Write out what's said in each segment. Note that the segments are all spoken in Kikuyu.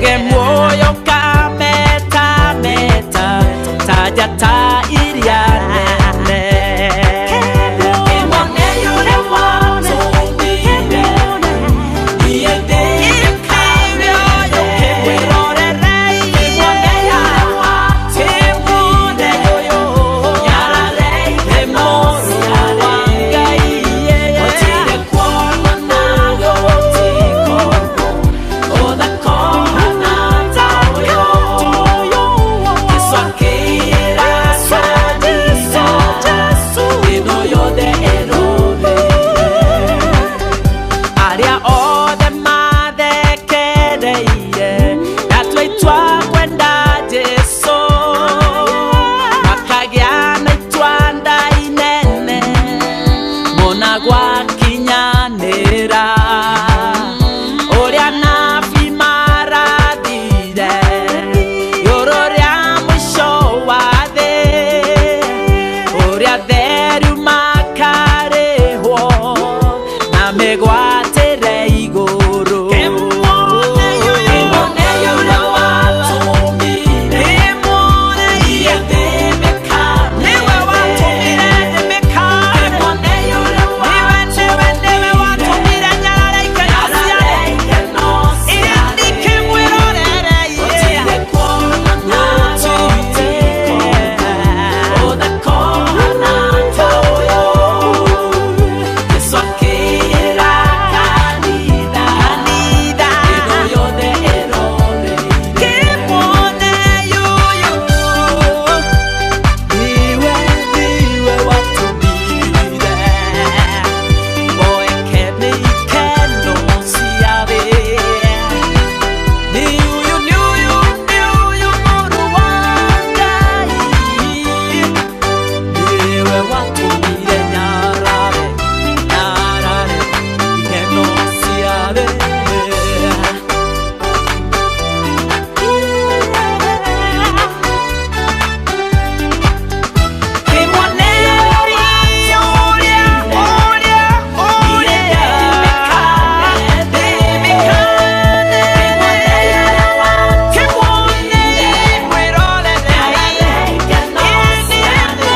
Nge muoyo kametameta ta njata iria nene. Kĩmone ũrĩa watũmire, niĩ ndĩmĩkane. Kĩmwĩrorere, kĩmone ũrĩa watũmire, nyarare mũrũ wa Ngai. Gũtirĩ kuonana, gũtikorwo ũthaka ũhana ta ũyũ. Jesũ akĩra kanitha, ĩno yothe ĩrũmĩrĩire. Arĩa othe mathekereire ndatua itua kwenda Jesũ, makagĩa na itua nda inene mona gwakinyanĩra. Ũrĩa nabi marathire igũrũ rĩa mũico wa thĩ, ũrĩa theru makarĩhwo na mĩgwatĩre igũrũ. Kĩmone ũrĩa watũmire, niĩ ndĩmĩkane. Nĩwe watũmire ndĩmĩkane. Kĩmone ũrĩa watũmire, nyarare ikeno ciarĩ. Kĩmwĩrorere, gũtirĩ kuonana, gũtikorwo ũthaka ũhana ta ũyũ. Jesũ akĩra kanitha, ĩno yothe ĩrorĩire. Kĩmone ũyũ, niwe, niwe watũmire mboeke nĩ ikeno cia thĩ. Ni ũyũ, ni ũyũ, ni ũyũ mũrũ wa Ngai. Niwe watũmire nyarare, nyarare ikeno cia thĩ. Kĩmone ũrĩa, ũrĩa, ũrĩa, ndĩmĩkane. Kĩmone mwĩrorere,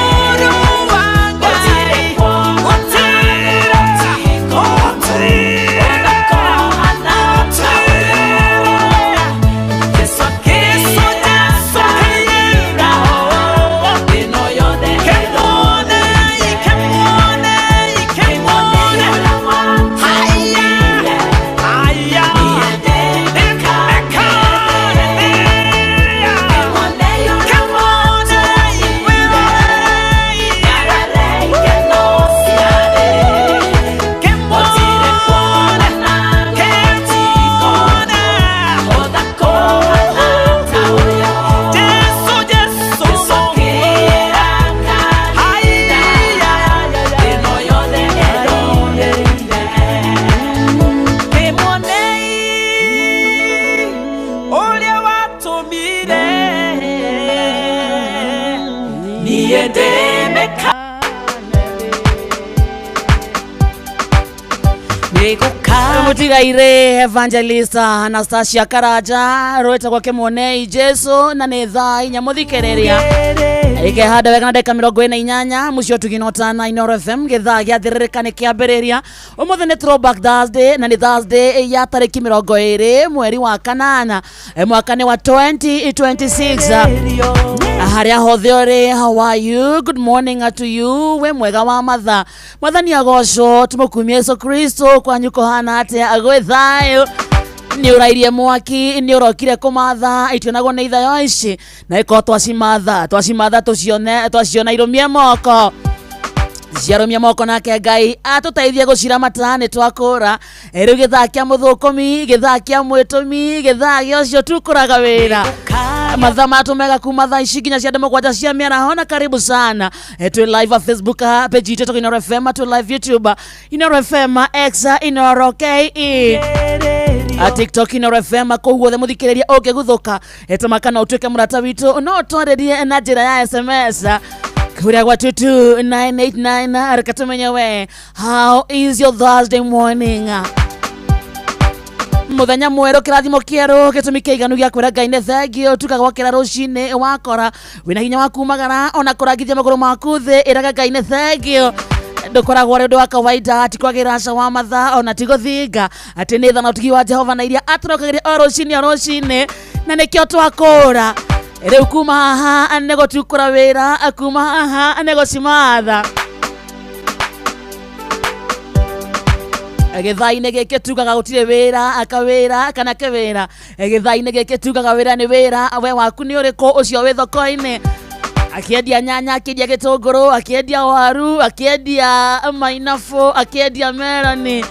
mũrũ wa Ngai. Gũtirĩ, gũtirĩ, Jesũ akĩra kanitha, ĩno yothe kĩmone, kĩmone, kĩmone. Haya, haya, ndĩmĩkane. Kĩmone, mwĩrorere, kĩmone, kĩmone. Jesũ, Jesũ, haya, ĩno yothe ĩrorĩire. Kĩmone ũrĩa watũmire, niĩ ndĩmĩkane. Nĩgũka Mutigaire Evangelist Anastasia Karanja rwĩtagwo Kĩmonei Jesu, na nĩ thaa 4 mũthikĩrĩria ikehanda wega na ndagĩka 48 mũcio ũtugi tana Inooro FM. Gĩthaa gĩathĩrĩrĩka nĩ kĩambĩrĩria. Ũmũthĩ nĩ Throwback Thursday, na nĩ Thursday ya tarĩki 20 mweri wa kanana, mwaka nĩ wa 2026. Harĩa hothe ũrĩ, how are you? Good morning to you. We mwega wa matha, Mwathani agocwo, tũmũkumie Yesu Kristo. Kwanyu kũhana atĩa? Gwĩ thayũ? Nĩ ũrairie mwaki, nĩ ũrokire kũmatha itionagwo nĩ ithayo ici, na ĩkorwo twacimatha, twacimatha tũcione, twaciona irũmie moko, ciarũmia moko, nake Ngai atũteithie gũciramata. Nĩ twakũra rĩu gĩthaa kĩa mũthũkũmi, gĩthaa kĩa mwĩtũmi, gĩthaa gĩa ũcio tukũraga wĩra. Mathaa matũ mega kuma thaa ici nginya cia 7 cia mĩaraho, na karibu sana. Twĩ live a Facebook, page itũ ĩtagwo Inooro FM, twĩ live YouTube Inooro FM, X Inooro KE, TikTok Inooro FM. Kũu guothe mũthikĩrĩria ũngĩguthũka, tũma kana ũtuĩke mũrata witũ, no twarĩrie na njĩra ya SMS kuria gwa 22989. Reke tumenye we, how is your Thursday morning? Muthenya mwerũ, kĩrathimo kĩerũ, gĩtũmi kĩiganu gĩa kwĩra Ngai nĩ thengio. Tuka gwakĩra rũcinĩ wakora wĩna hinya wa kumagara ona kũrangithia magũrũ maku thĩ, ĩraga Ngai nĩ thengio. Ndũkoragwo arĩ ũndũ wa kawaida, ti kwagĩra aca wa mathaa ona ti gũthinga, atĩ nĩ tha na ũtugi wa Jehova na iria atũrokagĩria o rũcinĩ o rũcinĩ, na nĩkĩo twakũra rĩu. Kuma haha nĩ gũtukũra wĩra, kuma haha nĩ gũcimatha. Gĩthaa-inĩ gĩkĩ tugaga gũtirĩ wĩra akawĩra kana kĩwĩra. Gĩthaa-inĩ gĩkĩ tugaga wĩra nĩ wĩra. We waku nĩ ũrĩkũ? Ũcio wĩ thoko-inĩ akĩendia nyanya, akĩendia gĩtũngũrũ, akĩendia waru, akĩendia mainabũ, akĩendia meroni,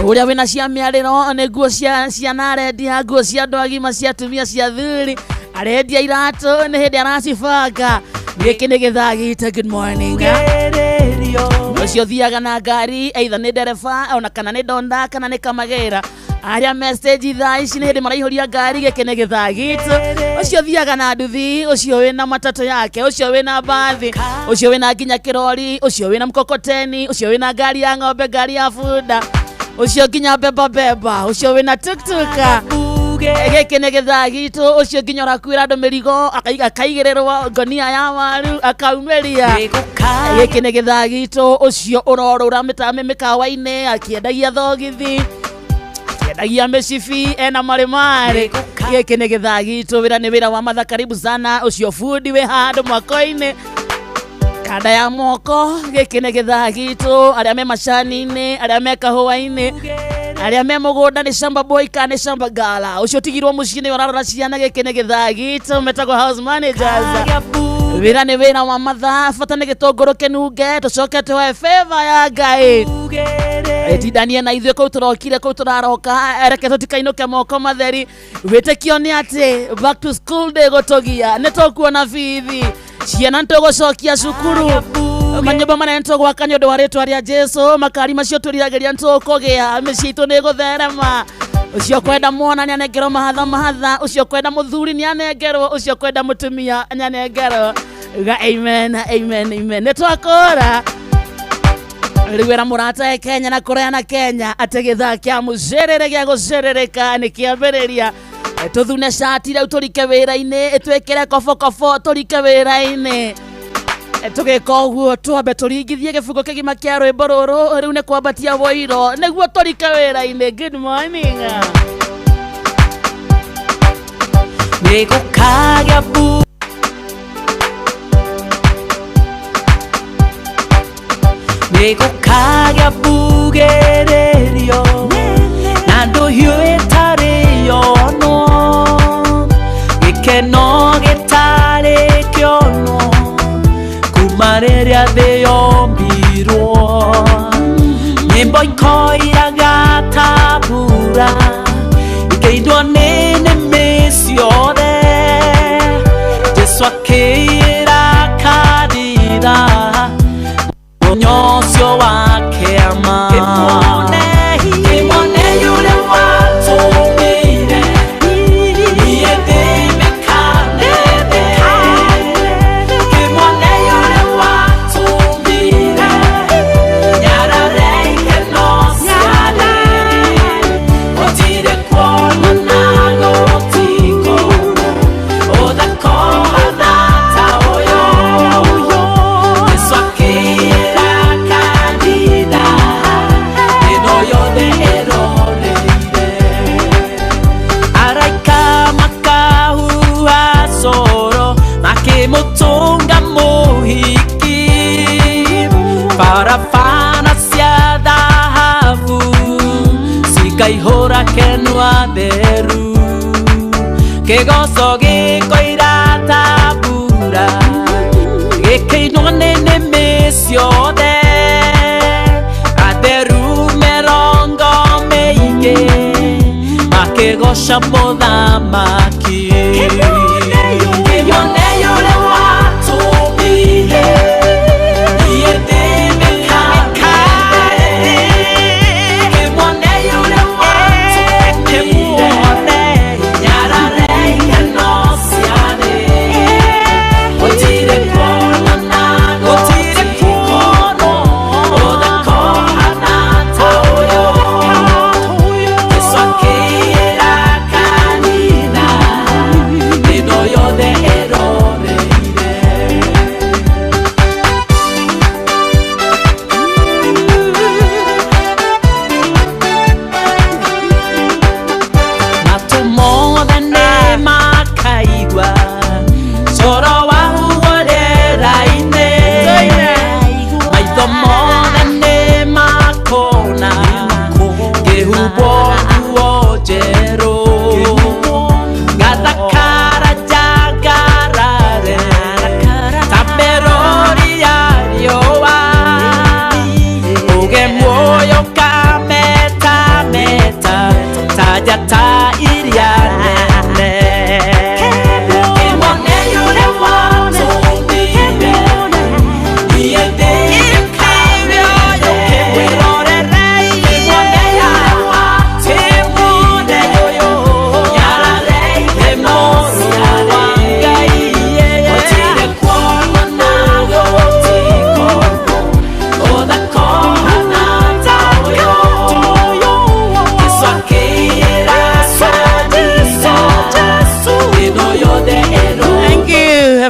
ũrĩa wĩna cia mĩarĩro nĩ nguo cia ciana arendia, nguo cia andũ agima, cia atumia, cia thuri, arendia iratũ, nĩ hĩndĩ aracibanga. Gĩkĩ nĩ gĩthaa gitũ. Good morning. Ũcio thiaga na ngari, either nĩ ndereba ona kana nĩ ndonda kana nĩ kamagĩra, arĩa message thaa ici nĩ hĩndĩ maraihũria ngari. Gĩkĩ nĩ gĩthaa gitũ. Ũcio thiaga na nduthi, ũcio wĩna matatũ yake, ũcio wĩna mbathi, ũcio wĩna nginya kĩrori, ũcio wĩna mkokoteni, ũcio wĩna ngari ya ng'ombe, ngari ya bunda, ũcio nginya beba beba, ũcio wĩna tuktuka, gĩkĩ nĩ gĩthaa gitũ. Ũcio nginya ũrakuĩra andũ mĩrigo, akaigĩrĩrwo ngonia ya waru akaumĩria, gĩkĩ nĩ gĩthaa gitũ. Ũcio ũrorũra mĩkawa-inĩ akĩendagia thogithi, akĩendagia mĩcibi, ena marĩmarĩ, gĩkĩ nĩ gĩthaa gitũ. Wĩra nĩ wĩra wa matha. Karibu sana. Ũcio bundi wĩ handũ mwako-inĩ, kanda ya moko, gĩkĩ nĩ gĩthaa gitũ. Arĩa me macani-inĩ, arĩa me kahũa-inĩ, arĩa me mũgũnda, nĩ shamba boy kana nĩ shamba gala, ũcio ũtigirwo mũciĩ nĩ ũrarora ciana, gĩkĩ nĩ gĩthaa gitũ, metagwo house managers. Wĩra nĩ wĩra wa mathaa, bata nĩ gĩtũngũrũ kĩnunge, tũcoke tũhe favor ya Ngai ĩtindanie na ithuĩ kũu tũrokire, kũu tũraroka. Reke tũtikainũke moko matheri. Wĩtĩkio nĩ atĩ back to school ndĩgũtũgia, nĩ tũkuona bithi, ciana nĩ tũgũcokia cukuru, manyũmba manene nĩ tũgwaka nĩ ũndũ wa rĩtwa rĩa Jesu, makari macio twĩriragĩria nĩ tũkũgĩa, mĩciĩ itũ nĩ ĩgũtherema. Ũcio kwenda mwana nĩ anengerwo mahatha mahatha, ũcio kwenda mũthuri nĩ anengerwo, ũcio kwenda mũtumia nĩ anengerwo. Uga amen, amen, amen. Nĩ twakũra rĩu. Wĩra mũrata e Kenya na kũraya na Kenya atĩ gĩthaa kĩa mũcerere gĩa gũcerereka nĩ kĩambĩrĩria. Tũthune cati rĩu, tũrike wĩra-inĩ, twĩkĩre kobokobo, tũrike wĩra-inĩ. Tũgĩka ũguo, twambe tũringithie gĩbungo kĩgima kĩa rwĩmbo rũrũ. Rĩu nĩ kwambatia woiro nĩguo tũrike wĩra-inĩ. Good morning. Nĩgũkagĩa bu nĩgũkagĩa mbugĩrĩrio na ndũhiũ ĩtarĩ yonwo, gĩkeno gĩtarĩ kĩonwo kuma rĩrĩa thĩ yombirwo, nyĩmbo ikoiraga ta mbura ikĩindwo nĩ nĩmĩ ciothe. Jesu akĩira kanitha mũthenya ũcio wa kĩama, kĩmone ũrĩa watũmire niĩ ndĩmĩkanene, kĩmone ũrĩa watũmire nyarare ikeno ciarĩ, gũtirĩ kuonana, gũtikũrwo ũthaka ũhana ta ũyũ. Yesu akĩra kanitha ĩno yothe ĩroreire, araika makahuha coro makĩmũtũnga mũhiki, barabara cia thahabu cikaihũra kenwa theru, kĩgoco gĩkoira ta mbura gĩkĩinwo nĩ nĩmĩ ciothe, atheru mĩrongo mĩingĩ makĩgoca mũthamaki. Kĩmone ũrĩa watũmire niĩ ndĩmĩkanene, kĩmone ũrĩa watũmire nyarare ikeno ciarĩ, gũtirĩ kuonana, gũtirĩ kuonwo ũthaka ũhana ta ũyũ. Yesu akĩra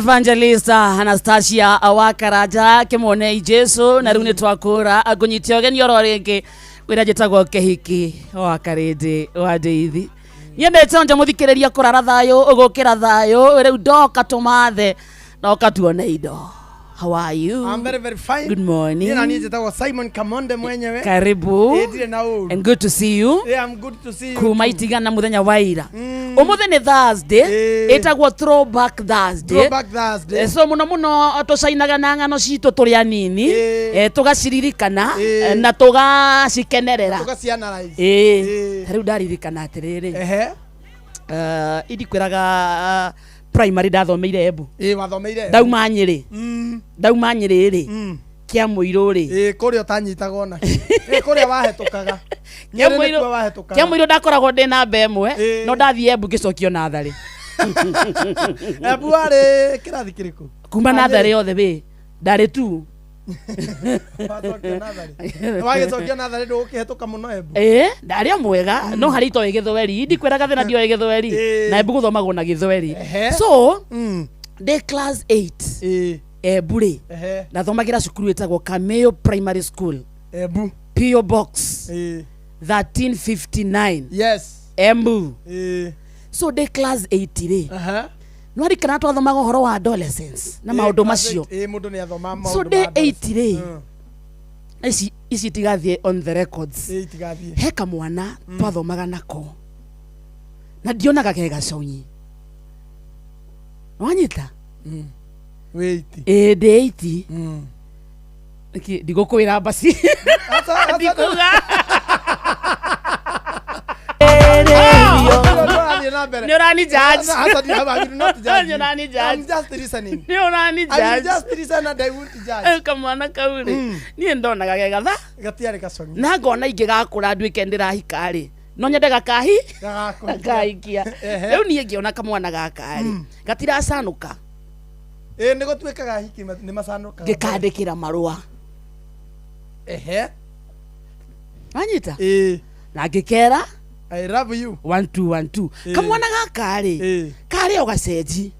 Evangelista Anastasia wa Karanja kĩmonei Jesu na rĩu nĩ twakũra ngũnyitia ũgeni oro rĩngĩ wĩra njĩtagwo Kĩhiki wa Karĩndĩ wa Ndeithi. Nyendete onje mũthikĩrĩria kũrara thayũ gũkĩra thayũ rĩu ndoka tũmathe noka tuone indo. How are you? I'm very very fine. Good morning. Niĩ na niĩ njĩtagwo Simon Kamonde mwenyewe. Karibu. Ĩ, ndirĩ na ũru. And good to see you. Yeah, I'm good to see you. Kuma too. itigana muthenya wa ira. Umuthi nĩ Thursday. Ĩ. Ĩtagwo Throwback Thursday. Throwback Thursday. So muno muno tũcainaga na ng'ano citũ tũrĩ anini. Ĩ. Tũgaciririkana Ĩ. na tũgacikenerera. Tũgacianalyze. Ĩ. Ĩ. Ta rĩu ndaririkana atĩrĩrĩ. Ehe. Indikwĩraga primary ndathomeire Embu. Ĩ, wathomeire. Ndauma Nyĩrĩ. Ndauma Nyĩrĩ rĩ. Kĩa mũirũ rĩ. Ĩ, kũrĩa ũtanyitagwo na. Ĩ, kũrĩa wahetũkaga. Nyĩrĩ nĩkuo wahetũkaga. Kĩa mũirũ ndakoragwo ndĩ namba ĩmwe Ĩ. no ndathiĩ Embu ngĩcokio natharĩ. Embu warĩ kĩrathi kĩrĩkũ? Kuma Wa natharĩ Nyĩrĩ? yothe wĩ ndarĩ tu. Wacokio natharĩ. Wagĩcokio natharĩ ndũgũkĩhetũka mũno Embu. Ĩ ndarĩ o mwega no harĩ itoĩ gĩthweri ndikwĩraga thĩna ndioĩ gĩthweri Ĩ. na Embu gũthomagwo na gĩthweri. Ehe. So ndĩ class 8 Ĩ. Embu rĩ Ehe. ndathomagĩra cukuru ĩtagwo Kameo Primary School. Embu. PO Box Ĩ. 1359 Yes. Embu. Ĩ. So ndĩ class 8 rĩ Aha. nwarikana twathomaga ũhoro wa adolescence na Ĩ, maũndũ class macio. 8, ĩ, mũndũ nĩ athomaga maũndũ So ma ndĩ adolescence. 8 rĩ ici itigathiĩ on the records. Ĩ, itigathiĩ. He kamwana twathomaga nako na ndionaga ke gaconyi wanyita. Wĩ iti. Ĩ ndĩ 8 ndigũkwĩra mbaci Aca, ndikuga. Ũrathiĩ na mbere. Nĩ ũrani judge. Aca, I will not judge you. Nĩ ũrani judge. I'm just listening. Nĩ ũrani I will judge. just listen and I won't judge. Rĩu kamwana kau rĩ niĩ ndonaga ge gatha Gatiarĩ gacongi. na ngona ingĩgakũra nduĩke ndĩrahika rĩ no nyende gakahi Gagakũhikia. gakahikia. Ehe. Rĩu niĩ ngĩona kamwana gaka rĩ gatiracanũka Ĩ, nĩ gũtuĩkaga hiki nĩ macanũkaga. ngĩkandĩkĩra marũa. Ehe. Wanyita. Ĩ. Na ngĩkera I love you. 1 2 1 2. Ĩ. Kamwana gaka rĩ Ĩ. karĩ o gacenji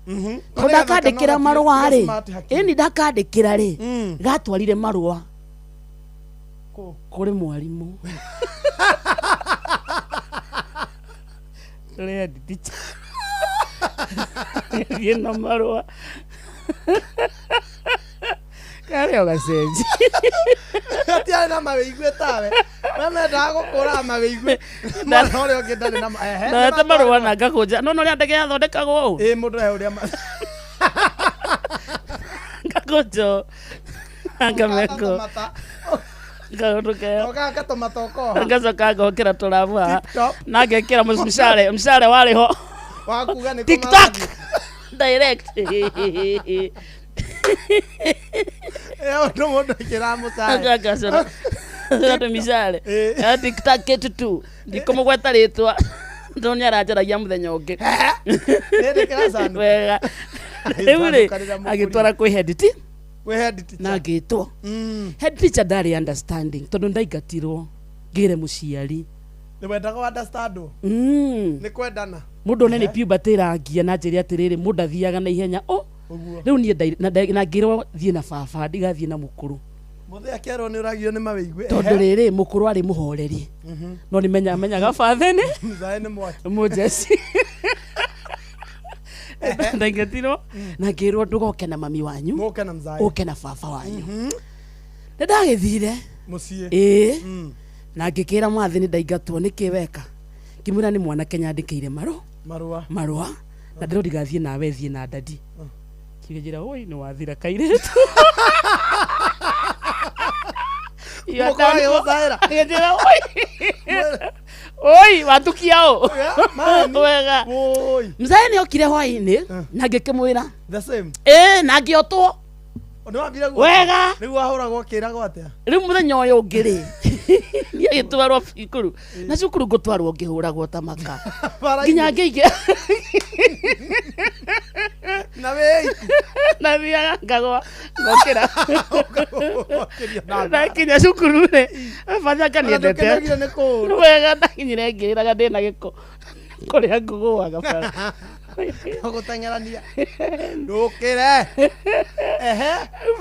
Mhm. tondũ ndakandĩkĩra marũa rĩ Smart hakiri. ĩni ndakandĩkĩra rĩ gatwarire marũa Kũ? kũrĩ mwarimũ kũrĩ head teacher. Gĩthiĩ na marũa karĩ o gacenji. Gatiarĩ na mawĩigue tawe. We mendaga gũkũraga mawĩigue. Mwana ũrĩa ũngĩ ndarĩ na ehe. Ndorete marũa na ngakũnja no ũrĩa ndege yathondekagwo ũũ Ĩ, mũndũ he ũrĩa ngakũnja ngameko Ũkaga kaũndũ keo Ũkaga gatũmata ũkoha. ngacoka ngokĩra tũrabu haha Tip top. na ngekĩra mshare mshare warĩ ho. Wa kuga nĩ TikTok kũmarathiĩ. direct. Ĩ, ũndũ mũndũ ekĩraga mũcare. Tũmicare Ĩ. TikTok kĩtutu ndikũmũgweta rĩtwa tondũ nĩ aranjaragia mũthenya ũngĩ. Nĩ kĩracanũka. Wega rĩu rĩ Rĩrĩa mũkũrĩ. agĩtwara kwĩ head Kwĩ head teacher. na ngĩtwo head teacher ndarĩ understanding tondũ ndaingatirwo ngĩre mũciari. Nĩ wendaga understand-wo. Nĩ kwendana. Mũndũ one nĩ puberty ĩrangia na njĩre atĩrĩrĩ mũndũ athiaga na ihenya o Ũguo. rĩu niĩ na ngĩrwo thiĩ na baba ndigathiĩ na mũkũrũ. Mũthĩ akerwo nĩ ũragio nĩ mawĩigue. Tondũ rĩrĩ mũkũrũ arĩ mũhoreri no nĩ menyaga bathe nĩ Mzae nĩ mwaki. mũjeci ndaingatirwo na ngĩrwo ndũgoke na mami wanyu Mũke na mzae. ũke na baba wanyu. Nĩ ndagĩthire Mũciĩ. ĩĩ na ngĩkĩra mwathi nĩ ndaingatwo nĩkĩ weka ngĩmwĩra nĩ mwanake nyandĩkĩire marũa Marũa. marũa na ndĩrwo ndigathiĩ nawe thiĩ na dadi kĩnjĩra oi nĩ wathira kairĩtu. You are Mũkũrũ done for. agĩgũcaĩra. Agĩnjĩra oi oi watukia ũ Mani. wega. Woi. Mzae nĩ okire hwainĩ na ngĩkĩmwĩra The same. ĩĩ na ngĩotwo. Nĩ wambire guo. Wega. Rĩu wahũragwo ũkĩragwo atĩa? Rĩu mũthenya ũyũ ũngĩ rĩ niĩ agĩtwarwo cukuru na cukuru ngũtwarwo ngĩhũragwo ta maka Bara-inĩ. nginya ngĩingĩ Na wĩ iti. Na thiaga ngagwa ngokĩra. Ũkĩria na ngara. Ndakinya cukuru rĩ bathe akaniendete. Ndũkenagire nĩ kũũrwo. Wega ndakinyire ngĩrĩraga ndĩna gĩko kũrĩa ngũgũaga bara. Gũteng'erania ndũkĩre ehe.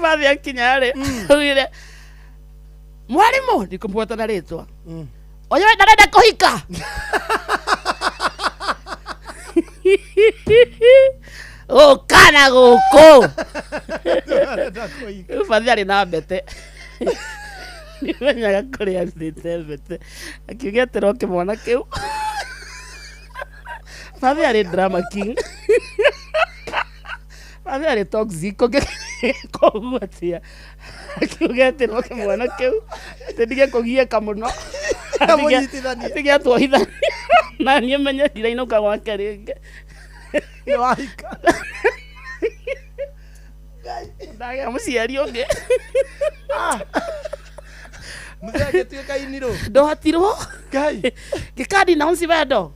Bathi akinya rĩ, augire mwarimũ ndikũmbuata na rĩtwa, ũyũ ndarenda kũhika. Ũka na gũkũ. Arenda kũhika. Rĩu bathi arĩ na mbete, nĩmenyaga kũrĩa arutĩte mbete, akiuga atĩrĩ kĩmwana kĩu. Bathi arĩ drama king, bathi arĩ toxic koguo atĩa, akiuga atĩrĩ kĩmwana kĩu atĩ ndige kũgiĩka mũno. Amũnyitithanie. Atige atuohithania na niĩ menye ndirainũka gwake rĩngĩ. Nĩ wahika. Ndagĩa mũciari ũngĩ. Mũthee agĩtuĩka inirũ. Ndohatirwo. Ngai. Ngĩkandi naunci wendo.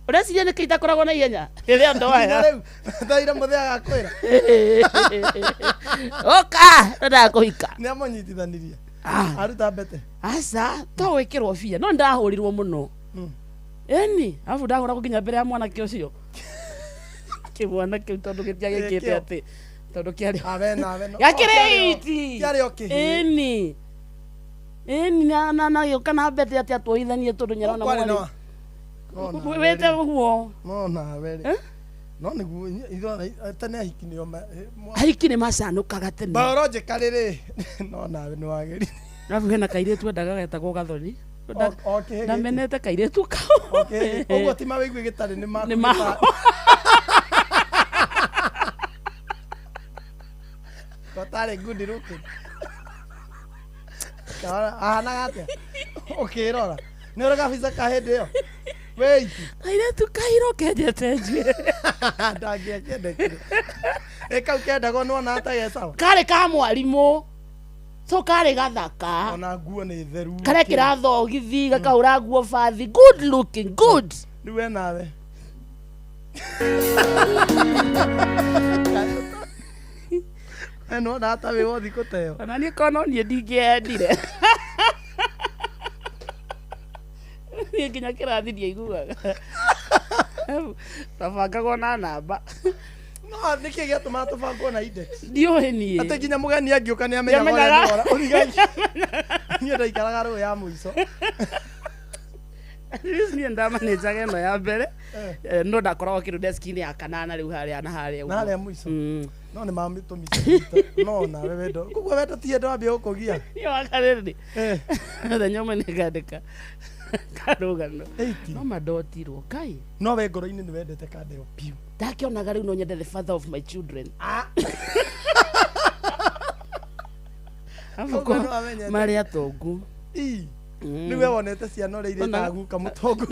Ũreciria nĩkĩ itakoragwo na ihenya rĩrĩa Nginya ndoaya? rĩu thaira mũthee agakwĩra. Ũka, ndendaga kũhika. Nĩ amũnyitithanirie. Ah, Aruta mbete. Aca, to gwĩkĩrwo bia no ndahũrirwo mũno. Ĩni arabu ndahũragwo nginya mbere ya mwanake ũcio, kĩmwana kĩu, tondũ gĩtiagĩkĩte. Kĩo. Atĩ tondũ kĩarĩ Awe nawe no. gakĩrĩ O, iti. kĩarĩ o kĩhĩĩ. Ĩni ĩni na gĩũka na mbete atĩ atuohithanie tondũ nyarona Kwarĩ mwarĩ na wa- No nawe wĩte rĩ. ũguo. No nawe rĩ. Eh? No nĩguo ithuothe tene ahiki nĩo Ahiki nĩ macanũkaga tene. Biologically rĩ, no nawe nĩ wagĩrire. Arabu hena kairĩtu endaga getagwo Gathoni. O kĩhĩĩ gĩkĩ. Ndamenete kairĩtu kau. O kĩhĩĩ. Ũguo ti mawĩigue gĩtarĩ nĩ maku. Nĩ ma- Kotarĩ good looking. Kaona ahanaga atĩa? Ũkĩrora. Nĩ ũrĩ gabica ka hĩndĩ ĩyo? Wĩiti. Kairĩtu kairũ kenjete njuĩrĩ. Ndangĩakĩendekire. Ĩ kau kendagwo nĩwona atagecawa. Karĩ ka mwarimũ, so karĩ gathaka. Ona nguo nĩ theru. Karekĩra thogithi, gakahũra nguo bathi, good looking, good. Rĩu we nawe. We nĩwona ata wĩ wothi kũteo. Ona niĩ kono niĩ ndingĩendire, niĩ nginya kĩrathi ndiaiguaga, twabangagwo na namba. No nĩkĩ gĩatũmaga tũbangwo na index? Ndiũĩ niĩ. Atĩ nginya mũgeni angĩũka nĩ amenyaga ũrĩa Nĩamenyaga. nĩ ũrigagia. Niĩ ndaikaraga rũĩ ya mũico. At least niĩ ndamanĩnjaga ĩno ya mbere. Eh. Eh, no ndakoragwo kĩndũ deski-inĩ ya kanana rĩu harĩa na harĩa Na ũguo. harĩa mũico. No nĩ mamĩtũmire. No nawe wendo. Koguo wendo ti endo wambia gũkũgia. Niĩ wakarĩrĩ Eh. mũthenya ũmwe nĩngandĩka karũgano. Eighty. No mandotirwo ngai. No we ngoro-inĩ nĩ wendete kandeo biũ. Ndakĩonaga rĩu no nyende the father of my children. Arabu Koguo no amenyete. marĩ atongu. Ii. Rĩu we wonete ciana ũrĩa irĩtaga guka mũtongu.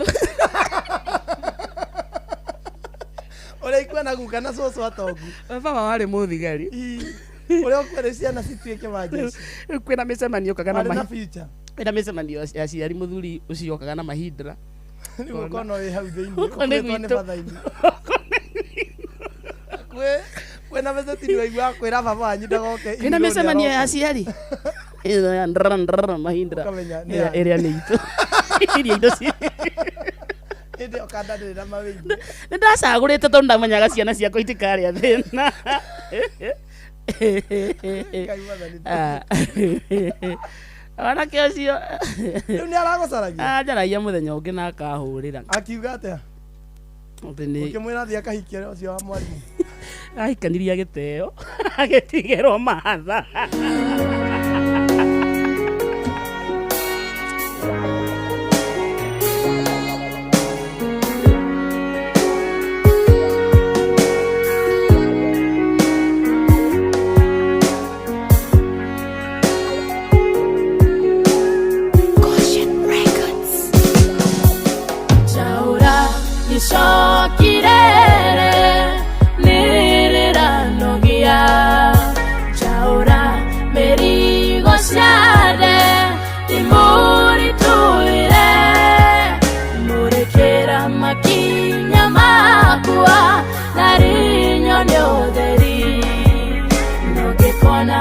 Ũrĩa ikuona guka na cũcũ atongu. Baba warĩ mũthigari. Ii. Ũrĩa ũkuona ciana cituĩke wa jeshi. Rĩu kwĩna mĩcemanio okaga na Marĩ na future. kwĩna mĩcemanio ya aciari, mũthuri ũcio okaga na mahindra. Rĩu ũkona wĩ hau thĩinĩ. Gũkũ nĩ Ũkuĩtwo nĩ gwitũ. batha-inĩ. Kwĩna meceti waiguaga kwĩra baba wanyu ndagoke. Kwĩna mĩcemanio ya aciari ĩno ya ndrrr ndrrr mahindra. Ũkamenya nĩ ĩrĩa ya. Ĩrĩa nĩ itũ iria indo ci Hĩndĩ ĩyo kanda ndĩrĩ na mawĩigue. Nĩ ndacagũrĩte tondũ ndamenyaga ciana ciakwa itikarĩa thĩna. Ngai mwathani. Ah. Wanake ũcio Rĩu nĩ aragũcaragia. anjaragia mũthenya ũngĩ na akahũrĩra. Akiuga atĩa? Atĩ nĩ Ũkĩmwĩra athiĩ akahikie ũcio wa mwarimũ. Ahikanirie agĩteo agĩtigĩrwo matha. Goshen Records. Chaura gĩcokirere nĩrĩranogia Chaura mĩrigo ciathe ndĩmũritũhĩre mũrĩkĩra makinya makwa na rinyone ũtheri nũngĩkona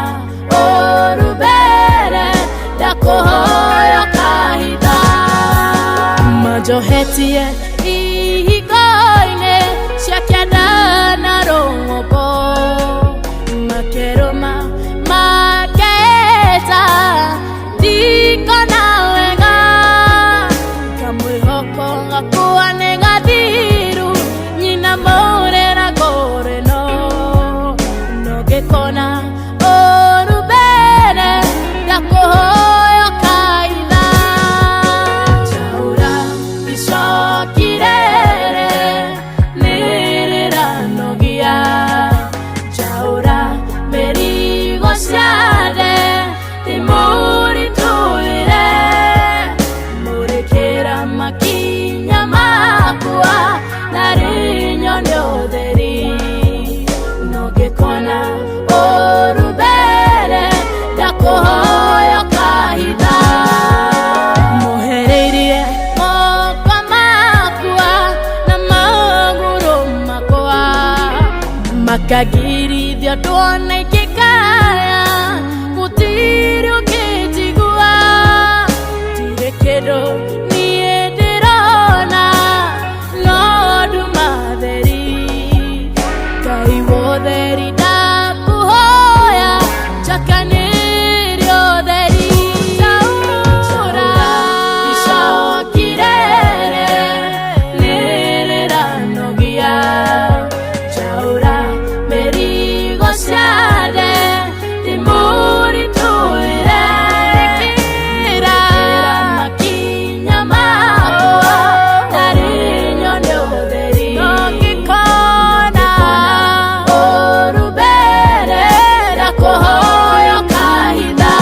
ũrubere ndakũhoya kahinda manjohetie ihingo-inĩ cia kĩanda. Narĩ nyone ũtheri no ngĩkona ũru mbere ndakũhoya kahinda mohereirie moko makwa na magũrũ makwa makagirithia ndwona ingĩkaya gũtirĩ ũngĩnjigua ndirĩ kĩndũ niĩ ndĩrona no nduma theri Ngai wotheri ndakuhoya njakanĩrie ũtheri taũra icoki rĩrĩ nĩrĩranogia njaũra mĩrigo ciothe ndĩmũritũhĩre ĩkĩra makinya makwa narĩ nyone ũtheri ngĩkona ũru mbere ndakũhoya kahinda.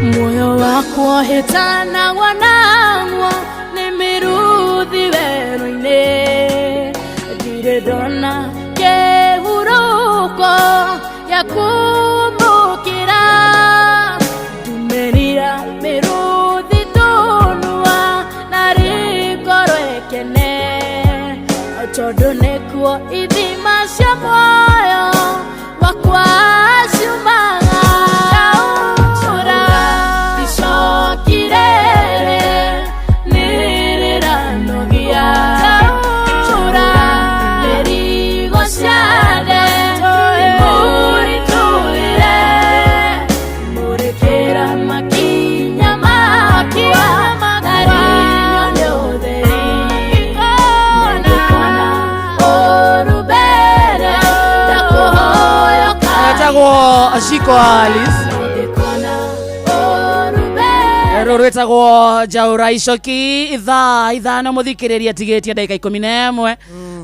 Muoyo wakwa hĩtanagwo naguo nĩ mĩruthi werũ-inĩ ndirĩ ndona kĩhurũko gĩa kũmbũkĩra ndumĩrira mĩruthi tũnua narĩ ngoro ĩkene tondũ nĩkuo ithima cia muoyo wakwa ciumaga taũra icoki rĩrĩ nĩrĩranogia taũra mĩrigo ciothe ndĩmũritũhĩre mũrĩkĩra makinya makwa narĩ nyone ũtheri ngĩkona ũru mbere ndakũhoya Etagwo Shiko Alice. ngĩkona ũru mbere Rũrũ rwĩtagwo Njaũra Icoki ithaa ithano mũthikĩrĩria tigĩtie ndagĩka ikũmi na ĩmwe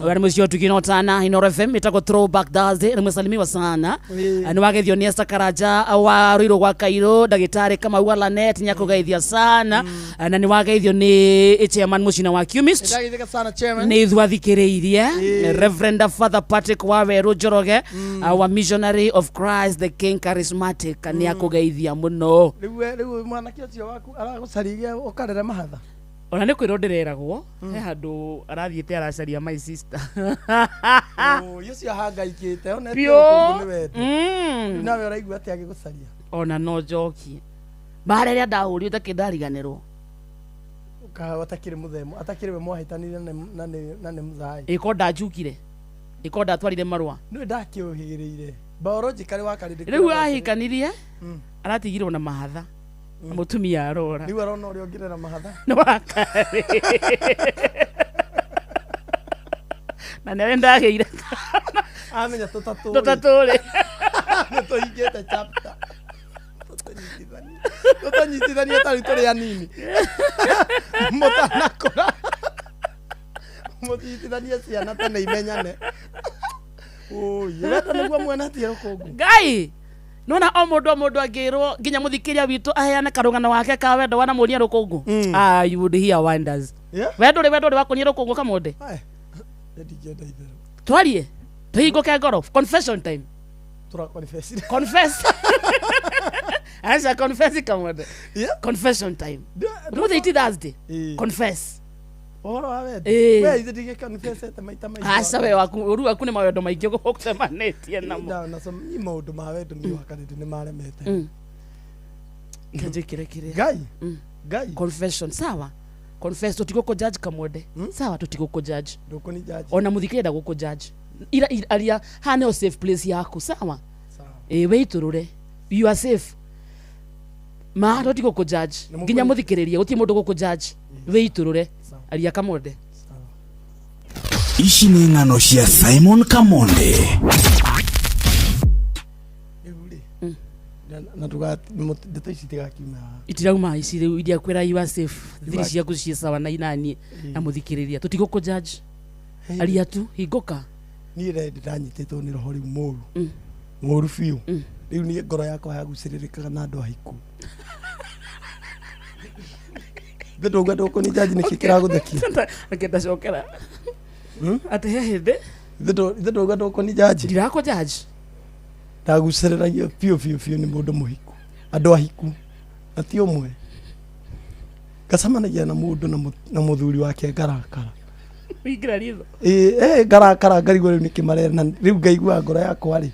we nĩ mũciĩ ũtugi na ũtana Inoro FM ĩtagwo Throwback Thursday nĩ mwesalimiwa sana. Ĩĩ. Nĩ wageithio nĩ Esther Karanja wa Ruiru gwa Kairũ ndagĩtarĩ Kamau wa Lanet nĩ akũgeithia sana na nĩ wageithio nĩ chairman mũcina wa Cumist Ndagithika sana chairman. nä ithu athikĩrĩirie Ĩĩ. Reverend Father Patrick Waweru Njoroge wa Missionary of Christ the King Charismatic nĩ akũgeithia mũno. Rĩu we- rĩu mwanake ũcio waku aragũcaririe ũkarere mahatha. Ona nä kwä rwo ndä reragwo he handå arathiä te aracaria my sister. Ũyũ ũcio ahangaikĩte onete biå ũkũngũ nĩ wendo. Rĩu nawe ũraigua atĩa agĩgũcaria? Ona no njokie mbara ä rä a ndahå rio takä ndariganä rwo. Ũkahawa atakĩrĩ mũthemu atakĩrĩ we mwahĩtanire na nĩ- na nĩ- na nĩ mũthai. Ä ko ndanjukire ä ko ndatwarire marũa. Nĩwe ndakĩũhĩgĩrĩire. Biologically wakarĩndĩ. Rä u ahikanirie aratigirwo na mahatha na mũtumia arora. Rĩu arona ũrĩa ũngĩrera mahatha. Nĩ wakarĩ na nĩwe ndagĩire. Amenya tũtatũ. Tũtatũ rĩ. Nĩ tũhingĩte chapter. Tũtanyitithania. Tũtanyitithania tarĩu tũrĩ anini. Mũtanakũra. Mũnyitithanie ciana tene imenyane. Ũi, wendo nĩguo muonetie rũkũngũ. Ngai nona o mũndũ o mũndũ angĩrwo nginya mũthikĩria witũ aheane karũgano wake ka wendo wanamuonia rũkũngũ. Ah, you would hear wonders. Yeah? Wendo rĩ wendo rĩ wakuonia rũkũngũ kamũndĩ. Ai, ndingĩenda itherũ. Twarie tũhingũke ngoro, confession time. Tũra confess. Confess aca confess kamũndĩ. Yeah? Confession time. Ndũ- Ũmũthĩ ti Thursday. Ĩĩ. Confess. Ũhoro wa wendo. Ĩĩ. We ithe ndingĩconfessete maita maingĩ. Aca we waku ũru waku nĩ mawendo maingĩ ũcemanĩtie namo. Niĩ maũndũ ma wendo niĩ wakarĩndĩ nĩ maremete. Kĩnjĩkĩre kĩrĩa. Ngai. Ngai. Confession sawa, confess tũtigũkũ judge kamwende, sawa tũtigũkũ judge. Ndũkũni judge. Ona mũthikĩrĩria ndagũkũ judge ira aria haha nĩho safe place yaku, sawa? Sawa. Ĩ wĩitũrũre, you are safe ma tũtigũkũ judge. Nĩ mũkũ- Nginya mũthikĩrĩria gũtirĩ mũndũ gũkũ judge, wĩitũrũre. Sawa. Aria kamwende. Sawa. Ici nĩ ng'ano cia Simon Kamonde. Rĩu rĩ na ndeto ici itigakiuma haha. Itirauma ici rĩu iria kwĩra you are safe, thiri ciaku ciĩ sawa na inanie na mũthikĩrĩria tũtigũkũ judge. Hey. Aria tu, hingũka. Niĩ rĩ ndanyitĩtwo nĩ roho rĩu mũru mũru biũ. Rĩu niĩ ngoro yakwa yagucĩrĩrĩkaga na andũ ahiku. Ndũngä ndũkũni jaji nĩkĩ kĩragũthekia? Reke ndacokera atĩ he hĩndĩ. Ithe ndũngä ndũkũni jaji. Ndirakũ judge. Ndagucĩrĩragio biũ biũ biũ nĩ mũndũ mũhiku, andũ ahiku, na ti ũmwe. Ngacemanagia na mũndũ na mũthuri wake ngarakara. Wingĩra ritho. Ĩĩ, ngarakara ngarigwo rĩu nĩkĩ marenda. Rĩu ngaigua ngoro yakwa rĩ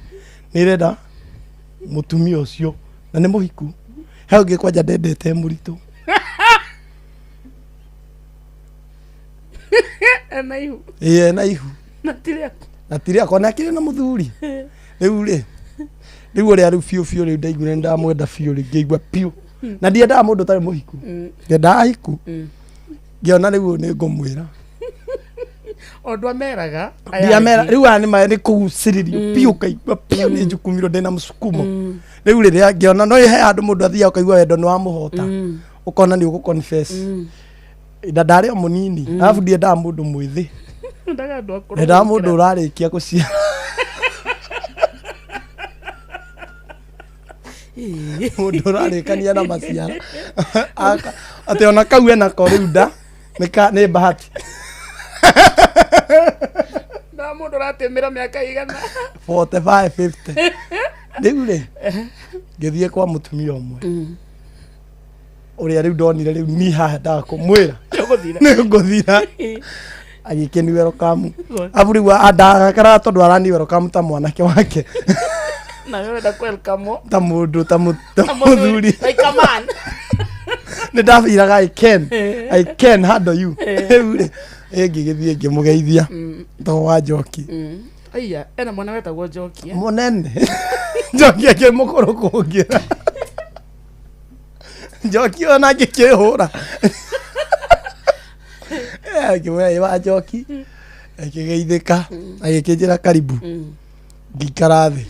nĩ ĩrenda mũtumia ũcio na nĩ mũhiku. He ũngĩ kwanja ndendete mũritũ. Ena ihu. Ĩĩ, ena ihu. Na ti rĩaku. Na ti rĩakwa, na akĩrĩ na mũthuri. Rĩu rĩ, rĩu ũrĩa rĩu biũ biũ rĩu ndaiguire nĩ ndamwenda biũ rĩ, ngĩigua biũ na ndiendaga mũndũ ũtarĩ mũhiku, ndiendaga ahiku. Ngĩona rĩu nĩ ngũmwĩra. O ndwameraga. Ndiamera rĩu aya nĩ nĩ kũgucĩrĩrio biũ, ngaigua biũ nĩ njukumirwo, ndĩna mũsukumo. Rĩu rĩrĩa ngĩona no he handũ mũndũ athiaga ũkaigua wendo nĩ wamũhota, ũkona nĩ ũgũ confess, na ndarĩ o mũnini, arabu ndiendaga mũndũ mwĩthĩ. Ndaga andũ akũrũ. Ndendaga mũndũ ũrarĩkia gũciara. Mũndũ ũrarĩkania na maciara. Atĩ ona kau enako rĩu nda nĩ bahati. Na mũndũ ũratĩmĩra mĩaka igana. 45, 50. Rĩu rĩ, ngĩthiĩ kwa mũtumia ũmwe ũrĩa rĩu ndonire rĩu ni haha ndaga kũmwĩra. Nĩũgũthira. Nĩ ngũthira. Agĩkĩni welcome, abu rĩu andagakaraga tondũ arani welcome ta mwanake wake. Na wewe ũrenda welcome ta mũndũ ta mũthuri. Like a man. Nĩ ndabiraga I can handle you. Rĩu rĩ, ngĩgĩthiĩ ngĩmũgeithia to wa Njoki. Aya ena mwana wetagwo Njoki, eh? Mũnene Njoki akĩ mũkũrũ kũngĩra Njoki ona ngĩkĩhũra. Ngĩmwĩra, "Ĩ wa Njoki." Akĩgeithĩka, agĩkĩnjĩra karibu. Ngĩikara thĩ.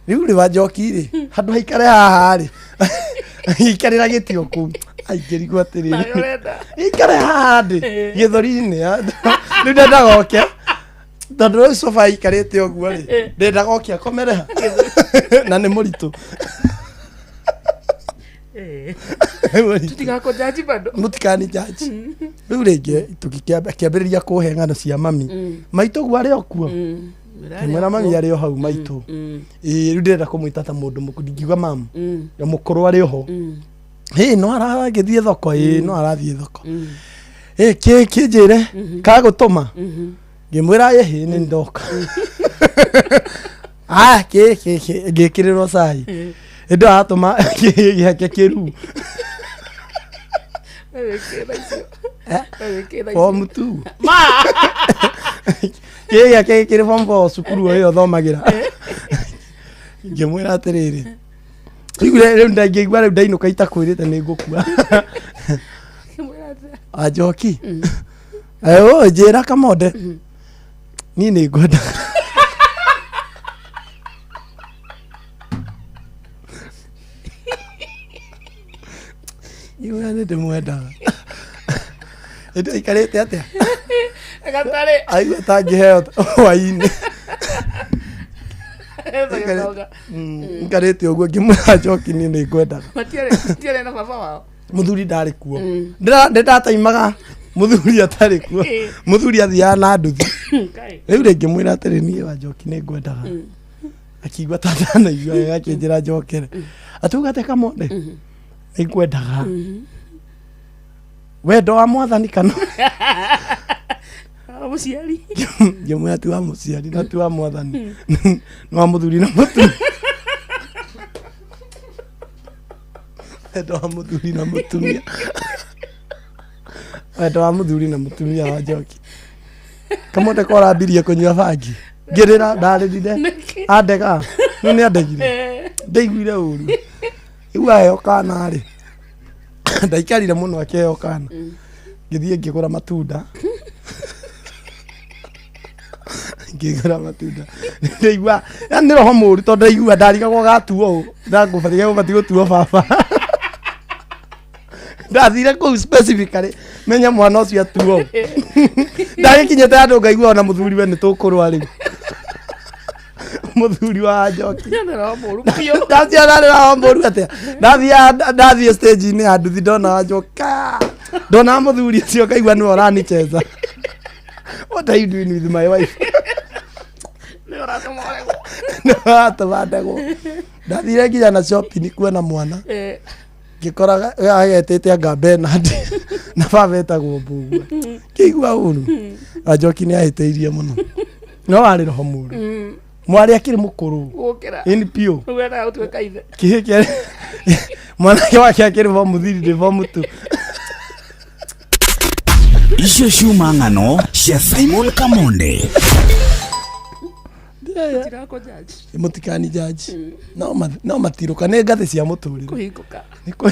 Rĩu rĩ, wa Njoki rĩ, handũ haikare haha rĩ, agĩikarĩra gĩtĩ o kũu. Aingĩrigwo Nawe atĩrĩrĩ, ũrenda. Ikare haha ndĩ gĩthũri-inĩ. Rĩu ndendaga oke tondũ rĩu sofa aikarĩte ũguo rĩ, ndendaga oke akomere ha na nĩ mũritũ. Nĩ mũritũ. Tũtigakũ judge bado. Mũtikani judge. Rĩu rĩngĩ akĩambĩrĩria kũhe ng'ano cia mami maitũ guo arĩ o kuo. Ngĩmwĩra mami arĩ o hau maitũ. Ĩĩ, rĩu ndĩrenda kũmwĩta ta mũndũ mũkũrũ, ndingiuga mamu ya mũkũrũ arĩ o ho. Ĩ no aragĩthiĩ thoko? Ĩ no arathiĩ thoko. Ĩ kĩ kĩnjĩre kagũtũma? Ngĩmwĩra ĩhĩ, nĩ ndoka. Ah, kĩ kĩ kĩ ngĩkĩrĩrwo cai ĩndĩ aratũma gĩake kĩru. Form 2. Ma. Kĩ gĩake gĩkĩrĩ form 4 cukuru o ĩyo thomagĩra. Ngĩmwĩra atĩrĩrĩ, rĩu rĩu ndangĩigua rĩu ndainũka itakwĩrĩte nĩ ngũkua. Anjoki ũ njĩra Kamonde, niĩ nĩ ngwenda. Iwe nĩ ndĩmwendaga ĩndĩ aikarĩte atĩa? Gatarĩ. Aigua tangĩheo hwainĩ. Gĩtonga. Ngarĩte ũguo ngĩmwĩra, Njoki, niĩ nĩ ngwendaga. Matiarĩ na baba wao. Mũthuri ndarĩ kuo. Ndĩ ndataimaga mũthuri atarĩ kuo. Mũthuri athiaga na nduthi. Kai. Rĩu rĩngĩ mwĩra atĩrĩ, niĩ wa Njoki nĩ ngwendaga. Akiigua ta ndanaigua wega, akĩnjĩra njokere atuga atĩ, Kamonde, nĩ ngwendaga wendo wa mwathani kana Ah, mũciari. Ngĩmwĩra ti wa mũciari na ti wa mwathani, nĩ wa mũthuri na mũtumia, wendo wa mũthuri na mũtumia, wendo wa mũthuri na mũtumia wa Njoki. Kamonde korambirie kũnyua bangi, ngĩrĩra, ndarĩrire. Nĩkĩ? Andega no nĩ andegire. Ndaiguire ũru. Rĩu aheo kana rĩ, ndaikarire mũno akĩheo kana. Ngĩthiĩ ngĩgũra matunda. Ngĩgũra matunda ndaigua yani nĩ roho mũru tondũ ndaigua ndarigagwo gatuo ũũ ndagũbatiĩ gũbatiĩ gũtuo baba. Ndathire kũu specifically menya mwana ũcio atuo ũũ. Ndagĩkinyĩte handũ ngaigua ona mũthuri we nĩ tũkũrũa rĩu, mũthuri wa Njoki. Nĩ roho mũru biũ. Ndaciana nĩ roho mũru atĩa. Ndathiĩ stage-inĩ ya nduthi ndona Njoka, ndona mũthuri ũcio ngaigua nĩwe ũranicheza. What are you doing with my wife? Nĩ ũratũma ũregwo. Nĩwatũma ndegwo. Ndathire nginya na shopping kuona mwana, ngĩkora agetĩte anga Bernard na baba etagwo Mbugua. Ngĩigua ũru. Njoki nĩ ahĩtĩirie mũno, no warĩ roho mũru. Mwarĩ akĩrĩ mũkũrũ. Gũkĩra. Ĩni piũ. Rĩu endaga gũtuĩka ithe. Kĩhĩ kĩa mwanake wake akĩrĩ form 3, ndĩ form 2. Icio ciuma ng'ano cia Simon Kamonde. Tirakũ judge. Mũtikani jaji no matirũka nĩ ngathĩ cia mũtũrĩre. Kũhingũka. Nĩ kũ-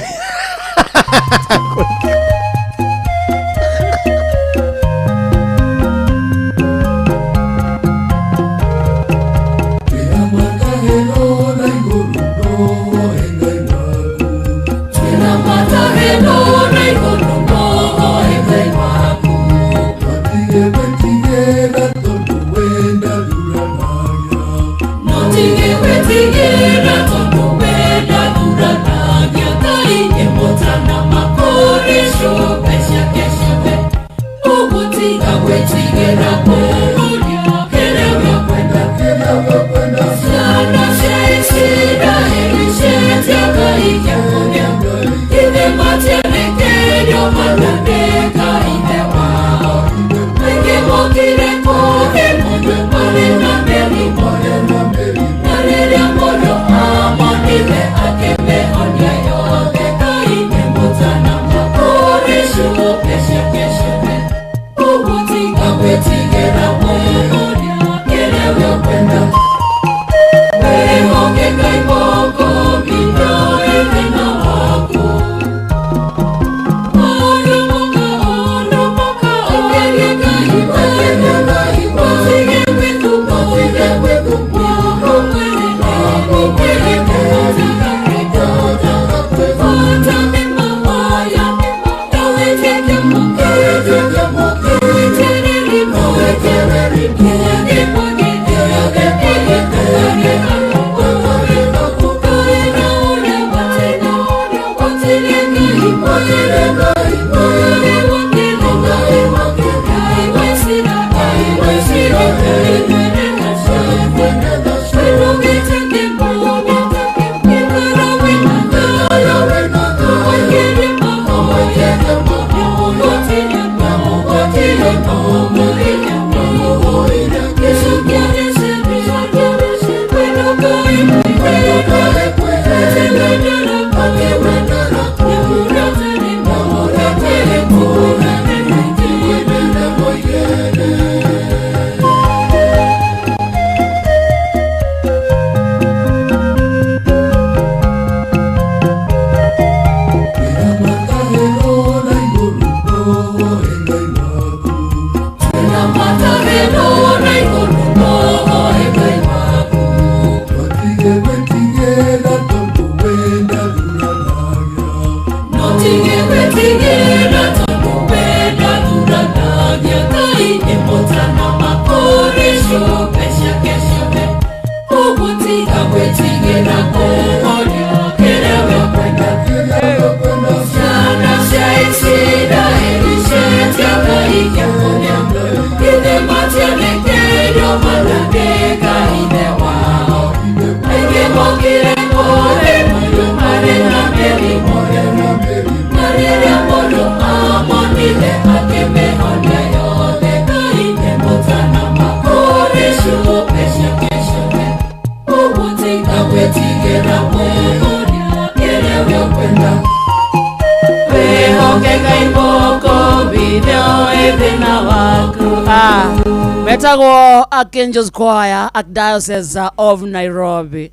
Metagwo Archangels Choir, Archdiocese of Nairobi.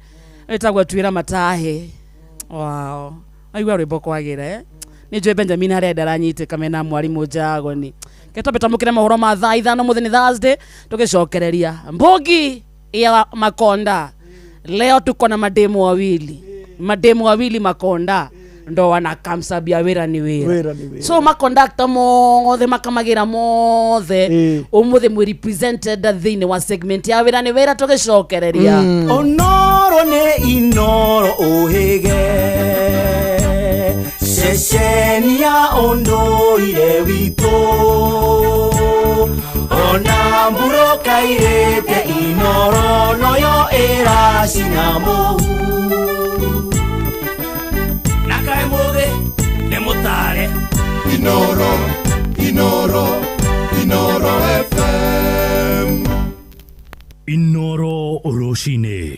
Wetagwo Twira Matahe. Wow. Aigua rwĩmbo kwagĩra, eh? Nĩ njũĩ Benjamin harĩa ndaranyitĩka mena mwarimũ Njagoni. Ketwambe twamũkĩre mohoro ma thaa 5 mũthĩ nĩ Thursday, tũgĩcokereria mbogi ya Makonda. Leo tuko na mademu wawili, mademu wawili Makonda ndo wanakamsabia wĩra nĩ wĩra. Wĩra nĩ wĩra. So makondakta mothe makamagĩra mothe ũmũthĩ mwĩ represented thĩinĩ wa segment ya wĩra nĩ wĩra, tũgĩcokereria. Onoro nĩ Inoro ũhĩge ceceni ya ũndũire witũ, ona mburoka irĩte Inoro noyo ĩracina mũhu na kaĩ mũthĩ nĩ mũtare. Inoro, Inoro, Inoro FM. Inoro rũcinĩ.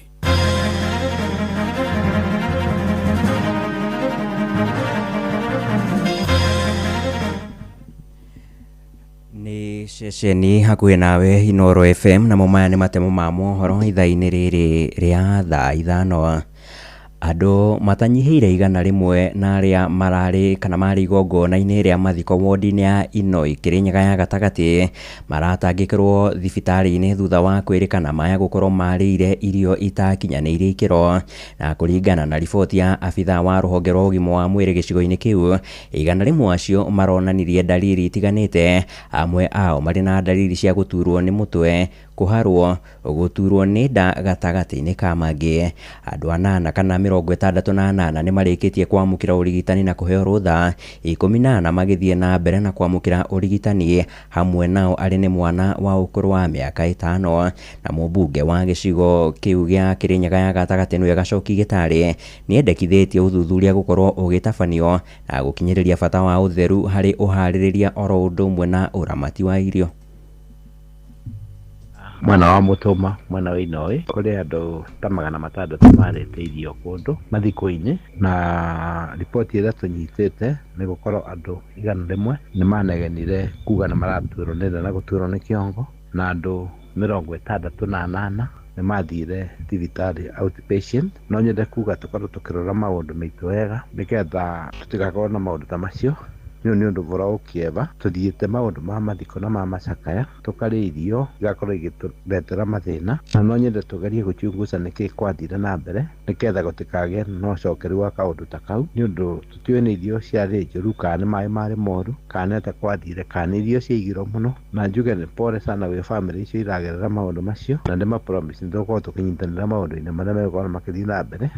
Nĩ ceceni hakuhĩ nawe Inoro FM, namo maya nĩ matemo ma mohoro ithaa-inĩ rĩrĩ rĩa thaa 5. Andũ matanyihĩire 100 na arĩa mararĩ kana marĩ igongona-inĩ rĩa mathiko wodi-inĩ ya Inoi Kĩrĩnyaga ya gatagatĩ maratangĩkĩrwo thibitarĩ-inĩ thutha wa kwĩrĩkana maya gũkorwo marĩire irio itakinyanĩirie ikĩro. Na kũringana na riboti ya abithaa wa rũhonge rwa ũgima wa mwĩrĩ gĩcigo-inĩ kĩu, 100 acio maronanirie dalili itiganĩte, amwe ao marĩ na dalili cia gũturwo nĩ mũtwe, kũharwo, gũturwo nĩ nda gatagatĩ-inĩ ka mangĩ. Andũ 8 kana 68 nĩ marĩkĩtie kwamũkĩra ũrigitani na kũheo rũtha, 14 magĩthiĩ na mbere na kwamũkĩra ũrigitani, hamwe nao arĩ nĩ mwana wa ũkũrũ wa mĩaka 5. Na mũmbunge wa gĩcigo kĩu gĩa Kĩrĩnyaga ya gatagatĩ nĩwe Gacoki Gĩtarĩ nĩendekithĩtie ũthuthuria gũkorwo ũgĩtabanio na gũkinyĩrĩria bata wa ũtheru harĩ ũharĩrĩria oro ũndũ ũmwe na ũramati wa irio. Mwena wa Mũtũma, mwena wa Inoi, kũrĩ andũ ta 600 marĩte irio kũndũ mathiko-inĩ, na riboti ĩrĩa tũnyitĩte nĩ gũkorwo andũ 100 nĩ manegenire kuga nĩ maratuĩrwo nĩ nda na gũtuĩrwo nĩ kĩongo, na andũ 68 nĩ mathire thibitarĩ outpatient. No nyende kuga tũkorwo tũkĩrora maũndũ maitũ wega nĩgetha tũtigakorwo na maũndũ ta macio. Nĩ ũndũ bora ũkĩeva tũthiĩte maũndũ ma mathiko na ma macakaya, tũkarĩa irio igakorwo igĩtũretera mathĩna, na no nyende tũgerie gũchunguza nĩkĩ kwathire na mbere nĩgetha gũtikagĩe na ũcokeru wa kaũndũ ta kau, nĩ ũndũ tũtiũĩ nĩ irio ciarĩ njũru kana nĩ maĩ marĩ moru kana nĩ atĩa kwathire kana nĩ irio ciaigirwo mũno. Na njuge nĩ pole sana gwĩ bamĩrĩ icio iragerera maũndũ macio, na ndĩma promise nĩ tũgũkorwo tũkĩnyitanĩra maũndũ-inĩ marĩa megũkorwo makĩthiĩ na mbere.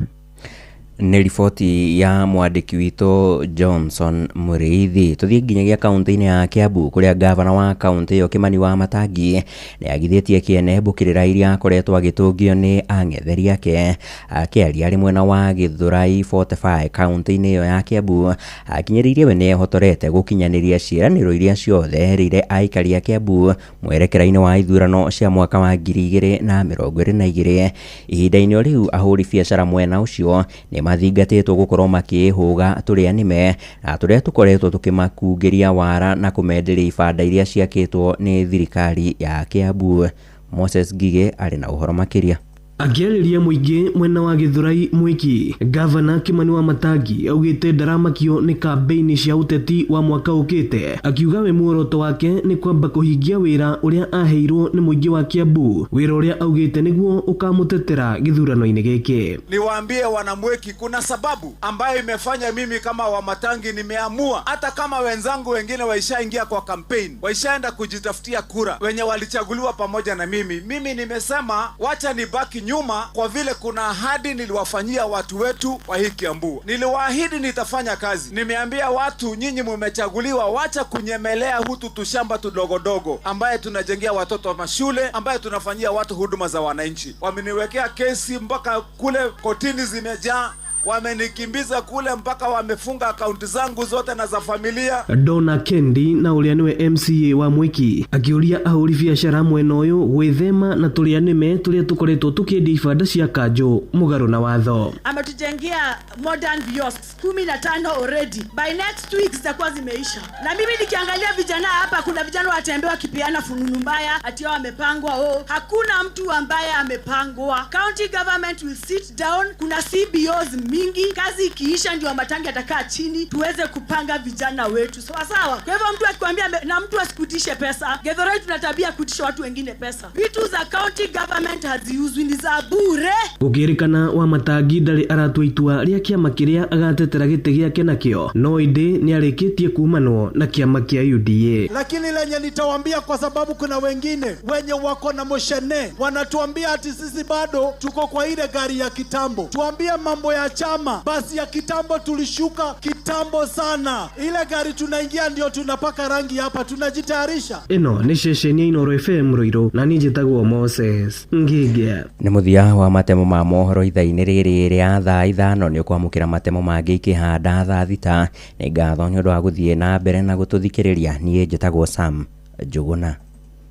Nĩ riboti ya mwandĩki witũ Johnson Mũrĩithi. Tũthiĩ nginyagia kaunti-inĩ ya Kiambu kũrĩa gavana wa kaunti ĩyo Kimani wa Matangi nĩ agithĩtie kĩene mbũkĩrĩra iria akoretwo agĩtũngio nĩ ang'etheri ake. Akĩaria arĩ mwena wa Gĩthũrai 45 kaunti-inĩ ĩyo ya Kiambu, akinyĩrĩirie we nĩehotorete gũkinyanĩria ciĩranĩro iria ciothe erĩire aikari a Kiambu mwerekera-inĩ wa ithurano cia mwaka wa 2022. Ihinda-inĩ o rĩu ahũri biacara mwena ũcio nĩ mathingatĩtwo gũkorwo makĩĩhũga tũrĩa nĩme na tũrĩa tũkoretwo tũkĩmakungĩria wara na kũmenderia ibanda iria ciakĩtwo nĩ thirikari ya Kiambu. Moses Ngigĩ arĩ na ũhoro makĩria. Akĩarĩria mũingĩ mwena wa Gĩthũrai Mwiki, gavana Kimani wa Matangi augĩte ndaramakio nĩ kambeini cia ũteti wa mwaka ũkĩte, akiuga we muoroto wake nĩ kwamba kũhingia wĩra ũrĩa aheirwo nĩ mũingĩ wa Kiambu, wĩra ũrĩa augĩte nĩguo ũkamũtetera gĩthurano-inĩ gĩkĩ. Niwaambie wanamweki, kuna sababu ambayo imefanya mimi kama Wamatangi nimeamua, hata kama wenzangu wengine waishaingia kwa campaign, waishaenda kujitafutia kura, wenye walichaguliwa pamoja na mimi, mimi nimesema wacha nibaki nyuma, kwa vile kuna ahadi niliwafanyia watu wetu wa hii Kiambu. Niliwaahidi nitafanya kazi. Nimeambia watu, nyinyi mumechaguliwa, wacha kunyemelea hutu tushamba tudogodogo ambaye tunajengea watoto mashule, ambaye tunafanyia watu huduma za wananchi. Wameniwekea kesi mpaka kule kotini zimejaa, wamenikimbiza kule mpaka wamefunga akaunti zangu zote na za familia. Donna Kendi na ũrĩa nĩwe MCA wa Mwiki akĩũria ahũri biacara mwena ũyũ gwĩthema na tũrĩa nĩme tũrĩa tũkoretwo tũkĩendia ibanda cia kanjũ mũgarũ na watho. Ametujengia modern kiosks 15 already, by next week zitakuwa zimeisha. Na mimi nikiangalia vijana hapa, kuna vijana watembea wakipeana fununu mbaya ati wao wamepangwa. Oh, hakuna mtu ambaye amepangwa. County government will sit down. Kuna CBOs mingi. Kazi ikiisha ndio Wamatangi atakaa chini tuweze kupanga vijana wetu sawa sawa. Kwa hivyo mtu akikwambia na mtu asikutishe pesa. Githurai tuna tabia kutisha watu wengine pesa. Vitu za county government haziuzwi, ni za bure. Gũkĩrĩkana Wamatangi ndarĩ aratua itua rĩa kĩama kĩrĩa agatetera gĩtĩ gĩake nakĩo, no ĩndĩ nĩarĩkĩtie kumanwo na kĩama kĩa UDA. Lakini lenye nitawaambia, kwa sababu kuna wengine wenye wako na moshene wanatuambia ati sisi bado tuko kwa ile gari ya kitambo. Tuambie mambo ya chama, basi ya kitambo tulishuka kitambo sana. Ile gari tunaingia ndio tunapaka rangi hapa, tunajitayarisha. Ĩno nĩ ceceni ya Inooro FM Ruiru na niĩ njĩtagwo Moses Ngĩngĩa. Nĩ mũthia wa matemo ma mohoro ithaa-inĩ rĩrĩ rĩa thaa 5. Nĩ ũkwamũkĩra matemo mangĩ ikĩhanda thaa 6. Nĩ ngatho nĩ ũndũ wa gũthiĩ na mbere na gũtũthikĩrĩria. Niĩ njĩtagwo Sam Njũgũna.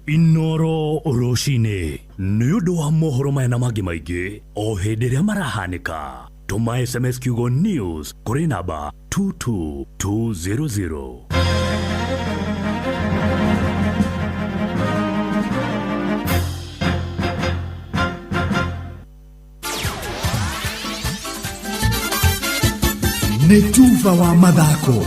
Inooro rũcinĩ nĩ ũndũ wa mohoro maya na mangĩ maingĩ o hĩndĩ ĩrĩa marahanĩka. Tũma SMS kiugo news kũrĩ namba 22200. Nĩ tuba wa mathako.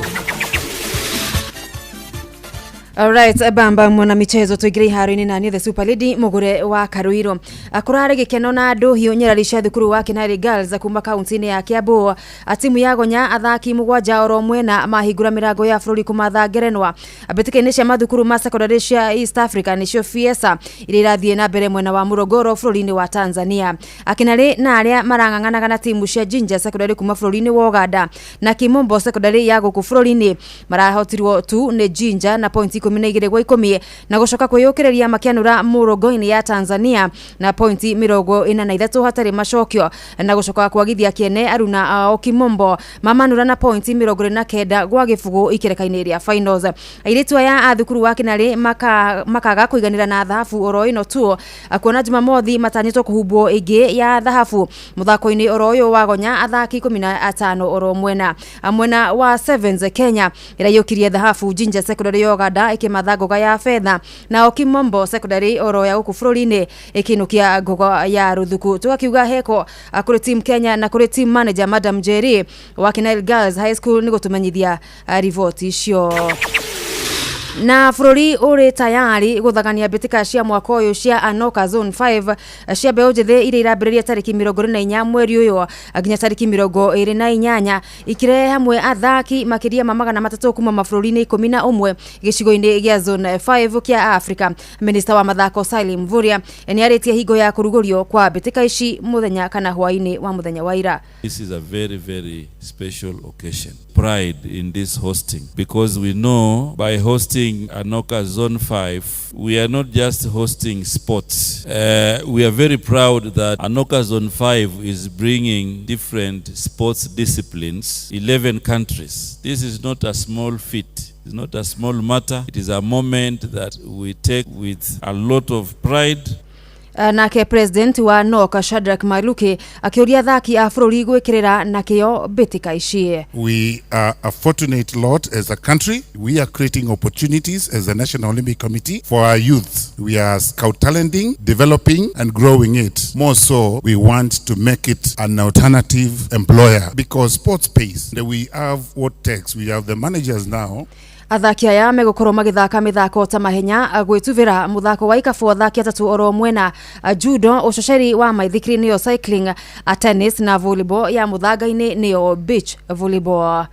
Alright, bamba mwana michezo tuingire iharo-inĩ na niĩ the super lady mũgũre wa Karuiro. Kũrarĩ gĩkeno na ndũhiũ nyarari cia thukuru wa Kinari Girls kuma kaunti-inĩ ya Kiambu. Timu ya Gonya athaki 7 oro mwena mahingũra mĩrango ya bũrũri kũmatha ngerenwa mbĩtĩka-inĩ cia mathukuru ma secondary cia East Africa nĩcio FIESA iria irathiĩ na mbere mwena wa Morogoro bũrũri-inĩ wa Tanzania. Akinarĩ na arĩa marang'ang'anaga na timu cia Jinja secondary kuma bũrũri-inĩ wa Uganda na Kimombo secondary ya gũkũ bũrũri-inĩ marahotirwo tu nĩ Jinja na pointi 12 gwa 10 na gũcoka kwĩyũkĩrĩria makĩanũra Morogoro-inĩ ya Tanzania na pointi 43 hatarĩ macokio na gũcoka kwagithia kĩene aruna ao Kimombo mamanũra na pointi 29 gwa gĩbũgũ ikereka-inĩ rĩa finals. Airĩtu aya a thukuru wa Kinarĩ makaga kũiganĩra na thahabu oro ĩno tu kuona Jumamothi matanyĩtwo kũhumbwo ĩngĩ ya thahabu mũthako-inĩ oro ũyũ wa Gonya athaki 15 oro mwena mwena wa Sevens Kenya ĩraiyũkirie thahabu Jinja secondary ya Uganda ĩkĩmatha ngoga ya fedha nao Kimombo secondary oro ya gũkũ bũrũri-inĩ ĩkĩinũkia ngoga ya ruthuku. Tũgakiuga heko kũrĩ team Kenya na kũrĩ team manager Madam Jerry wa Kinel Girls High School nĩ gũtũmenyithia riboti icio. Na bũrũri ũrĩ tayari gũthagania mbĩtĩka cia mwaka ũyũ cia Anoka Zone 5 cia mbeũ njĩthĩ iria irambĩrĩria tarĩki 24 mweri ũyũ nginya tarĩki 28 ikirehe hamwe athaki makĩria ma 300 kuma mabũrũri-inĩ 11 gĩcigo-inĩ gĩa Zone 5 kĩa Africa. Minista wa mathako Salim Mvurya nĩarĩtie hingo ya kũrugũrio kwa mbĩtĩka ici mũthenya kana hwaĩ-inĩ wa mũthenya wa ira. This is a very, very special occasion. Pride in this hosting, because we know by hosting Anoka Zone 5, we are not just hosting sports. We are very proud that Anoka Zone 5 is bringing different sports disciplines, 11 countries. This is not a small feat. It's not a small matter. It is a moment that we take with a lot of pride. Nake president wa NOCA Shadrack Maluke akĩũria athaki a bũrũri gwĩkĩrĩra na kĩo mbĩtĩka ici. We are a fortunate lot as a country. We are creating opportunities as a National Olympic Committee for our youth. We are scout talenting, developing and growing it. More so, we want to make it an alternative employer because sports pays. We have what takes. We have the managers now. Athaki aya megũkorwo magĩthaka mĩthako ta mahenya, gwĩtubĩra, mũthako wa ikabu athaki 3 oro mwena, judo, ũcoceri wa maithikiri nĩyo cycling, tennis na volleyball ya mũthanga-inĩ nĩyo beach volleyball.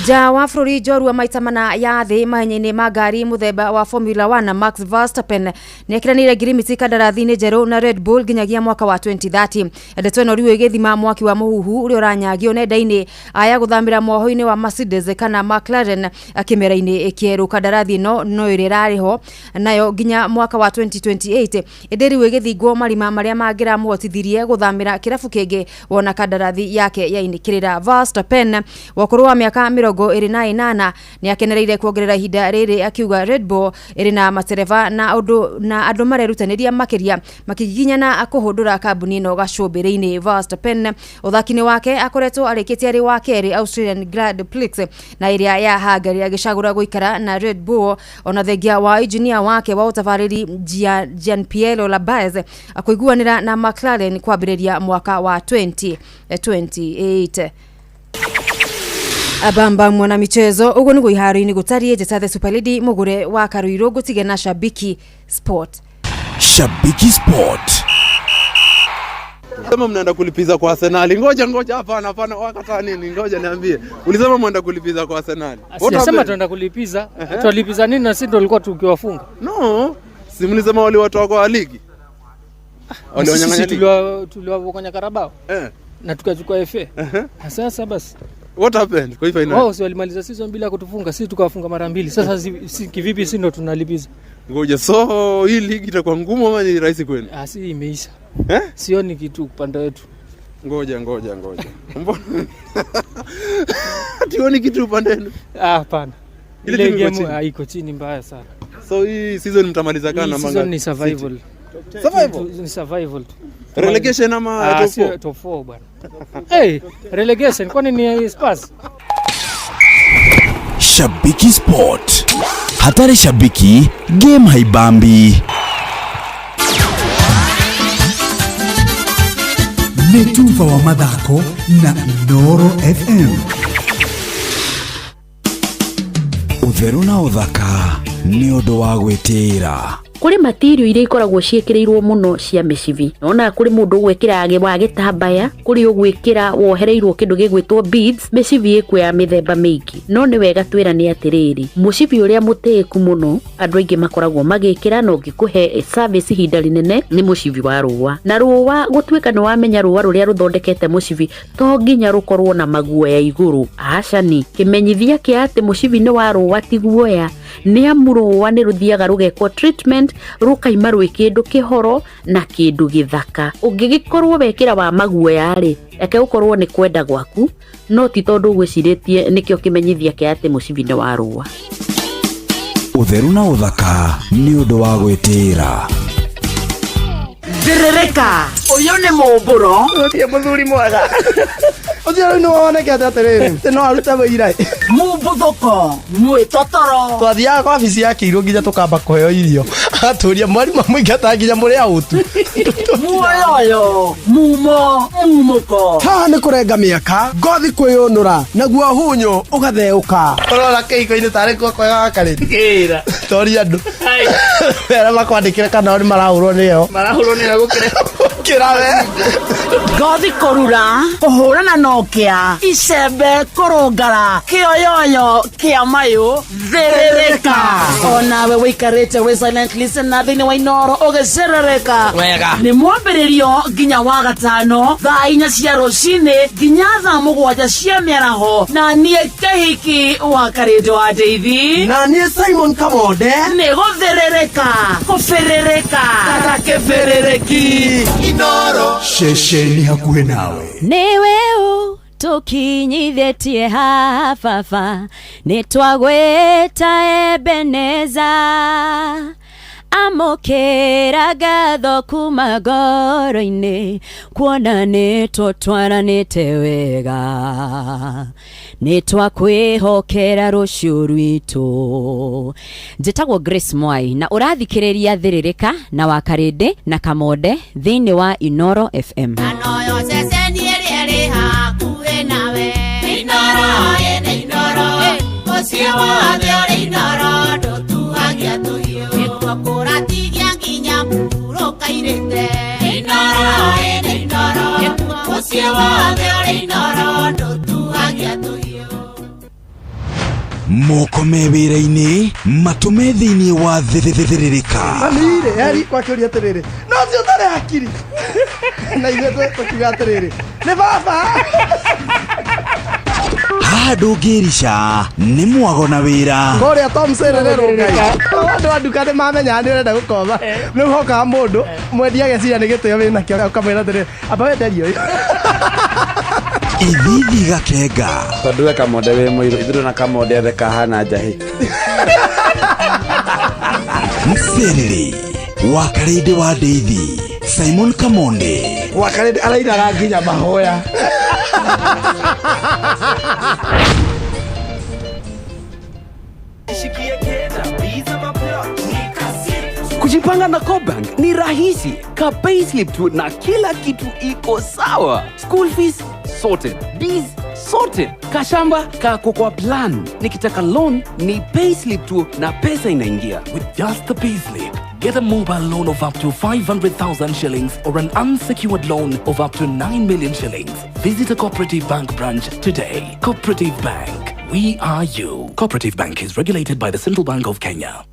Nja wa bũrũri njorua maita mana ya thĩ mahenya-inĩ ma ngari mũthemba wa Formula 1 Max Verstappen nĩekĩranĩire ngirimiti kandarathi-inĩ njerũ na Red Bull nginyagia mwaka wa 2030. Ndeto ĩno rĩu ĩgĩthima mwaki wa mũhuhu ũrĩa ũranyagio nenda-inĩ aya gũthamĩra mwoho-inĩ wa Mercedes kana McLaren kĩmera-inĩ kĩerũ. Kandarathi ĩno no ĩrĩa ĩrarĩ ho nayo nginya mwaka wa 2028 ĩndĩ rĩu ĩgĩthingwo marima marĩa mangĩramũhotithirie gũthamĩra kĩrabu kĩngĩ wona kandarathi yake yainĩkĩrĩra. Verstappen wa ũkũrũ wa mĩaka 28 nĩ akenereire kuongerera ihinda rĩrĩ akiuga Red Bull ĩrĩ na matereba na ũndũ na andũ marerutanĩria makĩria makĩgiginyana kũhũndũra kambuni ĩno gacũmbĩrĩ-inĩ. Verstappen ũthaki-inĩ wake akoretwo arĩkĩtie arĩ wa kerĩ Australian Grand Prix na ĩrĩa ya Hungary agĩcagũra gũikara na Red Bull ona thengia wa injinia wake wa ũtabarĩri Gianpiero Lavazza kũiguanĩra na McLaren kwambĩrĩria mwaka wa 2028. Abamba mwana michezo uguo niguo iharo-inĩ gũtariĩ. Njĩta the Super Lady Mũgũre wa Karuirũ ngũtige na Shabiki Sport. Shabiki Sport. Sema mnaenda kulipiza kwa Arsenal. Ngoja ngoja, hapana hapana, wakataa nini? Ngoja niambie. Ulisema mnaenda kulipiza kwa Arsenal. What Sijasema happened? tunaenda kulipiza. Tulipiza nini na sisi ndo tulikuwa tukiwafunga? No, si mlisema waliwatoa kwa ligi? Waliwanyang'anya Sisi ligi. tuliwa kwenye Carabao. Na tukachukua FA. Na sasa basi. What happened kwa hii final? Wao si walimaliza season bila kutufunga, sisi tukawafunga mara mbili. Sasa si kivipi sisi ndo tunalipiza? Ngoja, so hii ligi itakuwa ngumu ama ni rahisi kwenu? Ah, si imeisha. Eh? Sioni kitu upande wetu. Ngoja ngoja ngoja. Mbona hatuoni kitu upande wenu? Ah, hapana. Ile Ile timu iko game chini. iko chini mbaya sana. So hii season mtamaliza kana Hii namba season ngapi? ni survival. City. Survival? Ni survival tu. Relegation ama top sio four? top 4 bwana. Hey, relegation kwani ni Spurs? Shabiki Sport. Hatari shabiki, game haibambi. Nĩ tuba wa mathako na Inooro FM. Ũtheru na ũthaka nĩ ũndũ wa gwĩtĩĩra. Kũrĩ matirio iria ikoragwo ciĩkĩrĩirwo mũno cia mĩcibi. Nona kũrĩ mũndũ ũgwĩkĩra wa gĩtambaya, kũrĩ ũgwĩkĩra wohereirwo kĩndũ gĩgwĩtwo beads. Mĩcibi ĩkuo ya mĩthemba mĩingĩ, no nĩ wega twĩrane atĩrĩrĩ, mũcibi ũrĩa mũtĩĩku mũno andũ aingĩ makoragwo magĩkĩra na ũngĩkũhe service ihinda rĩnene nĩ mũcibi wa rũa. Na rũa gũtuĩka nĩ wamenya rũa rũrĩa rũthondekete mũcibi to nginya rũkorwo na maguoya igũrũ, acani. Kĩmenyithia kĩa atĩ mũcibi nĩ wa rũa ti guoya nĩ amu rũa nĩ rũthiaga rũgekwo treatment rũkaima rwĩ kĩndũ kĩhoro na kĩndũ gĩthaka. Ũngĩgĩkorwo wekĩra wa maguoya rĩ, reke ũkorwo nĩ kwenda gwaku, no ti tondũ ũgwĩcirĩtie nĩkĩo kĩmenyithia kĩa atĩ mũcibi nĩ wa rũa. Ũtheru na ũthaka nĩ ũndũ wa gwĩtĩĩra. Thĩrĩrĩka ũyũ nĩ mũmbũro. Ũtie mũthuri mwega ũcio rĩu nĩ wonekete atĩrĩrĩ atĩ no arute wĩira. Mumbuthũko mwĩtotoro. Twathiaga kwa wabici ya kĩirũ nginya tũkamba kũheo irio, agatũria mwarimũ amũingata nginya mũrĩ aũtu. Muoyoyo mumo mumũko. Haha nĩ kũrenga mĩaka, ngothi kwĩyũnũra, naguo hunyũ ũgatheũka, ũrora kĩhiko-inĩ tarĩ kuo kwega gakarĩ toria andũ arĩa makwandĩkĩre kana o nĩ marahũrwo nĩyo. Marahũrwo nĩyo gũkĩra. Gũkĩra we. Ngothi kũrura, kũhũrana na ũkĩa, icembe kũrũngara, kĩoyoyo kĩa mayũ. Thĩrĩrĩka onawe wĩikarĩte wĩ silent listener thĩinĩ wa Inooro ũgĩcerereka. Wega. Nĩ mwambĩrĩrio nginya wa gatano thaa 4 cia rũcinĩ nginya thaa 7 cia mĩaraho, na niĩ Kĩhiki wa Karĩndũ wa Ndeithi na niĩ Simon Kamonde. Nĩ gũthĩrĩrĩka kũbĩrĩrĩka ta kĩbĩrĩrĩki. Inooro. Ceceni hakuhĩ nawe. Nĩwe ũ tũkinyithĩtie haha baba, nĩ twagwĩta Ebeneza, amũkĩra ngatho kuma ngoro-inĩ, kuona nĩ tũtwaranĩte wega, nĩ twakwĩhokera rũciũ rwitũ. Njĩtagwo Grace Mwai na ũrathikĩrĩria Thĩrĩrĩka na Wakarĩndĩ na Kamonde thĩinĩ wa Inooro FM. Noyo ceceni ĩrĩa ĩrĩ hakuhĩ nawe. Inooro ĩnĩ Inooro, mũciĩ wothe ũrĩ Inooro, ndũtuhagia tũhiũ. Nĩkuo kũratigia nginya mũhurũka-irĩte. Inooro ĩnĩ Inooro, mũciĩ wothe ũrĩ Inooro, ndũtuhagia tũhiũ. Moko me wĩra-inĩ, matũ me thĩinĩ wa Thĩrĩrĩka. Mami-rĩ eri kwakĩũria atĩrĩrĩ, no ũcio ũtarĩ hakiri, na ithuĩ tũkiuga atĩrĩrĩ, nĩ baba. Haha ndũngĩrica nĩ mwago na wĩra. Kũrĩa Tom Serererwo Ngai, andũ a nduka nĩ mamenyaga nĩ ũrenda gũkomba, rĩu hokaga mũndũ mwendia ageciria nĩ gĩtĩo wĩnakĩo, ũkamwĩra atĩrĩrĩ, amba wenderie ũyũ. Ithithi Gakenga. Tondũ we Kamonde wĩ mũirũ, ithuĩ na Kamonde othe kahana njahĩ. Mserere wa Karĩndĩ wa Ndeithi, Simon Kamonde. Wa Karĩndĩ arainaga nginya mahoya. Kujipanga na CoBank ni rahisi. Ka payslip tu na kila kitu iko sawa. School fees sorted, bees sorted, kashamba kako kwa plan. Nikitaka loan ni payslip tu na pesa inaingia. With just the payslip, get a mobile loan of up to 500,000 shillings or an unsecured loan of up to 9 million shillings. Visit a Cooperative Bank branch today. Cooperative Bank, we are you. Cooperative Bank is regulated by the Central Bank of Kenya.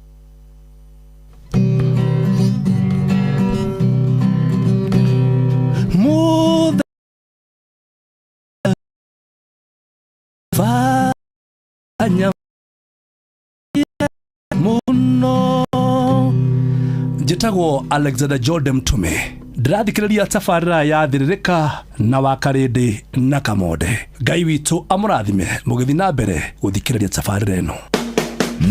Fanya muno. Njĩtagwo Alexander Jordan Mtume, ndĩrathikĩrĩria tabarĩra ya Thĩrĩrĩka na Wakarĩndĩ na Kamonde. Ngai witũ amũrathime mũgĩthiĩ na mbere gũthikĩrĩria tabarĩra ĩno.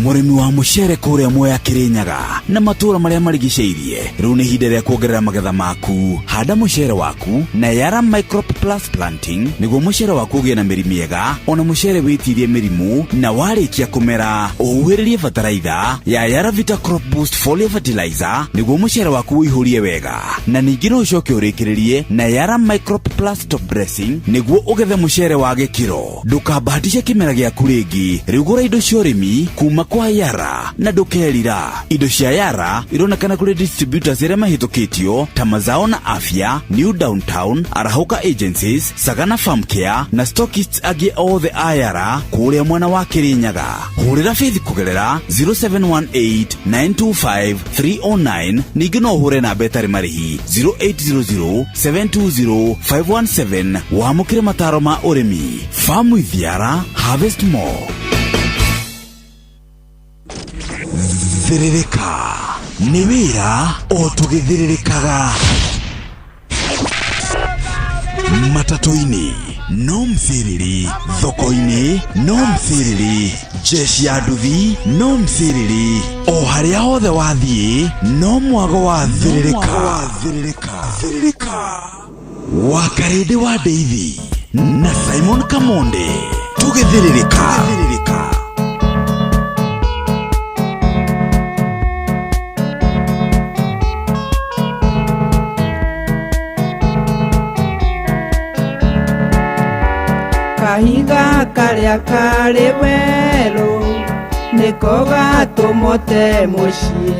Mũrĩmi wa mũcere kũrĩa Mwea Kĩrĩnyaga na matũũra marĩa marigicĩirie, rĩu nĩ ihinda rĩa kuongerera magetha maku. Handa mũcere waku na Yara Microp Plus Planting nĩguo mũcere waku ũgĩe na mĩri mĩega, ona mũcere wĩtirie mĩrimũ, na warĩkia kũmera ũhuhĩrĩrie bataraitha ya Yara Vita Crop Boost Foliar Fertilizer nĩguo mũcere waku ũihũrie wega, na ningĩ no ũcoke ũrĩkĩrĩrie na Yara Microp Plus Top Dressing nĩguo ũgethe mũcere wa gĩkĩro. Ndũkambahatishe kĩmera gĩaku rĩngĩ, rĩu gũra indo cia ũrĩmi kuma kwa Yara na ndũkerira. Indo cia Yara ironekana kũrĩ distributors arĩa mahĩtũkĩtio ta Mazao na Afya, New Downtown, Arahũka Agencies, Sagana Farm Care na stockists angĩ othe a Yara kũrĩa mwena wa Kĩrĩnyaga. Hũrĩra Faith kũgerera 0718 925 309, ningĩ no ũhũre namba ĩtarĩ marĩhi 0800 720 517 wamũkĩre mataro ma ũrĩmi. Farm with Yara, harvest more. Thĩrĩrĩka nĩ wĩra o tũgĩthĩrĩrĩkaga matatũ-inĩ no mcĩrĩri, thoko-inĩ no mcĩrĩri, jeshi ya nduthi no mcĩrĩri, o harĩa hothe wathiĩ no mwago wa thĩrĩrĩka. Wa Karĩndĩ wa Ndeithi na Simon Kamonde, tũgĩthĩrĩrĩka. Kahiga karĩa karĩ werũ nĩko gatũmote mũciĩ,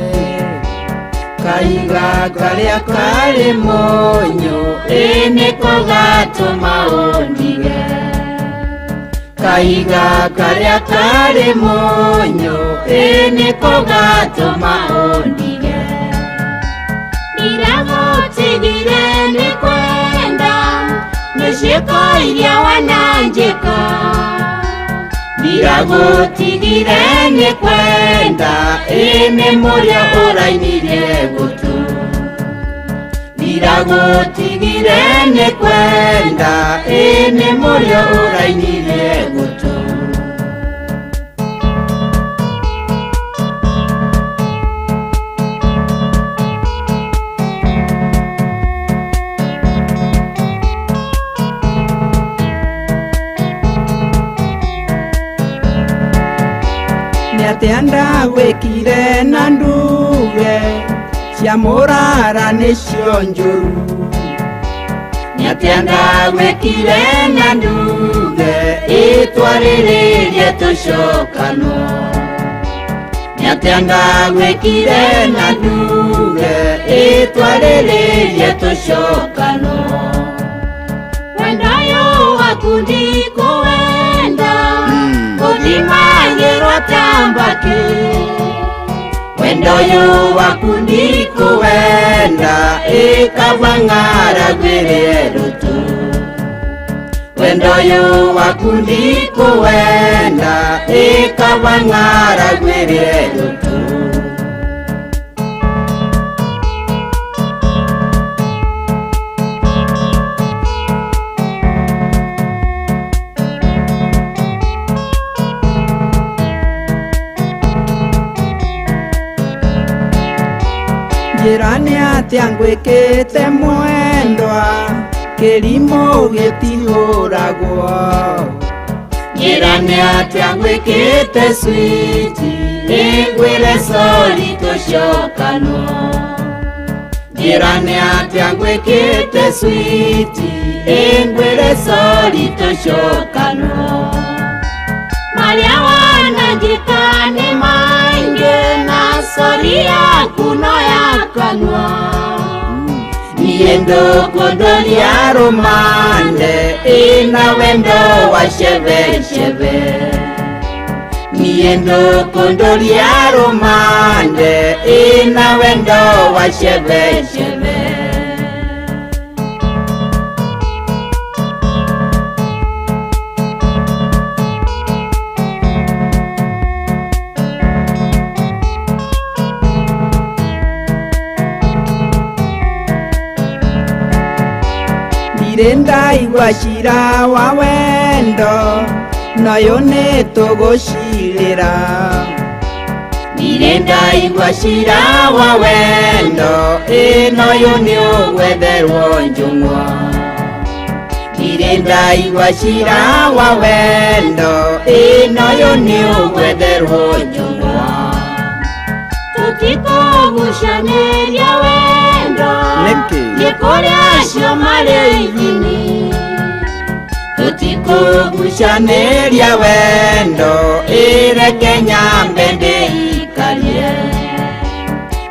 kahiga karĩa karĩ mũnyũ ĩ nĩko gatũma ũndige, kahiga karĩa karĩ mũnyũ ĩ nĩko gatũma ũndige. Ndiragũtigire nĩ kwenda nĩ ciĩko iria wananjĩka, ndiragũtigire nĩ kwenda ĩ nĩ mũrĩa ũrainirie gũtũ, ndiragũtigire nĩ kwenda ĩ nĩ mũrĩa ũrainirie gũtũ. Nĩatĩa ndagwĩkire na nduge cia mũrara nĩcio njũru, nĩatĩa ndagwĩkire na nduge ĩtwarĩrĩrie tũcokanwo, nĩatĩa ndagwĩkire na nduge ĩtwarĩrĩrie tũcokanwo. Wendo ũyũ waku ndikũwenda gũthimagĩrwo ta mbakĩ, wendo ũyũ waku ndikũwenda ĩkaba ng'aragu ĩrĩa ĩrũtũ, wendo ũyũ waku ndikũwenda ĩkaba ng'aragu ĩrĩa ĩrũtũ. Njĩra nĩ atĩa ngwĩkĩte mwendwa kĩrimũ gĩtihũragwo. Njĩra nĩ atĩa ngwĩkĩte switi ĩngwĩre sori tũcokanwo. Njĩra nĩ atĩa ngwĩkĩte switi ĩngwĩre sori tũcokanwo. Marĩa wananjĩka nĩ maingĩ na sori yaku no ya kanua. Niĩ ndũkũndoria rũmande ĩna wendo wa cebecebe. Niĩ ndũkũndoria rũmande ĩna wendo wa cebecebe. Ndirĩ ndaigua cira wa wendo nayo nĩ tũgũcirĩra. Ndirĩ ndaigua cira wa wendo ĩnoyũ nĩ ũgwetherwo njũng'wa. Ndirĩ ndaigua cira wa wendo ĩnoyũ nĩ ũgwetherwo njũng'wa. Tũtikũgucanĩria wendo Nĩkĩ? Nĩ kũrĩ acio marĩ ithimi. Tũtikũgucanĩria wendo ĩreke nyambe ndĩikarie.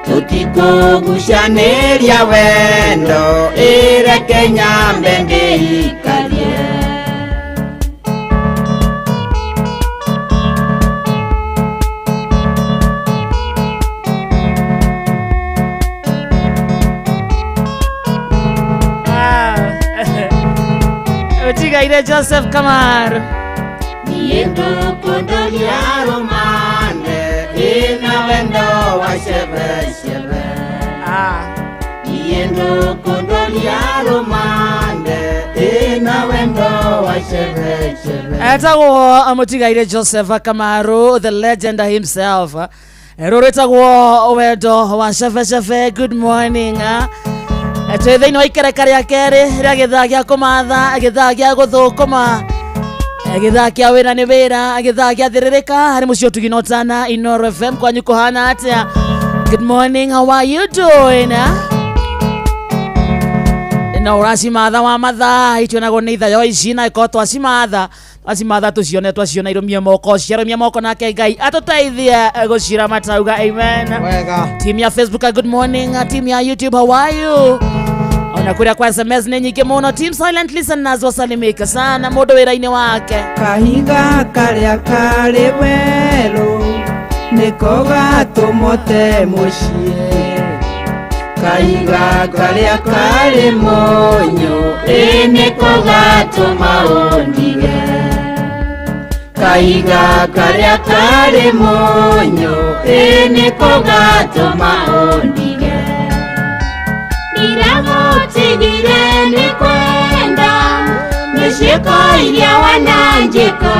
Tũtikũgucanĩria wendo ĩreke nyambe ndĩikarie. Utigaire Joseph Kamaru. Niĩ ndũkũndoria rũmande ĩna wendo wa cebecebe. Niĩ ndũkũndoria rũmande ĩna wendo wa cebecebe. Etagwo Mutigaire Joseph Kamaru, the legend himself. Rũrĩtagwo wendo wa cebecebe. Good morning. Twĩ thĩinĩ wa ikereka rĩa kerĩ rĩa gĩthaa gĩa kũmatha, gĩthaa gĩa gũthũkũma, gĩthaa kĩa wĩra nĩ wĩra, gĩthaa gĩa thĩrĩrĩka harĩ mũciĩ ũtugi na ũtana Inoro FM. Kwanyu kũhana atĩa? Good morning, how are you doing? No ũracimatha wa mathaa itionagwo nĩ ithayo ici na ĩkorwo twacimatha twacimatha tũcione twaciona irũmie moko ciarũmia moko nake Ngai atũteithie gũcira matauga amen. Wega. Team ya Facebook, good morning. Team ya YouTube, how are you? Ona kuria kwa SMS nĩ nyingĩ mũno. Team Silent Listeners wasalimika sana mũndũ wĩra-inĩ wake. Kahiga karĩa karĩ werũ nĩko gatũmote mũciĩ. Kahiga karĩa karĩ mũnyũ ĩ nĩko gatũma ũndige. Kahiga karĩa karĩ mũnyũ ĩ nĩko gatũma ũndige. Ndiragũtigire nĩ kwenda mĩciĩko iria wananjĩka.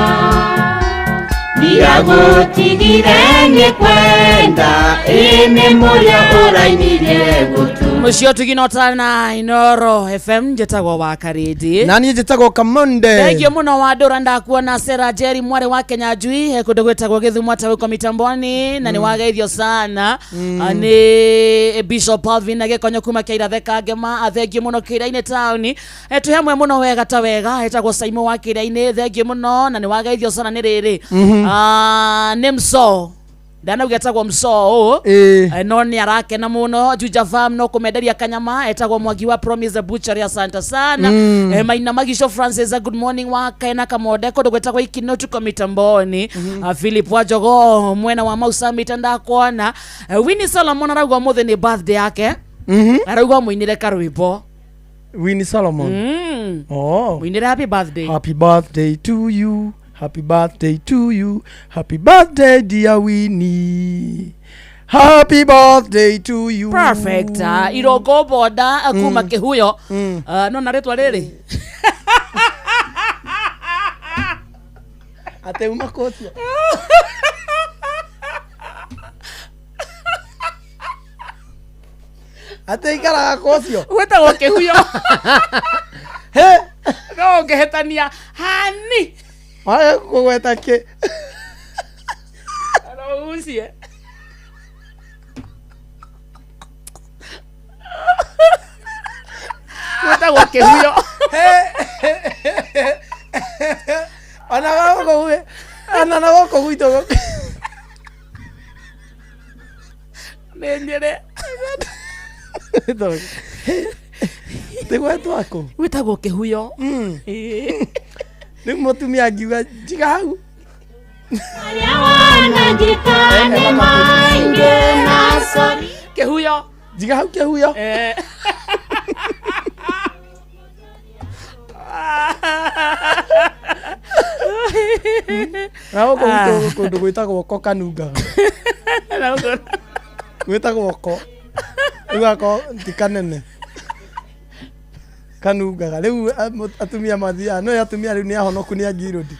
Ndiragũtigire nĩ kwenda ĩ nĩ mũrĩa ũrainirie gũtũ. Mũciĩ ũtugi na ũtana Inoro FM. Njĩtagwo wa Karĩndĩ. Na niĩ njĩtagwo Kamonde. Thengiũ mũno wa ndũra ndakuona Sarah Jerry mwarĩ wa Kenya Njui he kũndũ gwĩtagwo Gĩthumo atawĩkwo mitamboni na nĩ wageithio sana nĩ Bishop Alvin na Gĩkonyo kuma Kĩirathe Kangema. Thengiũ mũno Kĩrainĩ taũni twĩ hamwe mũno wega ta wega. Etagwo Saimo wa Kĩrainĩ, thengiũ mũno na nĩ wageithio sana nĩ rĩrĩ nĩ mso ndanauga etagwo mso ũ no nĩ arakena mũno. Juja Farm no kũmenderia kanyama etagwo Mwangi wa Promise Butchery, asante sana. Maina Magisho Francis, good morning wa Kaena Kamonde kũndũ gwĩtagwo Ikino tuko mitamboni. Philip wa Jogoo mwena wa Mausa mitandakwana. Winnie Solomon arauga ũmũthĩ nĩ birthday yake. Arauga mũinĩre karwĩmbo. Winnie Solomon. Oh. Mũinĩre happy birthday. Happy birthday to you. Happy birthday to you. Happy birthday dear Winnie. Happy birthday to you. Perfect. Irongo boda kuma Kĩhuyo. No na rĩtwa rĩrĩ Ate uma kũtia. Atĩ ikaraga kwa ũcio. Gwĩtagwo kĩhuyo. No ũngĩhĩtania hani. Wage kũgweta kĩ. No ũgucie. Gwĩtagwo kĩhuyo. Ona gũkũ gwĩ ona na gũkũ gwitũ gũkũ. Nĩ nyĩrĩ. Atĩ gwetwo kũ? Gwĩtagwo kĩhuyo. Rĩu mũtumia angiuga njiga hau. Kĩhuyo. Njiga hau kĩhuyo. Na gũkũ gwitũ kũndũ gwĩtagwo ko kanungaga. Gwĩtagwo ko. Rĩu gako ti kanene. Kanungaga. Rĩu atumia mathiaga no atumia rĩu nĩ ahonoku nĩ angirũndi.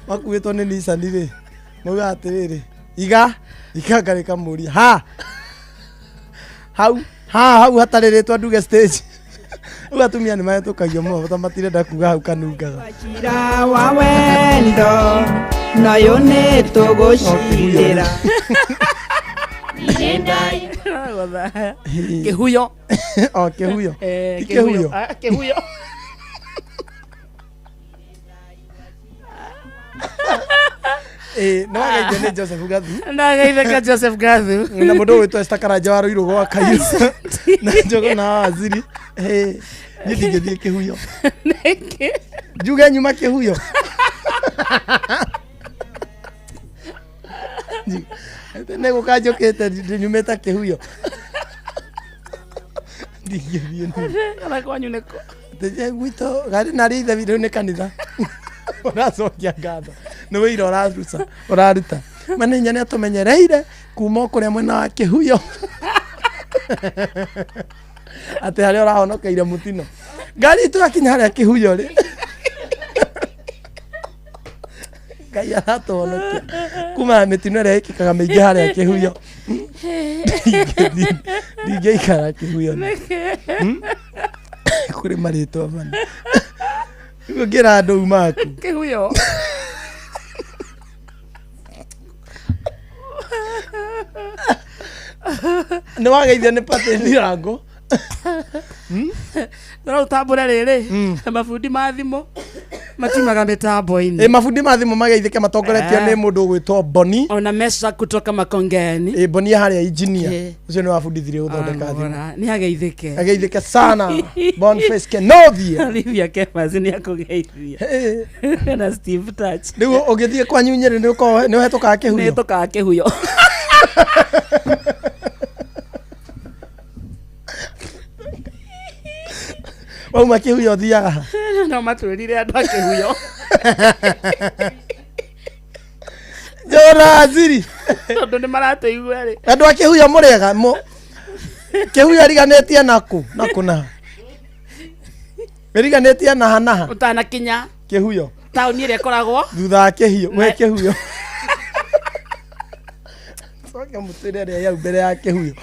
Makuĩtwo nĩ Nissan rĩ. Maugaga atĩrĩrĩ, iga iga ngarĩ kamũria. Ha. Hau ha hau hatarĩ rĩtwa nduge stage. Rĩu atumia nĩ mahĩtũkagio mũno tondũ matirenda kuga hau kanungaga. Cira wa wendo nayo nĩ tũgũcirĩra. Kĩhuyo. O kĩhuyo. Ti kĩhuyo. Kĩhuyo. Nĩ wageithio nĩ Joseph Gathu. Ndageithĩka Joseph Gathu. Na mũndũ ũgwĩtwo Esther Karanja wa Ruiru gwa Kairu. Na Njũgũ na Waziri. Niĩ ndingĩthiĩ kĩhuyo. Nĩkĩ? Njuge nyuma kĩhuyo. Nĩ gũka njũkĩte nyumĩte kĩhuyo. Ndingĩthiĩ niĩ. Kana kwanyu nĩkũ? Gwitũ gari narĩ ithe rĩu nĩ kanitha. Ũracokia ngatho. Nĩ wĩira ũraruta. Ũraruta. Manenya nĩ atũmenyereire kuma o kũrĩa mwena wa kĩhuyo. Atĩ harĩa ũrahonokeire mũtino. Ngari itũ yakinya harĩa kĩhuyo rĩ. Ngai aratũhonokia kuma mĩtino ĩrĩa ĩkĩkaga mĩingĩ harĩa kĩhuyo. Ndingĩikara kĩhuyo. Kũrĩ marĩtwa mana. Rĩu ũngĩra andũ uma kũ? Kĩhuyo. Nĩ wageithio nĩ Patty Ndirango. No ũtambũre rĩrĩ mabundi ma thimũ matiumaga mĩtambo-inĩ. Ĩ mabundi ma thimũ mageithĩke matongoretio nĩ mũndũ ũgwĩtwo Boni. Ona Mesha kutoka Makongeni. Ĩ Boni harĩa engineer. Ũcio nĩ wabundithirie gũthondeka thimũ. Nĩ ageithĩke. Ageithĩke sana. Boniface Kenothia. Olivia Kefas nĩ akũgeithia. Na Steve Touch. Rĩu ũngĩthiĩ kwanyu Nyĩrĩ nĩ ũkoragwo nĩ ũhetũkaga kĩhuyo. Nĩ hetũkaga kĩhuyo. Wauma kĩhuyo ũthiaga ha? No matwĩrire andũ a kĩhuyo. Njũra Waziri. Tondũ nĩ maratũigua rĩ. Andũ a kĩhuyo mũrĩega kĩhuyo ĩriganĩtie na kũ na kũ na ha? Ĩriganĩtie na ha na ha? Ũtanakinya Kĩhuyo. Taũni ĩrĩa ĩkoragwo thutha wa kĩhiyo we kĩhuyo. Coke mũtwĩre ĩrĩa yau mbere ya kĩhuyo.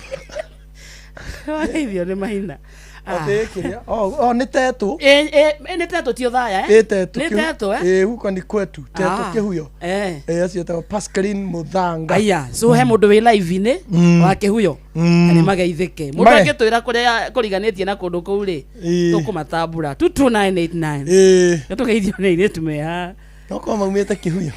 Wageithio nĩ Maina. Atĩ kĩrĩa o nĩ tetũ. Nĩ tetũ ti ũthaya. Ĩ tetũ. Nĩ tetũ. Ĩ huko ni kwetu tetũ kĩhuyo. Ĩ acio etagwo Pascaline Muthanga. Aya, so he mũndũ wĩ live-inĩ wa kĩhuyo. Na nĩ mageithĩke. Mũndũ angĩtwĩra kũrĩa kũriganĩtie na kũndũ kũu rĩ, tũkũmatambũra. 22989. Nĩ tũgeithio nĩ airĩtu me haha. No korwo maumĩte kĩhuyo.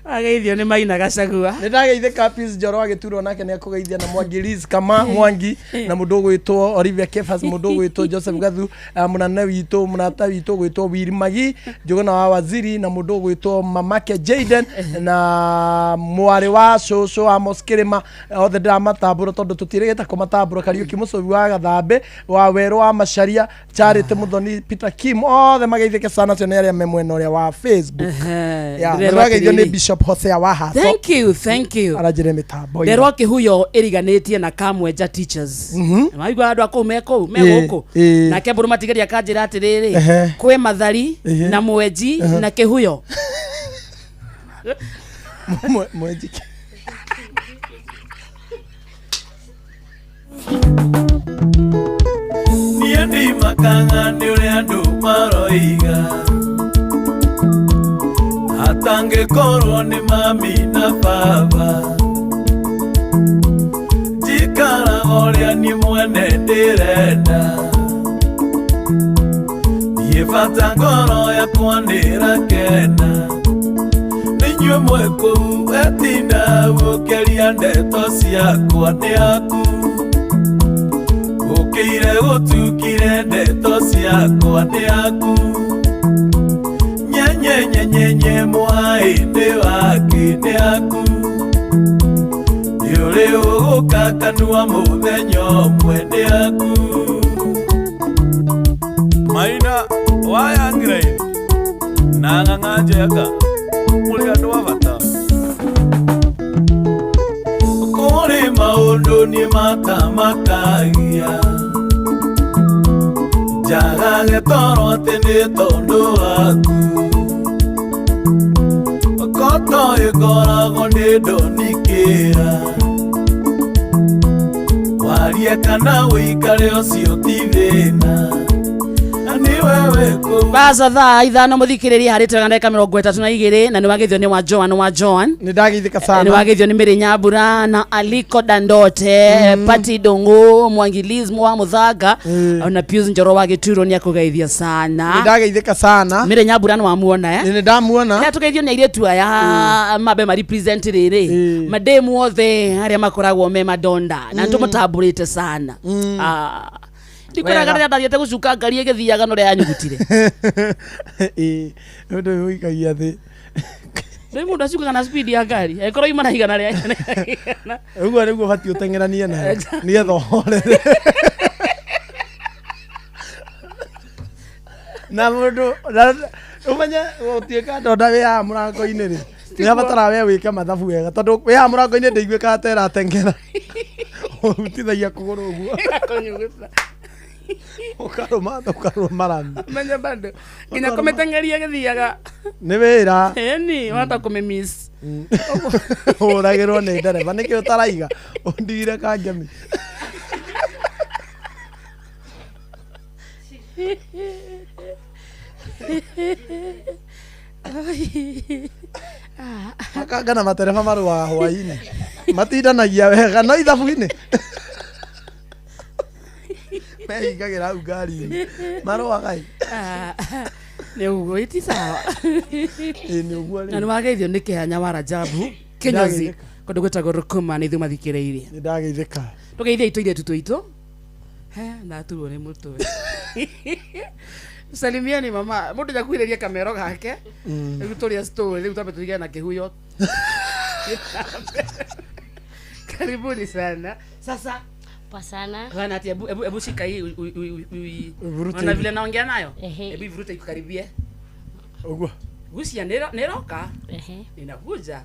Ageithio nĩ Maina Gacagua. Nĩ ndageithĩka Peace Njoro agĩturwo nake nĩ akũgeithia na Mwangi Liz Kama Mwangi na mũndũ ũgwĩtwo Olivia Kefas, mũndũ ũgwĩtwo Joseph Gathu, mũnene witũ mũrata witũ ũgwĩtwo Willy Magi, Njũgũna wa Waziri na mũndũ ũgwĩtwo Mamake Jaden na mwarĩ wa cũcũ Amos Kĩrĩma, othe ndĩramatambũra tondũ tũtiĩrĩgĩte kũmatambũra. Kariũki Mũcũbi wa Gathambĩ wa Werũ wa Macharia, Charity Muthoni, Peter Kim, othe mageithĩke sana acio nĩ arĩa me mwena ũrĩa wa Facebook. Yeah, ndĩrerwo nĩwageithio nĩ atĩrĩrĩ. Bishop Hosea wa Hato. Thank you, thank you. Aranjĩre mĩtambo. Nderwo kĩhuyo ĩriganĩtie na Kamwenja Teachers. Maigua andũ a kũu me kũu me gũkũ. Nake Mbũrũ Matigari akanjĩra atĩrĩrĩ, kwĩ Mathari na Mwenji na kĩhuyo. Mwenjike. Niĩ ndimakaga nĩ ũrĩa andũ maroiga atangĩkorwo nĩ mami na baba njikaraga ũrĩa niĩ mwene ndĩrenda niĩ bata ngoro yakwa nĩrakena nĩ inyuĩ mwĩ kũu etinda gũkĩria ndeto ciakwa nĩ aku Ukire gutukire ndeto ciakwa nĩ aku nyenye nyenye nye mwaĩ-inĩ wake nĩ aku nĩ ũrĩ ũgũka kanua mũthenya ũmwe nĩ aku Maina wayangire na ng'ang'a njega mũrĩ andũ a bata kũrĩ maũndũ niĩ matamakagia njagage toro atĩ nĩ tondũ waku koto ĩkoragwo nĩ ndonikĩra warie kana ũikare ũcio ti thĩna nĩ wewe kũu Baza thaa ithano muthikiriria harĩ twega ndagĩka mĩrongo ĩtatũ na igĩrĩ na nĩ wageithio nĩ wa Joan wa Joan nĩ ndageithĩka sana nĩ wageithio nĩ Mary Nyambura na Aliko Dandote Pati Dongo Mwangilismo wa Muthanga ona Pius Njoro wa Gĩturo nĩ akũgeithia sana nĩ ndageithĩka sana Mary Nyambura nĩ wamuona eh nĩ ndamuona Rĩrĩa tũgeithio nĩ airĩtu aya mambe ma represent rĩrĩ mademu othe arĩa makoragwo me madonda na nĩtũmũtambũrĩte sana Ah ndikoraga rĩrĩa ndathiĩte gũcuka ngari ĩgĩthiaga no ũrĩa yanyugutire ĩĩ ũndũ ũyũ ũikagia thĩ rĩu mũndũ acukaga na speed ya ngari angĩkorwo yuma na igana rĩa ũguo nĩguo ũbatiĩ ũteng'eranie nayo nĩgetha ũhorere na mũndũ ũmenye gũtuĩka ndonda wĩ haha mũrango-inĩ rĩ nĩ abatara we wĩke mathabu wega tondũ wĩ haha mũrango-inĩ ndĩiguĩkaga ta ĩrateng'era ũrutithagia kũgũrũ ũguo Ĩgakũnyuguta. ũkarũma ũkarũma rami menye bado nginya kũmĩteng'eria gĩthiaga nĩ wĩra ĩni wahota kũmĩmiss ũragĩrwo nĩ ndereba nĩkĩ ũtaraiga ũndigire kangemi makanga na matereba marũaga hwaĩ-inĩ matindanagia wega no ithabu-inĩ mehingagĩra hau ngari-inĩ marũaga ĩ nĩ ũguo iti sawa ĩ nĩ ũguo na nĩ rĩu wageithio nĩ kĩhanya wa Rajabu kĩnyozi Ndageithĩka. kũndũ gwĩtagwo Rukuma nĩ ithuĩ mathikĩrĩirie nĩ ndageithĩka tũgeithie itũ tũitũ he ndaturwo nĩ mũtwe salimiani mama mũndũ nyakuhĩrĩrie kamero gake rĩu tũrĩa story rĩu twambe tũigane na kĩhuyo karibuni sana sasa Poa sana. Bwana ati ebu ebu ebu shika hii Ivurute Unaona hivi. vile naongea nayo Ehe. hebu ivurute ikukaribie ũguo gucia niroka Ehe. ninakuja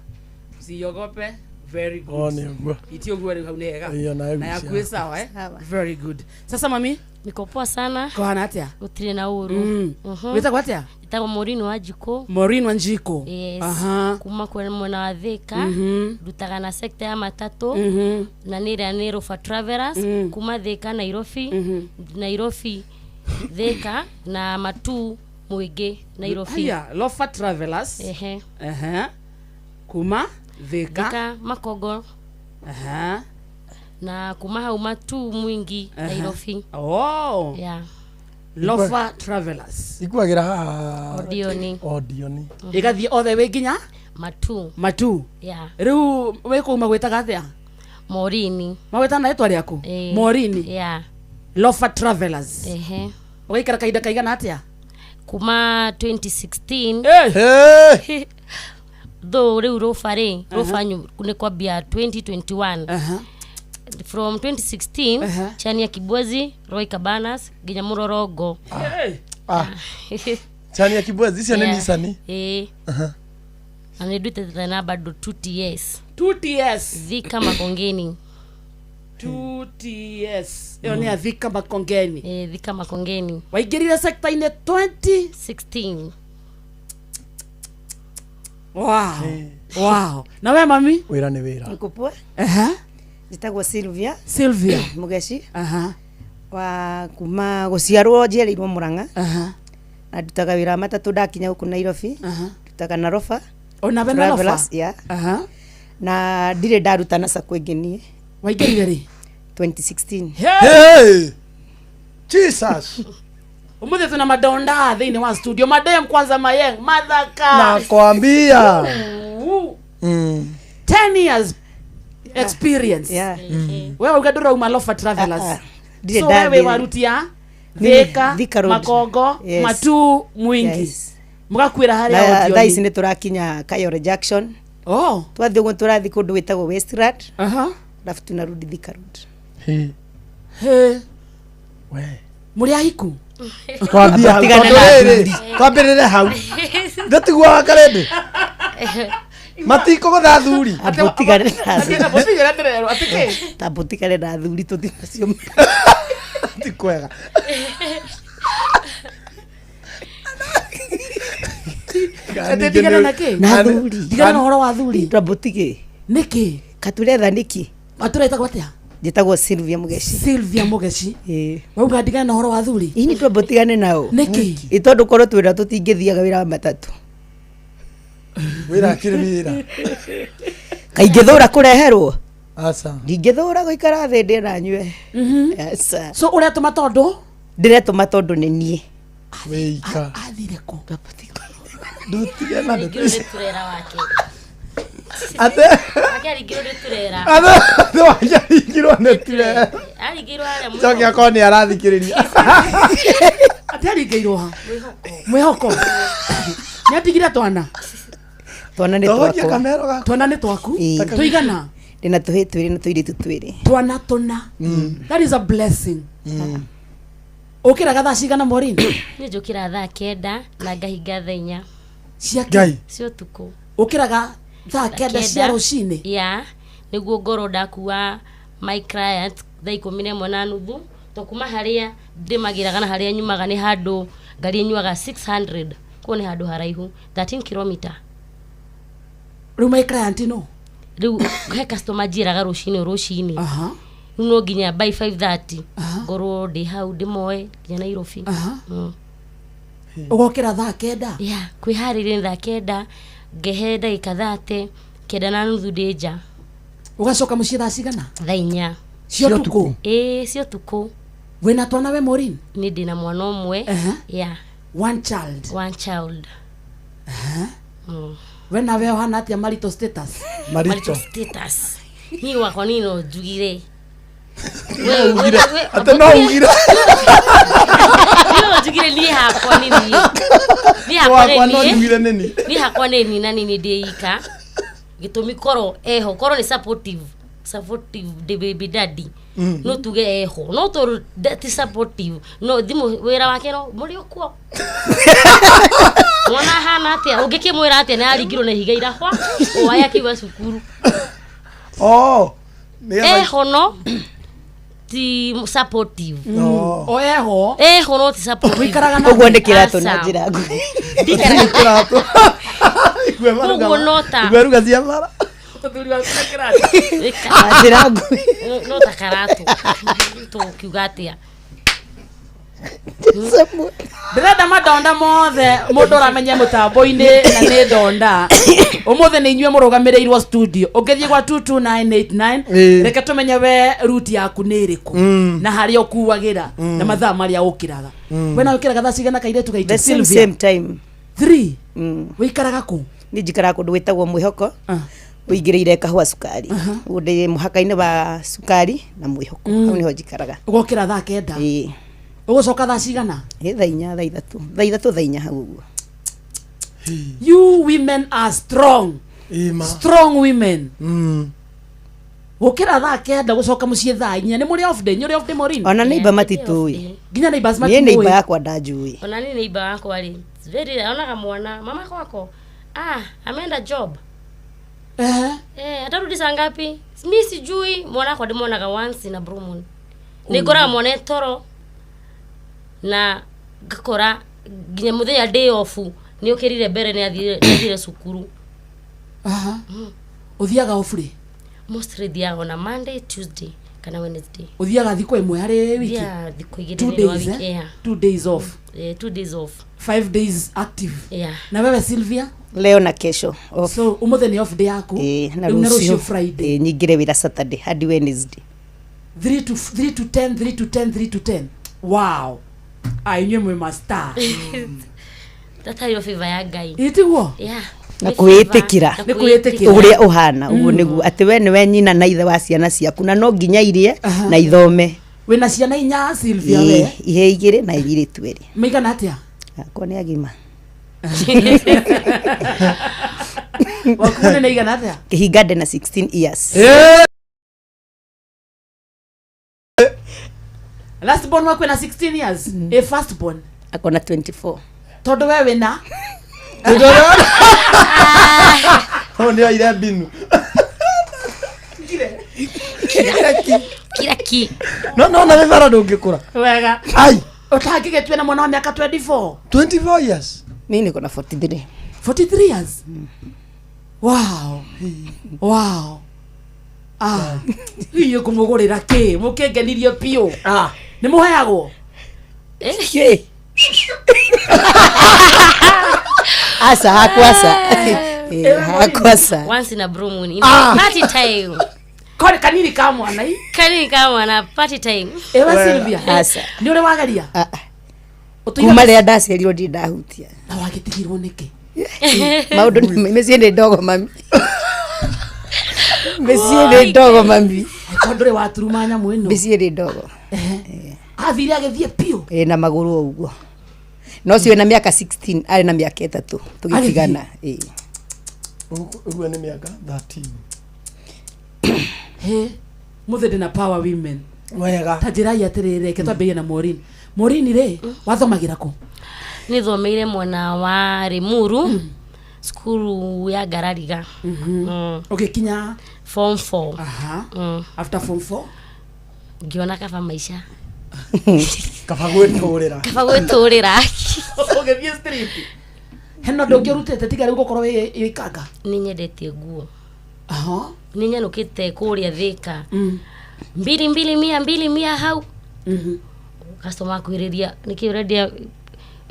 usiogope very good o nĩ ũguo iti ũguo rĩu hau nĩ hega Iyo nayo na gucia. yaku ĩ sawa eh very good sasa mami Niko poa sana. kohana atĩa Gũtirĩ na ũru. Mhm. Wĩtagwo atĩa Njĩtagwo Maureen Wanjikũ. Maureen Wanjikũ Yes. Aha. Kuma kwe mwena wa Thika. Ndutaga na sekta ya matatũ. Na nĩ ĩrĩa nĩ Rofa Travelers. Kuma Thika Nairobi. Nairobi Thika na Matu Mwingĩ Nairobi. Haya, Lofa Travelers Ehe. Ehe. kuma Thika Thika Makongo. Aha. Na kuma hau Matu Mwingi Aha. Nairobi. Oh. Yeah. Lofa Travelers ikuagĩra haha Odioni. Odioni ĩgathiĩ othe wĩ nginya Matu. Matu Yeah. rĩu wĩ kũu magwĩtaga atĩa Morini. magwĩtaga na rĩtwa rĩaku Eh. Morini Yeah. Lofa Travelers Ehe. ũgaikara kahinda kaigana atĩa Kuma 2016 Hey! though rĩu rũba rĩ rũba nĩ kwambia 2021 Aha. from 2016 Aha. Chania Kibwezi Roy Cabanas nginya Mũrorongo Hey. ah Chania Kibwezi icio nĩ Yeah. Nissan ĩĩ na nĩ ndutĩte na bado 2TS 2TS Thika Makongeni 2TS ĩyo nĩ ya Thika Makongeni ĩĩ Thika Makongeni waingĩrire sekta-inĩ 20 16 wow Wow. Na we mami? Wĩra nĩ wĩra. Nĩkũpua. Ehe. Njĩtagwo Sylvia. Sylvia. Mũgeci. Aha. Wa kuma gũciarwo njiarĩirwo Mũrang'a. Aha. Na ndutaga wĩra wa matatũ ndakinya gũkũ Nairobi. Ndutaga na Roba. Ona we na Roba? Travelers, yeah. Aha. Na ndirĩ ndaruta na sacco ĩngĩ niĩ. Waingĩrire rĩ? 2016. Hey! Jesus. Umuthi tuna madonda thĩinĩ wa studio madem kwanza mayeng mathaka. Nakwambia. Ooh. 10 years experience. Yeah. Wewe uga ndũrauma Lofa Travelers. Ah, ah. Ndirĩ So wewe ndathiĩ. warutia Mimi, Thika, Thika Road. Makongo, Yes. Matu, Mwingi. Yes. Mũgakuĩra harĩa Na Odioni. thaa ici nĩ tũrakinya Kayore Junction. Oh. Twathiĩ ũguo tũrathiĩ kũndũ gwĩtagwo Westland. Aha. Alafu tunarudi Thika Road. Hey. Hey. We. Mũrĩ ahiku? Twambie hau. Tigana Tondũ na rĩrĩ, athuri. twambĩrĩre hau. Ndĩtiguo wakarĩndĩ. Matikũgũtha athuri. Amba ũtigane na athuri. Mũtigĩra ndĩrerwo atĩ kĩ? Tamba ũtigane na athuri tũthiĩ nacio. Ti kwega. Atĩ ndigane na kĩ? Na athuri. Ndigane na ũhoro wa athuri. Twamba ũtige. Nĩkĩ? Katuretha nĩkĩ? Atũretagwo atĩa? Njĩtagwo Sylvia Mũgeci. Sylvia Mũgeci. Ĩĩ. Wauga ndigane na ũhoro wa athuri? Ini twamba ũtigane nao. Nĩkĩ? Ĩ tondũ korwo twĩra tũtingĩthiaga wĩra wa matatũ. Wĩra akĩrĩ wĩra. Kaingĩthũra kũreherwo. Aca. Ndingĩthũra gũikara thĩ ndĩe na nyue. Aca. So ũretũma tondũ? Ndĩretũma tondũ nĩ niĩ. Wĩika. Athire kũ? Ndũtige na ndeto Aringirwo ici. nĩ turera wake. Ate. Wake aringirwo nĩ turera. Ate. Ate wajaringirwo nĩ turera. Aringirwo harĩa Coke akorwo nĩ arathikĩrĩria. Atĩ aringĩirwo ha? Mwĩhoko. Nĩ atigire twana? Twana nĩ Tohokia twakwa. kamero gaku. Twana nĩ twaku? Ĩĩ. Tũigana? Ndĩna tũhĩĩ twĩrĩ na tũirĩtu twĩrĩ. Twana tũna. That is a blessing. Ũkĩraga thaa cigana Maureen? Niĩ njũkĩraga thaa 9 na ngahinga thaa 4 Cia kĩ? Ngai. cia ũtukũ. Ũkĩraga thaa 9 cia rũcinĩ? Yeah, nĩguo ngorwo ndakua my client thaa 11:30 to kuma harĩa ndĩmagĩraga na harĩa nyumaga nĩ handũ ngari ĩnyuaga 600 kuo nĩ handũ haraihu 13 kilometer. Rĩu my client no? Rĩu he customer njĩraga rũcinĩ o rũcinĩ. Aha. Rĩu no nginya by 5:30 ngorwo ndĩ hau ndĩmoe nginya Nairobi. Aha. Ũgokĩra thaa 9? Yeah, kwĩharĩria nĩ thaa 9 ngehe ndagĩka 30 9:30 ndĩ nja. Ũgacoka mũciĩ thaa cigana? Thaa 4. Cia ũtukũ? Ĩĩ cia ũtukũ. Wĩna twana we Maureen? Niĩ ndĩna mwana ũmwe. Aha. Yeah. One child. One child. We nawe ũhana atĩa marital status? Marital status. Niĩ gwakwa niĩ no njugire. No ugire. Ate no ugire. Niĩ no njugire niĩ hakwa nĩ niĩ. Niĩ hakwa Wakwa nĩ no niĩ. njugire nĩ niĩ. Niĩ hakwa nĩ niĩ na nĩ niĩ ndĩ ika. Gĩtũmi korwo eho korwo nĩ supportive supportive the baby daddy no tuge eho no tondũ ti supportive no thimũ wĩra wake no mũrĩ o kuo mwana ahana atĩa ũngĩkĩmwĩra atĩa nĩ aringirwo na ihiga irahwa oaya akiuga cukuru Oh. Nĩgetha- eho no ti supportive No. O eho? Eho no ti supportive Ũikaraga na Ũguo nĩ kĩratũ na Aca. njĩra nguhĩ. Kĩratũ. Igwe maruga Ũguo no ta Igwe ruga cia mara. Mũthuri waku na kĩratũ. Na njĩra nguhĩ. no ta karatũ tũkiuga atĩa Ndĩrenda madonda mothe mũndũ ũramenya mũtambo-inĩ na nĩ ndonda ũmũthĩ nĩ inyuĩ mũrũgamĩrĩirwo studio ũngĩthiĩ gwa 22989 Ĩĩ. reke tũmenye we ruti yaku nĩ ĩrĩkũ na harĩa ũkuagĩra na mathaa marĩa ũkĩraga we na ũkĩraga thaa cigana kairĩtu gaitũ The same Sylvia same time. 3 wĩikaraga kũ Niĩ njikaraga kũndũ gwĩtagwo Mwĩhoko. Ũingĩrĩire kahũa cukari. Ũguo ndĩ mũhaka-inĩ wa cukari na Mwĩhoko. Hau nĩho njikaraga. Ũgokĩra thaa 9? Ĩĩ. Ũgũcoka thaa cigana? Ĩ thaa 4 thaa 3. Thaa 3 thaa 4 hau ũguo. You women are strong. Ima. Strong women. Gũkĩra thaa 9 gũcoka mũciĩ thaa 4 nĩ mũrĩ off day, nĩ ũrĩ off day Maureen? Ona neighbor matitũĩ. Nginya neighbors Niĩ matimũĩ. neighbor yakwa ndanjũĩ. ona niĩ neighbor wakwa rĩ it's very rare. Onaga mwana mama kwako ah ameenda job Eh, atarudi saa ngapi? Mi sijui. Mwana wakwa ndĩmuonaga once in a blue moon. Nĩ ngoraga mwana e toro na ngakora nginya mũthenya ndĩ off nĩ ũkĩrire mbere nĩ athire cukuru. Aha. Ũthiaga off rĩ? Mostly thiaga ona Monday, Tuesday kana Wednesday. Ũthiaga thikũ ĩmwe harĩ wiki? Thiaga thikũ igĩrĩ Two thĩinĩ wa days, wiki, eh? yeah. 2 days off. 2 days off. 5 days active. Yeah. Na wewe, Sylvia? Leo na kesho off. So ũmũthĩ nĩ off day yaku? Ĩĩ, na Rĩu na rũciũ rũciũ Friday. Ĩĩ, nyingĩre wĩra Saturday hadi Wednesday. 3 to 3 to 10, 3 to 10, 3 to 10. Wow, ah, inyuĩ mwĩ mastar. Tatario favor ya Ngai. Ĩtiguo? Yeah. Na Nĩ kwĩĩtĩkĩra. favor, na kwĩĩtĩkĩra. Ũrĩa ũhana ũguo nĩguo atĩ we nĩwe nyina na ithe wa ciana ciaku na no nginya irie na ithome. Wĩna ciana inya, Sylvia? Ĩĩ, We ihe igĩrĩ na airĩtu erĩ. Maigana atĩa? Akwa nĩ agima. Waku mũnene igana atĩa? Kĩhinga ndĩ na 16 years. Last born waku ena 16 years? Ĩ first born? Akona 24. Tondũ we wĩna Hau nĩ oire mbinu. Kira ki. No na wĩbara ndũngĩkũra. Wega. Ai. Ũtangĩgĩtue na mwana wa mĩaka 24. 24 years. Mimi niko na 43. 43 years. Wow. Ah, inyuĩ kũmũgũrĩra kĩ mũkĩngenirie biũ? Nĩ mũheagwo? Kĩ? Aca, hakwa aca. Ĩĩ, hakwa aca. Once in a blue moon. In Ah. party time. Kore kanini ka mwana i. Kanini ka mwana, party time. Ewe Sylvia. Aca. Nĩ ũrĩ wageria? Kuma rĩrĩa ndaciarirwo ndirĩ ndahutia. Na wagĩtigirwo nĩkĩ? Maũndũ mĩciĩ nĩ ndogo mami, mĩciĩ nĩ ndogo mami. Angĩkorwo ndũrĩ waturuma nyamũ ĩno. Mĩciĩ nĩ ndogo. Athire agĩthiĩ biũ? Ĩ, na magũrũ o ũguo. No ũcio wĩna mĩaka 16 arĩ na mĩaka 3 tũgĩtigana. Ĩ. Ũguo nĩ mĩaka 13. He mũthĩ ndĩna power women. Wega. Ta njĩrai atĩrĩrĩ, reke twambĩrĩrie na Maureen. Maureen rĩ, wathomagĩra kũ? Nĩ thomeire mwena wa Limuru, cukuru ya Ngarariga. Ũgĩkinya? Form 4. Aha. After form 4? Ngĩona kaba maica. Kaba gwĩtũrĩra. Kaba gwĩtũrĩra. Ũgĩthiĩ street. Hena ũndũ ũngĩ ũrutĩte tiga rĩu gũkorwo wĩ ikanga? Nĩ nyendetie nguo. Aha. Nĩ nyenũkĩte kũrĩa Thĩka. Mbili mbili mia mbili mia hau. Customer akwĩrĩria nĩkĩ ũrendia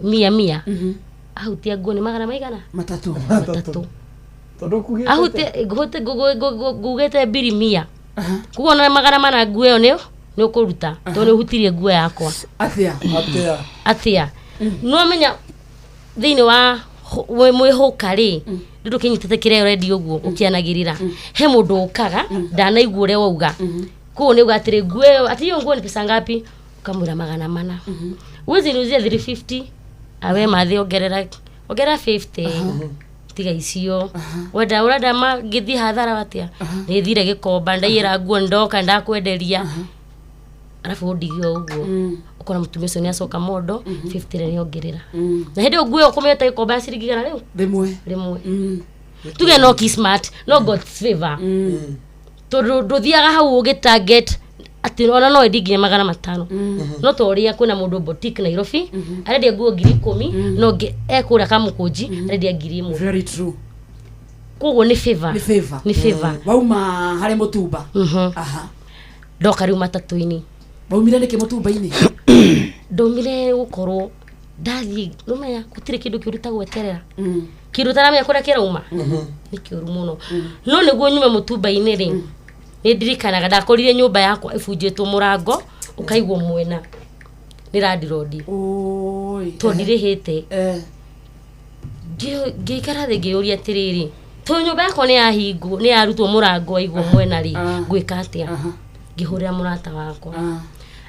mia mia. Ahutia nguo nĩ magana maigana? Matatũ. Matatũ. Tondũ kugĩte Ahutie ngũte ngugĩte mbiri mia. Koguo na 400 nguo ĩyo nĩ ũkũruta tondũ nĩ ũhutirie nguo yakwa. Atĩa? Atĩa? Atĩa? No menya thĩinĩ wa mwĩhũka rĩ, ndũ kĩnyitĩte kĩrĩa ũrendia ũguo ũkĩanagĩrĩra he mũndũ ũkaga ndanaigua ũrĩa wauga, koguo nĩ uga atĩrĩ, nguo ĩyo, ati hiyo nguo ni pesa ngapi? Ukamwĩra 400. Huwezi niuzia 350? Awe mathĩ, ongerera ongerera 50, tiga icio wenda ũrenda ma ngĩthiĩ hathara atĩa? Nĩ thire gĩkomba ndaiyĩra nguo ndoka ndakwenderia arabu ũndige o ũguo. Ũkona mũtumia ũcio nĩ acoka mondo 50 rĩ nĩongerera, na hĩndĩ ĩyo nguo ĩyo ũkũmĩte gĩkomba ya ciringi 100 rĩu. Rĩmwe. Rĩmwe. Tuge no kismat, no God's favor, tondũ ndũthiaga hau ũgĩ target atĩ ona no endi nginya 500, no ta ũrĩa kwĩna mũndũ boutique Nairobi arendia nguo 10,000, no ngĩ ekũrĩa Kamũkũnji arendia 1,000. Very true. Koguo nĩ favor. Nĩ favor. Nĩ favor. Wauma harĩ mũtumba? Aha. Ndoka rĩu matatũ-inĩ. Waumire nĩkĩ mũtumba-inĩ? Ndaumire gũkorwo ndathiĩ nũmenya gũtirĩ kĩndũ kĩũru ta gweterera kĩndũ ũtaramenya kũrĩa kĩrauma, nĩ kĩũru mũno. No nĩguo nyume mũtumba-inĩ rĩ, nĩ ndirikanaga ndakorire nyũmba yakwa ĩbunjĩtwo mũrango ũkaigwo mwena nĩ landlord tondũ ndirĩhĩte. Ngĩikara thĩ ngĩyũria atĩrĩrĩ, tondũ nyũmba yakwa nĩ yahingwo, nĩ yarutwo mũrango waigwo mwena rĩ, ngwĩka atĩa? Ngĩhũrĩra mũrata wakwa,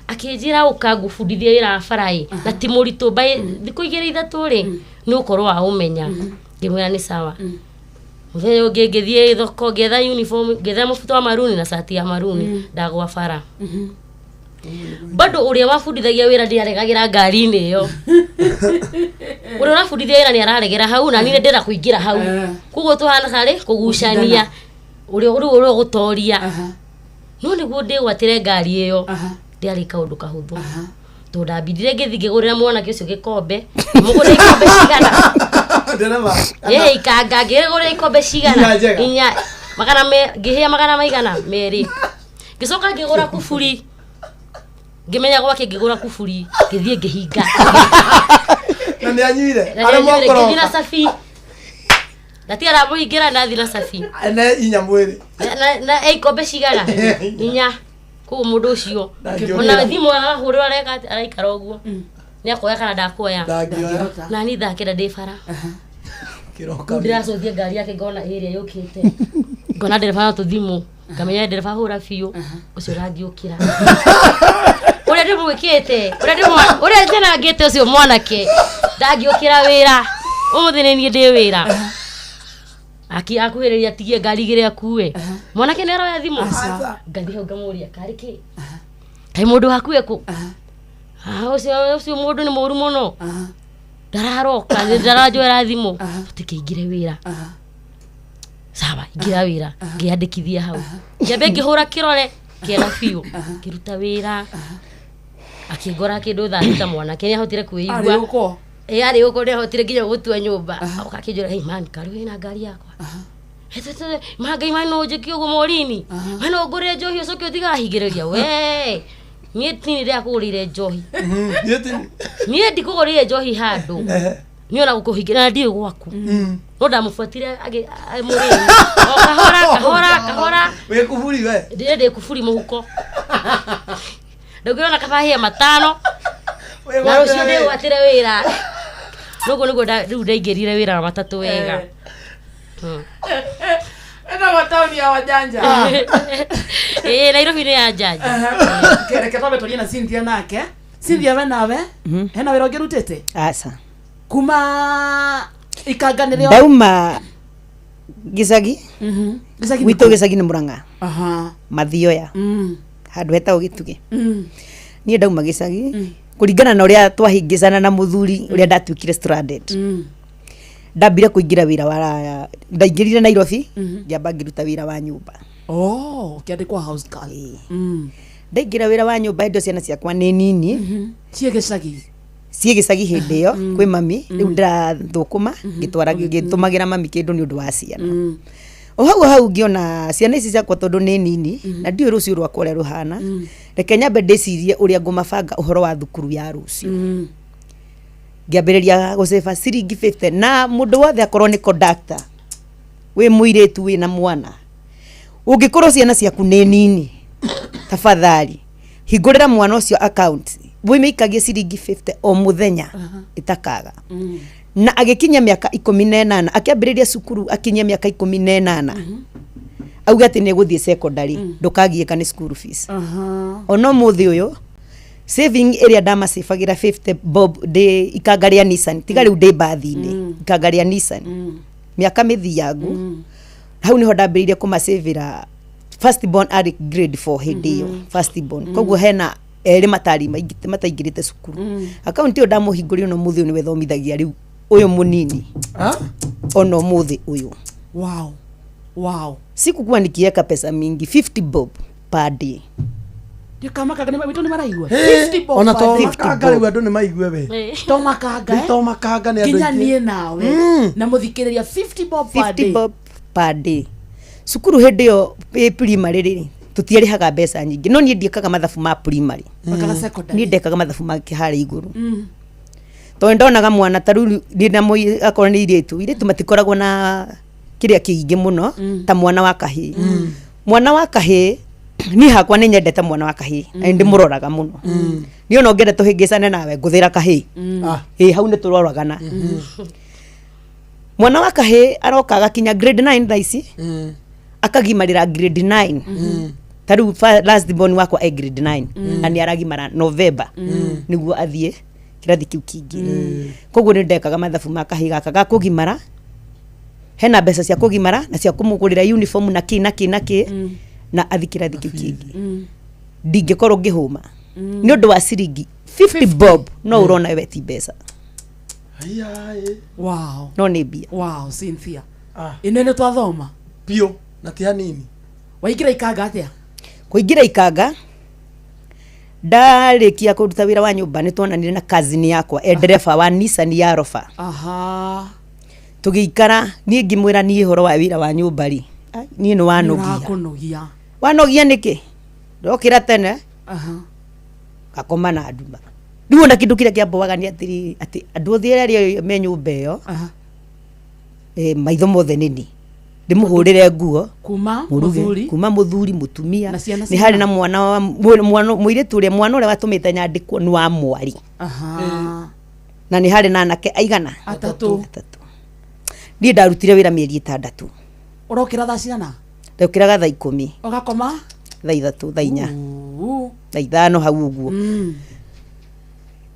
akĩnjĩra ũka ngũbundithie wĩra wa bara ĩ, na ti mũritũ, by thikũ igĩrĩ ithatũ rĩ nĩ ũkorwo wa ũmenya. Ngĩmwĩra nĩ sawa. Mũthenya ũngĩ ngĩthiĩ thoko, ngĩetha uniform, ngĩetha mũbuto wa maruni na cati ya maruni, ndagwa bara. Bado ũrĩa wabundithagia wĩra ndĩaregagĩra ngari-inĩ ĩyo, ũrĩa ũrabundithia wĩra nĩ araregera hau, na niĩ ndĩrenda kũingĩra hau, koguo tũhana tarĩ kũgucania ũrĩa rĩu ũrĩa ũgũtoria. No nĩguo ndĩgwatĩre ngari ĩyo ndĩarĩ kaũndũ kahũthũ, tondũ ndambindire ngĩthiĩ ngĩgũrĩra mwanake ũcio gĩkombe, mũgũrĩre ikombe cigana? Ndereba. Ĩ ikanga ngĩgũra ikombe cigana Inya njega. Inya magana me ngĩhĩa magana maigana merĩ. Ngĩcoka ngĩgũra kuburi. Ngĩmenya gwake ngĩgũra kuburi, ngĩthiĩ ngĩhinga. Na nĩ anyuire. Na Arĩa nĩanyuire, ngĩthiĩ na mokoroka. cabi. Ndatigara mũhingĩra ndathiĩ na cabi. Ne inya mwĩrĩ. Na ĩ ikombe cigana? Inya. Koguo mũndũ ũcio Ndangĩũkĩra. ona thimũ agahũrĩrwo areka atĩ- araikara ũguo. Nĩ akuoya kana ndakuoya. Ndangĩoya. Na niĩ thaa kenda ndĩ bara. Kĩroka. Ndĩracokia ngari yake ngona ĩrĩa yũkĩte. Ngona ndereba no tũthimũ. Ngamenya ndereba hũra biũ. Ũcio ndangĩũkĩra. Ũrĩa ndĩmwĩkĩte, ũrĩa ndĩmwa- ũrĩa njanangĩte ũcio mwanake ndangĩũkĩra wĩra. Ũmũthĩ nĩ niĩ ndĩ wĩra. Aki akuhĩrĩria atigie ngari igĩrĩ akue. Mwanake nĩ aroya thimũ. Ngathiĩ hau ngamũria karĩ kĩ? Kaĩ mũndũ waku ekũ? Ah, ũcio ũcio mũndũ nĩ mũru mũno. Ndararoka, ndaranjoera thimũ. Tũtikĩingĩre wĩra. Sawa, ingĩra wĩra. Ngĩandĩkithia hau. Ngĩambe ngĩhũra kĩrore kĩega biũ. Ngĩruta wĩra. Akĩngora kĩndũ thaa thita mwanake nĩ ahotire kwĩigua. Arĩ ũko? Ĩ arĩ ũko nĩ ahotire nginya gũtua nyũmba. Oka akĩnjĩra, hey man, karĩ wĩna ngari yakwa. Ma Ngai man no njĩke ũguo morini. Man no ngũrĩre njohi ũcoke ũtigahingĩrĩria. We. Niĩ tini ndĩrakũgũrĩire njohi. Niĩ ndikũgũrĩire njohi handũ. Niĩ ona gũkũhingĩra na ndiũĩ gwaku. No ndamũbuatire mũrĩmi. O kahora kahora kahora. Wĩ kuburi we. Ndĩrĩ ndĩ kuburi mũhuko. Ndũngĩona kaba hĩa matano. Na rũciũ ndĩgwatĩre wĩra. Noguo nĩguo rĩu ndaingĩrire wĩra wa matatũ wega. Ĩtagwo taũni ya wajanja. Ĩĩ Nairobi nĩ ya njanja. Reke twambe twarie na Cynthia nake. Cynthia we nawe hena wĩra ũngĩ rutĩte? Aca. Kuma ikanga nĩrĩo Ndauma gĩcagi. Gĩcagi Gwitũ nĩkũ? gĩcagi nĩ Mũrang'a. Aha. Mathioya. Handũ hetagwo Gĩtugĩ. Niĩ ndauma gĩcagi kũringana na ũrĩa twahĩngĩcana na mũthuri ũrĩa ndatuĩkire stranded. Ndambire kũingĩra wĩra wa ndaingĩrire Nairobi ngĩamba ngĩruta wĩra wa nyũmba. Oh, ũkĩandĩkwo house girl. Ndaingĩra wĩra wa nyũmba hĩndĩ ĩyo ciana ciakwa nĩ nini. Ciĩ gĩcagi. Ciĩ gĩcagi hĩndĩ ĩyo kwĩ mami rĩu ndĩrathũkũma ngĩtwara ngĩtũmagĩra mami kĩndũ nĩ ũndũ wa ciana. O hau hau ngĩona ciana ici ciakwa tondũ nĩ nini na ndiũĩ rũciũ rwakwa ũrĩa rũhana reke nyambe ndĩcirie ũrĩa ngũmabanga ũhoro wa thukuru ya rũciũ. Ngĩambĩrĩria gũcĩba ciringi 50 na mũndũ wothe akorwo nĩ conductor wĩ mũirĩtu wĩna mwana ũngĩkorwo ciana ciaku nĩ nini tafadhali hingũrĩra mwana ũcio account wĩmĩikagie ciringi 50 o mũthenya ĩtakaga na agĩkinyia mĩaka 18 akĩambĩrĩria cukuru akinyia mĩaka 18 auge atĩ nĩ egũthiĩ secondary ndũkagiĩka nĩ school fees. Ona ũmũthĩ ũyũ saving ĩrĩa ndamacĩbagĩra 50 bob ndĩ ikanga rĩa Nissan tiga rĩu ndĩ mbathi-inĩ ikanga rĩa Nissan mĩaka mĩthiangu hau nĩho ndambĩrĩirie kũmacĩvĩra first born arĩ grade 4 hĩndĩ ĩyo first born koguo hena erĩ matarĩ mataingĩrĩte cukuru akaunti ĩyo ndamũhingũrire ona ũmũthĩ ũyũ nĩwe thomithagia rĩu ũyũ mũnini ona ũmũthĩ ũyũ. Wow. Wow. Sikukuwa nikiweka pesa mingi 50 bob per day. Ndikamakaga nĩ witũ nĩ maraigua. Ĩ, 50 bob ona per to day. makanga rĩu andũ nĩ maigue we. To makanga. Nĩ to makanga nĩ andũ Nginya aingĩ. niĩ nawe na mũthikĩrĩria 50 bob per 50 day. bob per day. Cukuru hĩndĩ ĩyo ĩ primary rĩ tũtiarĩhaga mbeca nyingĩ no niĩ ndiĩkaga mathabu ma primary. Wekaga secondary. Niĩ ndekaga mathabu ma harĩa igũrũ. Tondũ ndonaga mwana ta rĩu ndĩna akorwo nĩ irĩtu irĩtu matikoragwo na kĩrĩa kĩingĩ mũno ta mwana wa kahĩĩ. Mwana wa kahĩĩ niĩ hakwa nĩ nyendete mwana wa kahĩĩ na nĩ ndĩmũroraga mũno. Niĩ ona ũngĩenda tũhĩngĩcane nawe ngũthĩra kahĩĩ. Ĩĩ hau nĩ tũroragana. Mwana wa kahĩĩ aroka agakinya grade 9 thaa ici akagimarĩra grade 9 ta rĩu last born wakwa e grade 9 na nĩ aragimara November nĩguo athiĩ kĩrathi kĩu kĩngĩ. Koguo nĩ ndekaga mathabu ma kahĩĩ gaka ga kũgimara hena mbeca cia kũgimara na cia kũmũgũrĩra uniform na kĩ na kĩ na kĩ na athiĩ kĩrathi kĩu kĩngĩ. Ndingĩkorwo ngĩhũma nĩ ũndũ wa ciringi 50 bob no ũrona we ti mbeca. Wow. No nĩ mbia. Wow, Cynthia. Ĩno nĩ twathoma. Biũ na ti hanini. Waingĩra ikanga atĩa? Kũingĩra ikanga ndarĩkia kũruta wĩra wa nyũmba nĩ tuonanire na cousin yakwa e ndereba wa Nissan ya Rover. Aha. Tũgĩikara, niĩ ngĩmwĩra niĩ ũhoro wa wĩra wa nyũmba rĩ, ai, niĩ nĩ wanogia. Ũrakũnogia. Wanogia nĩkĩ? Ndokĩra tene ngakoma na nduma. Rĩu ona kĩndũ kĩrĩa kĩamboaga nĩ atĩrĩrĩ, atĩ andũ othe arĩa me nyũmba ĩyo, maitho mothe nĩ niĩ. Ndĩmũhũrĩre nguo, kuma mũruge, mũthuri kuma mũthuri, mũtumia. Na ciana Nĩ harĩ cigana? na mwana wa mwana mũirĩtu ũrĩa, mwana ũrĩa watũmĩte nyandĩkwo nĩ wa mwarĩ. Na nĩ harĩ na anake aigana? Atatũ. Niĩ ndarutire wĩra mĩeri 6. Ũrokĩra thaa cigana? Ndokĩraga thaa 10. Ũgakoma? Thaa 3, thaa 4, thaa 5 hau ũguo.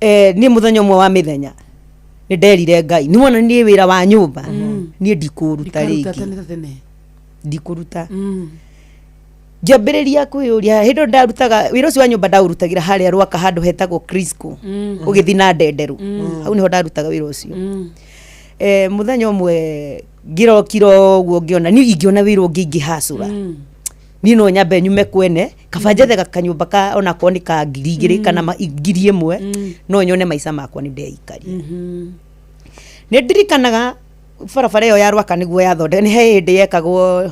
Niĩ mũthenya ũmwe wa mĩthenya nĩ nderire Ngai, nĩ wona niĩ wĩra wa nyũmba niĩ ndikũruta Ndikaruta rĩngĩ. tene ta tene. Ndikũruta. Ngĩambĩrĩria kwĩyũria, hĩndĩ ĩyo ndarutaga wĩra ũcio wa nyũmba, ndaũrutagĩra harĩa Rwaka handũ hetagwo Crisco, ũgĩthiĩ na Ndenderũ. Hau nĩho ndarutaga wĩra ũcio. Mũthenya ũmwe ngĩrokira ũguo, ngĩona niĩ ingĩona wĩra ũngĩ ingĩhacũra, niĩ no nyambe nyume kwene, kaba njethe kanyũmba ka onakorwo nĩ ka 2000 kana 1000, no nyone maica makwa nĩ ndeikaria. Nĩ ndirikanaga barabara ĩyo ya Rwaka nĩguo yathondeka, nĩ he hĩndĩ yekagwo,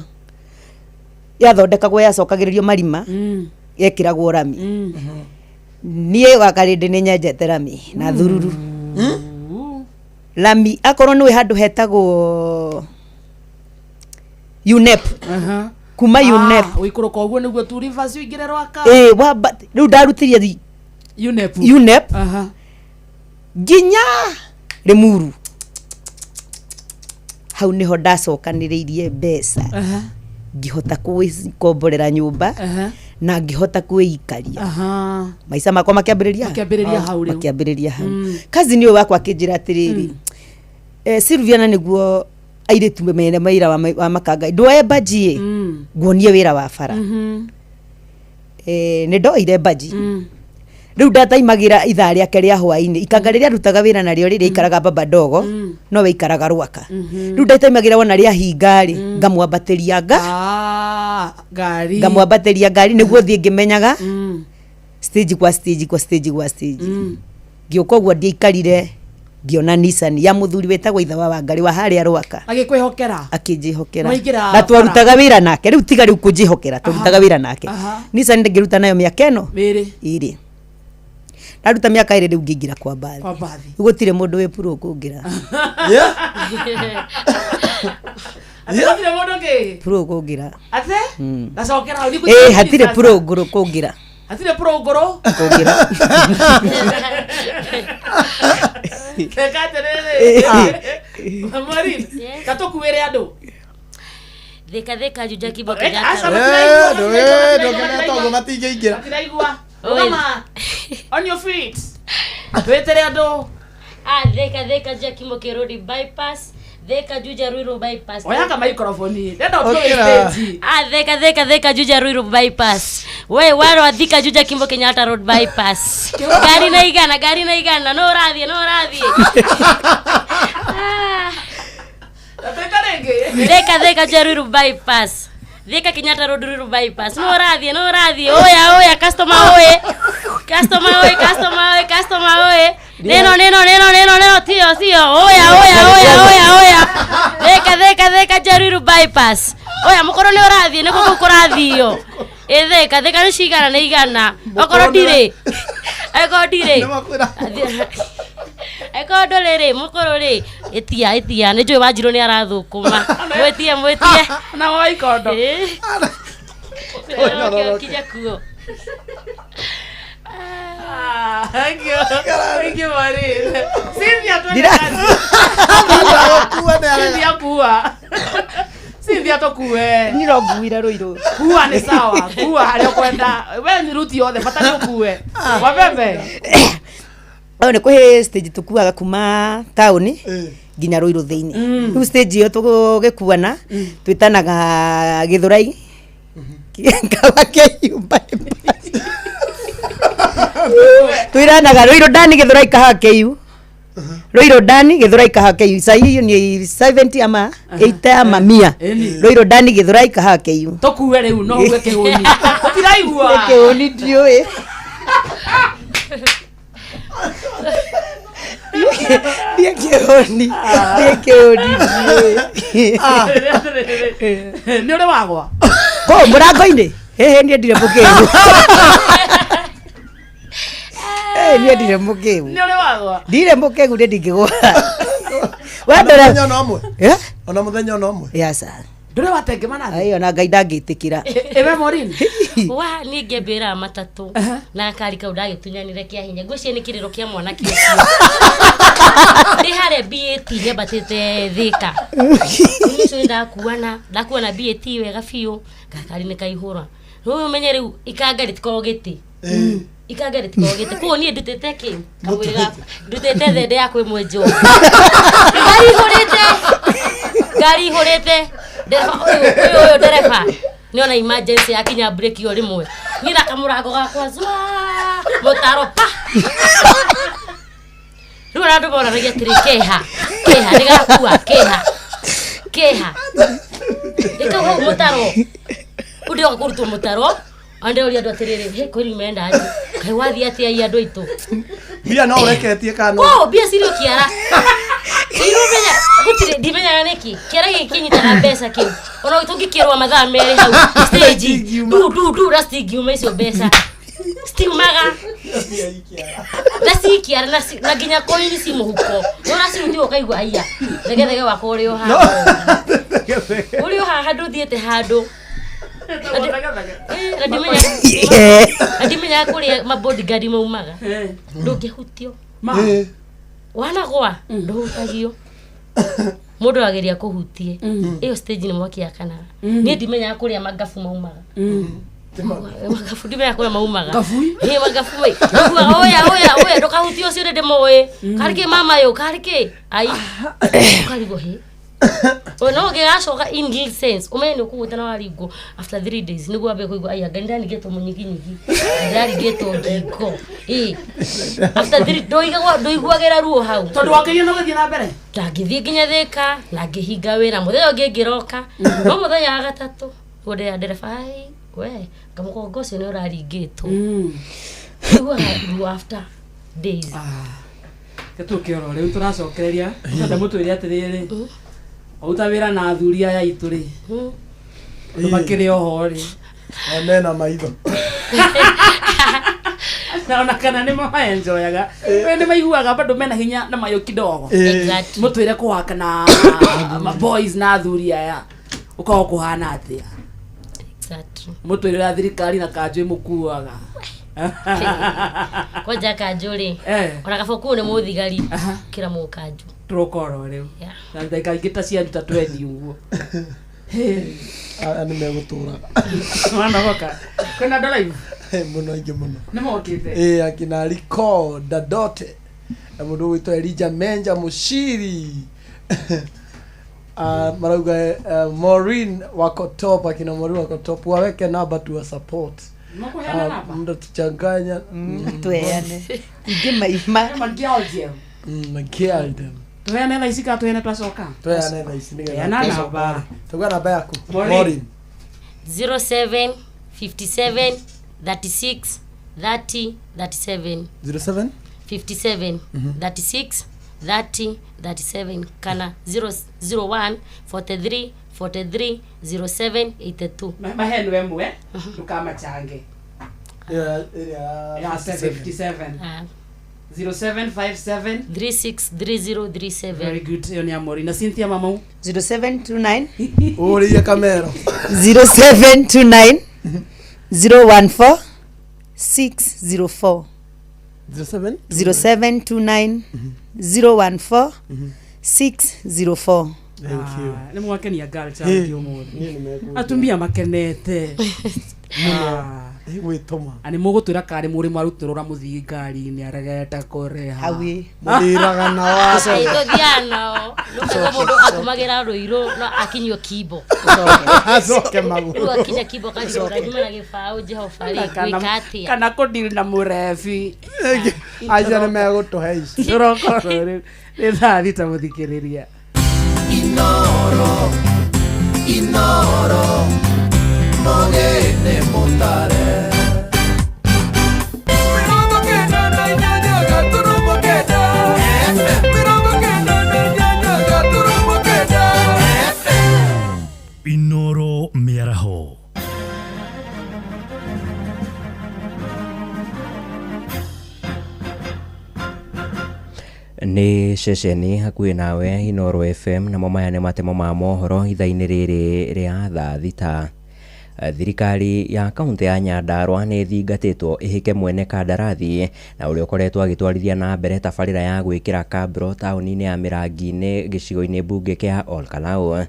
yathondekagwo, yacokagĩrĩrio marima, yekĩragwo rami. Niĩ wakarĩndĩ nĩ nyenjete rami na thururu. Rami akorwo nĩwe handũ hetagwo UNEP, kuma UNEP. Ũikũrũka ũguo nĩguo tu Rivers ũingĩre Rwaka. Ĩ wamba rĩu ndarutire UNEP. UNEP nginya Limuru. Hau niho ndacokanĩrĩirie mbeca, ngĩhota kwĩkomborera nyũmba na ngĩhota kwĩikaria. Maica makwa makĩambĩrĩria. Makĩambĩrĩria hau rĩu. Makĩambĩrĩria hau. Cousin ũyũ wakwa akĩnjĩra atĩrĩrĩ, Sylviana, nĩguo airĩtu mene wĩra wa makanga, nduoe mbanji ĩ, nguonie wĩra wa bara. Nĩ ndoire mbanji. Rĩu ndataimagĩra ithaa rĩake rĩa hwainĩ, ikanga rĩrĩa arutaga wĩra narĩo rĩrĩa ikaraga baba ndogo, nowe ikaraga Rwaka. Rĩu ndataimagĩra wona rĩa hinga rĩ, ngamwambatĩria nga ngari. Ngamwambatĩria ngari nĩguo thiĩ ngĩmenyaga stage kwa stage kwa stage kwa stage. Ngĩũka ũguo, ndiaikarire, ngĩona Nissan ya mũthuri wĩtagwo ithe wa Wangarĩ wa harĩa Rwaka. Agĩkwĩhokera. Akĩnjĩhokera. Mwaingĩra Na twarutaga wĩra nake. Rĩu tiga rĩu kũnjĩhokera, twarutaga wĩra nake. Nissan ngĩruta nayo mĩaka ĩno 2. 2. Ndaruta mĩaka 2, rĩu ngĩingĩra kwa mbathi. Kwa mbathi. Rĩu gũtirĩ mũndũ wĩ puro kũngĩra. Atĩ gũtirĩ mũndũ kĩ? Puro kũngĩra. Atĩ? Gacokera hau. Ĩ, hatirĩ puro ngũrũ kũngĩra. Hatirĩ puro ngũrũ. Kũngĩra. Reka atĩrĩrĩ. Maureen, ta tũkuĩre andũ. Thika, Thika, Juja, Kimbo, Eh, Kenyatta. aca, matiraigua, matiraigua, Ndũngĩreta ũguo matingĩingĩra. Matiraigua. Oi. Rũgama. On your feet. Twĩtĩre andũ. Ah, Thika, Thika, Juja, Kimbo, Kirodi bypass, Thika, Juja, Ruiru bypass. Oya ka microphone. Ndenda ũtue Okĩra. stage. Ah, Thika, Thika, Thika, Juja, Ruiru bypass. We waro Thika, Juja, Kimbo, Kenyatta Road bypass. Ngari na igana, ngari na igana, no ũrathiĩ, no ũrathiĩ. Twĩta rĩngĩ. Thika, Thika, Juja, Ruiru bypass. Thika, Kenyatta Road, Ruiru bypass. No ũrathiĩ, no ũrathiĩ. Oya, oya, customer oye. Customer oye, customer oye, customer oye. Neno, neno, neno, neno, neno, tio, tio. Oya, oya, oya, oya, oya. Thika, Thika, Thika, Juja, Ruiru bypass. Oya, mũkorwo nĩ ũrathiĩ, nĩ kũu kũrathiio. Ĩ Thika, Thika nĩ cigana, nĩ igana. Okorwo ndirĩ. Okorwo ndirĩ. Angĩkorwo ndũrĩ rĩ, mũkũrũ rĩ, ĩtia, ĩtia, nĩ njũĩ Wanjirũ nĩ arathũkũma. Mwĩtie, mwĩtie. Na wa ikondo. Kinya kuo. Thank you. Thank you, Maureen. Cynthia, twende Ndira- kazi. Cynthia, kuua. Cynthia, tũkue. Niĩ no nguire Rũirũ. Kuua nĩ sawa. Kuua harĩa ũkwenda. We nĩ ruti yothe, bata nĩ ũkue. Wabembe. Ũyũ nĩ kũhĩ stage tũkuaga kuma taũni nginya Rũirũ thĩinĩ. Rĩu stage ĩyo tũgĩkuana twĩtanaga Gĩthũrai kawa KU bypass. Twĩranaga Rũirũ ndani Gĩthũrai kahawa KU, Rũirũ ndani Gĩthũrai kahawa KU. Sai hiyo ni 70 ama 80 ama 100. Rũirũ ndani Gĩthũrai kahawa KU. Tũkue rĩu, no ugue kĩhũni. Tũtiraigua. Nĩ kĩhũni ndiũĩ. Niĩ kĩhũni, niĩ kĩhũni ndiũĩ. Nĩ ũrĩ wagwa? Kũ mũrango-inĩ? Hĩhĩ, niĩ ndirĩ mũkĩgu. Eh, niĩ ndirĩ mũkĩgu. Nĩ ũrĩ wagwa? Ndirĩ mũkĩgu, niĩ ndingĩgwa. Ona Wendora. mũthenya ona ũmwe? Eh? Ona mũthenya ona ũmwe? Yes. Ndũrĩ watengemana? Ayo na Ngai ndangĩtĩkĩra. Ĩwe Maureen? Wa niĩ ngĩambĩra matatũ na gakari kau ndagĩtunyanire kĩa hinya, ngwĩciria nĩ kĩrĩro kĩa mwanake ũcio. Ndĩ harĩa BAT nyambatĩte Thĩka, ũcio nĩ ndakuana BAT wega biũ, gakari nĩ kaihũra. Rĩu ũmenye rĩu ikanga rĩtikoragwo gĩtĩ, ikanga rĩtikoragwo gĩtĩ, koguo niĩ ndutĩte kĩ kamwĩrĩ gakwa, ndutĩte thende yakwa ĩmwe njogu, ngari ihũrĩte, ngari ihũrĩte. Ndereba ũyũ ũyũ ũyũ ndereba nĩona emergency yakinya breki o rĩmwe, niĩ na kamũrango gakwa zwa mũtaro pa. Rĩu ona andũ moranagia atĩrĩ, keha keha nĩ gakua, keha keha ĩkau hau mũtaro, rĩu ndĩroka kũrutwo mũtaro. Andĩroria andũ atĩrĩrĩ, he kwĩri menda aje, kaĩ wathiĩ atĩa i andũ aitũ? Mbia no ũreketie kana no? Kũ mbia cirĩ o kĩara. Irumenya gũtirĩ, ndimenyaga nĩkĩ kĩara gĩkĩ kĩnyitaga mbeca kĩu, ona tũngĩkĩrwo mathaa 2 hau stage du du du na citingiuma icio mbeca citiumaga na ci kĩara na nginya koini ci mũhuko ũracirutire ũkaigua aiya thegethege wakwa ũrĩ o haha, ũrĩ o haha, ndũthiĩte handũ. Eh, na ndimenyaga kũrĩa mabodyguard maumaga, ndũngĩhutio. Wanagwa ndũhutagio, mũndũ ageria kũhutie ĩyo stage nĩ mwaki yakanaga. Niĩ ndimenyaga kũrĩa mangabu maumaga, magabu ndimenyaga kũrĩa maumaga. Ngabui? Ĩ magabu ĩ Nguaga oya oya oya, ndũkahutie ũcio, nĩ ndĩmũĩ karĩ kĩ mama yũ karĩ kĩ ai ũkarigwo hĩ. O no ũngĩgacoka in real sense ũmenye nĩ ũkũgũta na waringwo after 3 days nĩguo wambe kũigua aya ngai ndĩraringĩtwo mũnyiginyigi, ndĩraringĩtwo ngingo. Ĩ after three ndũiguagĩra ruo hau. Tondũ wakĩria no gũthiĩ na mbere. Ndangĩthiĩ nginya Thĩka na ngĩhinga wĩra, mũthenya ũngĩ ngĩroka, no mũthenya wa gatatũ guo ndĩra ndereba ai we ngamũgongo ũcio nĩ ũraringĩtwo, iguaga ruo after days. Tũkĩoro rĩu tũracokereria tũrenda mũtwĩre atĩrĩrĩ, ũruta wĩra na athuri aya aitũ rĩ, andũ makĩrĩ oho rĩ? Mena maitho. Na ona kana nĩ maenjoyaga, we nĩ maiguaga bado mena hinya na mayo kidogo. Exactly. Mũtwĩre kũwaka na ma boys na athuri aya ũkoragwo kũhana atĩa? Exactly. Mũtwĩre ũrĩa thirikari na kanjũ ĩmũkuaga. Kwanja kanjũ rĩ, ona kaba kũu nĩ mũthigari kĩra mũkanjũ. Tũrokoro rĩu na ndagĩka ingĩ ta cianyu ta 20 ũguo. Aya nĩ megũtũraga. Wanogoka kwĩna andũ live? Mũno, aingĩ mũno. Nĩ mokĩte? Ĩ, akina Rico Dadote na mũndũ ũgwĩtwo Elijah Menja Mushiri. Marauga Maureen wako top, akina Maureen wako top, waweke namba tuwa support. Makuheana namba? Mtatuchanganya. Tweane. Ingĩ maima. Magial them. Tuheane thaa ici kana tuheane twacoka? Tweane thaa ici nĩgetha Heana tũcoka. namba. Tauga namba yaku. Maureen. Maureen. 07 57 36 30 37. 07 57 36 30 37 kana 0 01 43 43 07 82. Mahenu ĩmwe ndũkamachange. Ĩrĩa ĩrĩa Ya 57 0757 363037. Very good, ĩyo nĩ ya Maureen. Na Cynthia Mamau? 0729 ũrĩie kamero. 0729 014 604. 07 0729 014 604. Thank you. Nĩ mwakenia girl child Hey, ũmũthĩ. niĩ nĩmekũnjũra. Atumia makenete. Mũno. Gwĩtũma. Na nĩ mũgũtwĩra karĩ mũrĩ mwarutũrũra mũthii ngari-inĩ aregete kũrĩha. Hawi. Mũthiraga na wa Ai, tũthiaga nao rĩu mũndũ akumagĩra rũirũ no akinyio kimbo. Acoke magũrũ. Rĩu akinya kimbo kacoka nyuma na gĩbaũ, Jehova rĩ, gwĩka atĩa? Kana kũdeal na mũrebi. Acio nĩ megũtũhe ici. Tũrokorwo rĩu nĩ thaa 6 mũthikĩrĩria. Inoro, Inoro, Mogene Mutare. 98. Nĩ ceceni hakuhĩ nawe Inooro FM, namo maya nĩ matemo ma mohoro ithaa-inĩ rĩrĩ rĩa thaa 6. Thirikari ya kaunti ya Nyandarua nĩ ĩthingatĩtwo ĩhĩke mwene kandarathi na ũrĩa ũkoretwo agĩtwarithia na mbere tabarĩra ya gwĩkĩra kabro taũni-inĩ ya Mĩrangi-inĩ gĩcigo-inĩ mbunge kĩa Olkalau.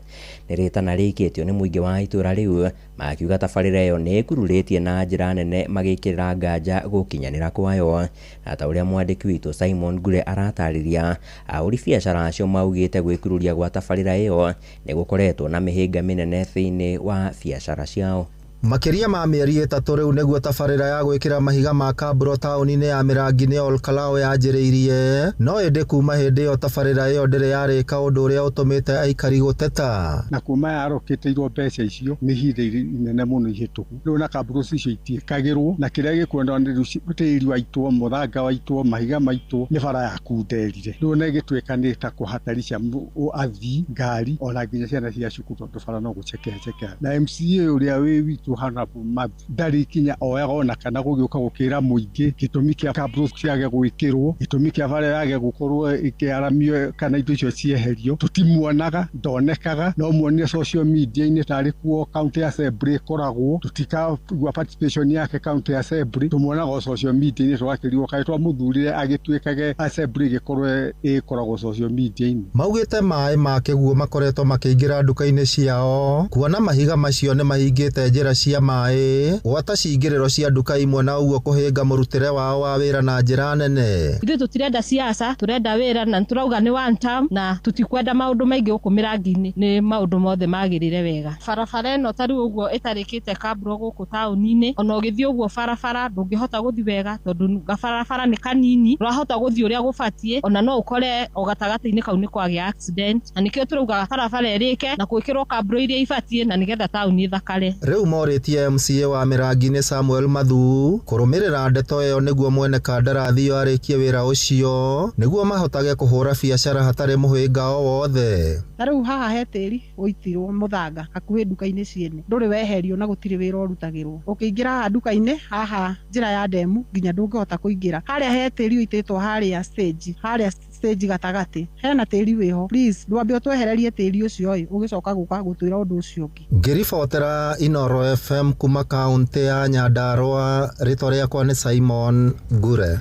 Nĩ rĩtana rĩikĩtio nĩ mũingĩ wa itũra rĩu makiuga tabarĩra ĩyo nĩ ĩkururĩtie na njĩra nene magĩkĩrĩra nganja gũkinyanĩra kwayo. Na ta ũrĩa mwandĩki witũ Simon Ngure aratarĩria, ahũri biacara acio maugĩte gwĩkururia gwa tabarĩra ĩyo nĩ gũkoretwo na mĩhĩnga mĩnene thĩinĩ wa biacara ciao. Makĩria ma mĩeri 3 rĩu nĩguo tabarĩra ya gwĩkĩra mahiga ma kabro taũni-inĩ ya Mĩrangi-inĩ Olkalau yanjĩrĩirie, no ĩndĩ kuma hĩndĩ ĩyo tabarĩra ĩyo ndĩrĩ yarĩka, ũndũ ũrĩa ũtũmĩte aikari gũteta. Na kuma yarokĩtĩirwo mbeca icio nĩ ihinda inene mũno ihĩtũku, rĩu na kabro icio itiĩkagĩrwo, na kĩrĩa gĩkwendwo nĩ rĩu tĩri waitwo, mũthanga waitwo, mahiga maitwo, nĩ bara ya kunderire. Rĩu na ĩgĩtuĩka nĩ ta kũhatarisha athii ngari ona nginya ciana cia cukuru, tondũ bara no gũcekea. Na MCA ũrĩa wĩ witũ Honorable Matthew ndarĩ kinya oyaga ona kana gũgĩũka gũkĩra mũingĩ gĩtũmi kĩa kabro ciage gwĩkĩrwo, gĩtũmi kĩa bara yage gũkorwo ĩkĩaramio kana indo icio cieherio. Tũtimuonaga, ndonekaga, no muonire social media-inĩ tarĩ kuo county assembly ĩkoragwo, tũtikaigua participation yake county assembly, tũmuonaga social media-inĩ tũgakĩrigwo kaĩ twamũthurire agĩtuĩkage assembly ĩgĩkorwo ĩkoragwo social media-inĩ. Maugĩte maĩ ma kĩguũ makoretwo makĩingĩra nduka-inĩ ciao, kuona mahiga macio nĩ mahingĩte njĩra cia maĩ gwata cingĩrĩro cia nduka imwe, na ũguo kũhĩnga mũrutĩre wao wa wĩra na njĩra nene. Ithuĩ tũtirenda siasa, tũrenda wĩra na tũrauga nĩ one term, na tũtikwenda maũndũ maingĩ gũkũ Mĩrangi-inĩ, nĩ maũndũ mothe magĩrĩre wega. Barabara ĩno ta rĩu ũguo ĩtarĩkĩte kabro gũkũ taũni-inĩ, ona ũgĩthiĩ ũguo barabara ndũngĩhota gũthiĩ wega tondũ gabarabara nĩ kanini, ndũrahota gũthiĩ ũrĩa gũbatiĩ, ona no ũkore o gatagatĩ-inĩ kau nĩ kwagĩa accident, na nĩkĩo tũrauga barabara ĩrĩke na gwĩkĩrwo kabro iria ibatiĩ na nĩgetha taũni ĩthakare. Rĩu morĩtie MCA wa Mĩrangi-inĩ Samuel Mathu kũrũmĩrĩra ndeto ĩyo nĩguo mwene kandarathi ĩyo arĩkie wĩra ũcio nĩguo mahotage kũhũra biacara hatarĩ mũhĩnga o wothe. Ta rĩu haha he tĩri ũitirwo mũthanga hakuhĩ nduka-inĩ ciene, ndũrĩ weherio na gũtirĩ wĩra ũrutagĩrwo. Ũkĩingĩra haha nduka-inĩ haha njĩra ya ndemu nginya ndũngĩhota kũingĩra. Harĩa he tĩri ũitĩtwo harĩa stage, harĩa stage gatagatĩ hena tĩri wĩho, please ndwambe ũtwehererie tĩri ũcio ĩ ũgĩcoka gũka gũtwĩra ũndũ ũcio ũngĩ. Ngĩribotera Inooro FM kuma kaunti ya Nyandarua, rĩtwa rĩakwa nĩ Simon Ngure.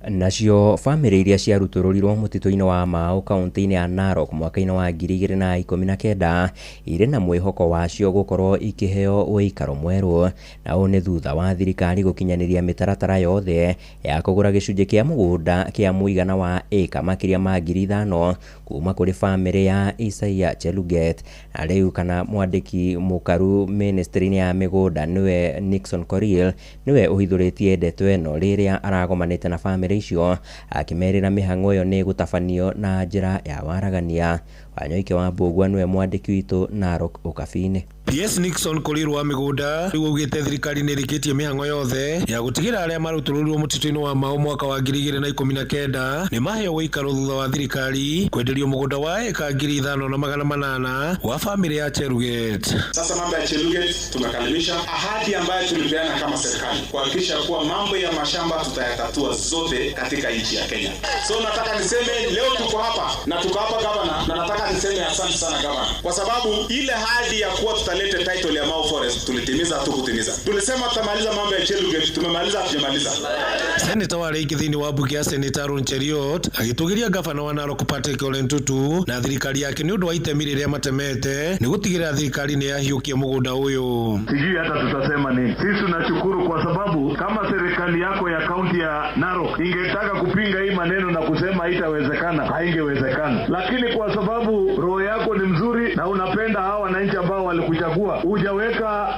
Nacio bamĩrĩ iria ciarutũrũrirwo mũtitũ-inĩ wa Mau kaunti-inĩ ya Narok mwaka-inĩ wa 2019 irĩ na mwĩhoko wacio gũkorwo ikĩheo ũikaro mwerũ, na ũũ nĩ thutha wa thirikari gũkinyanĩria mĩtaratara yothe ya kũgũra gĩcunjĩ kĩa mũgũnda kĩa mũigana wa ĩka makĩria ma 5,000 kuma kũrĩ bamĩrĩ ya Isaiah Cheluget. Na rĩu kana mwandĩki mũkaru ministry-inĩ ya mĩgũnda nĩwe Nixon Korir nĩwe ũhithũrĩtie ndeto ĩno rĩrĩa aragomanĩte na bamĩrĩ icio akĩmerĩra mĩhang'o ĩyo nĩ gũtabanio na njĩra ya waragania. Wanyoike wa Mbũgua nĩwe mwandĩki witũ Narok Ũkabi-inĩ. PS Nixon Korir wa mĩgũnda rĩu augĩte thirikari nĩ ĩrĩkĩtie mĩhang'o yothe ya gũtigĩra arĩa marutũrũrirwo mũtitũ-inĩ wa Mau mwaka wa 2019 nĩ maheo ũikaro thutha wa thirikari kwenderio mũgũnda wa ĩka 5,800 wa bamĩrĩ ya Cheruget. Sasa mambo ya Cheruget tumekamilisha ahadi ambayo tulipeana kama serikali kuhakikisha kuwa mambo ya mashamba tutayatatua zote katika nchi ya Kenya. So nataka niseme leo tuko hapa na tuko hapa gavana, na nataka niseme asante sana gavana kwa sababu ile ahadi ya kuwa tutalete title ya Mau Forest tulitimiza, hatukutimiza. Tulisema tutamaliza mambo ya Cheruget, tumemaliza, hatujamaliza. Senator wa Lake thĩinĩ wa mbunge ya Senator Aaron Cheruiyot agĩtũgĩria gavana wa Narok Patrick Ole Ntutu na thirikari yake nĩ ũndũ wa itemi rĩrĩa matemete nĩ gũtigĩrĩra thirikari nĩ yahiũkia mũgũnda ũyũ. Sijui hata tutasema nini. Sisi tunashukuru kwa sababu kama serikali yako ya kaunti ya Narok ingetaka kupinga hii maneno na kusema haitawezekana, haingewezekana. Lakini kwa sababu roho yako ni mzuri na unapenda hawa wananchi ambao walikuchagua, hujaweka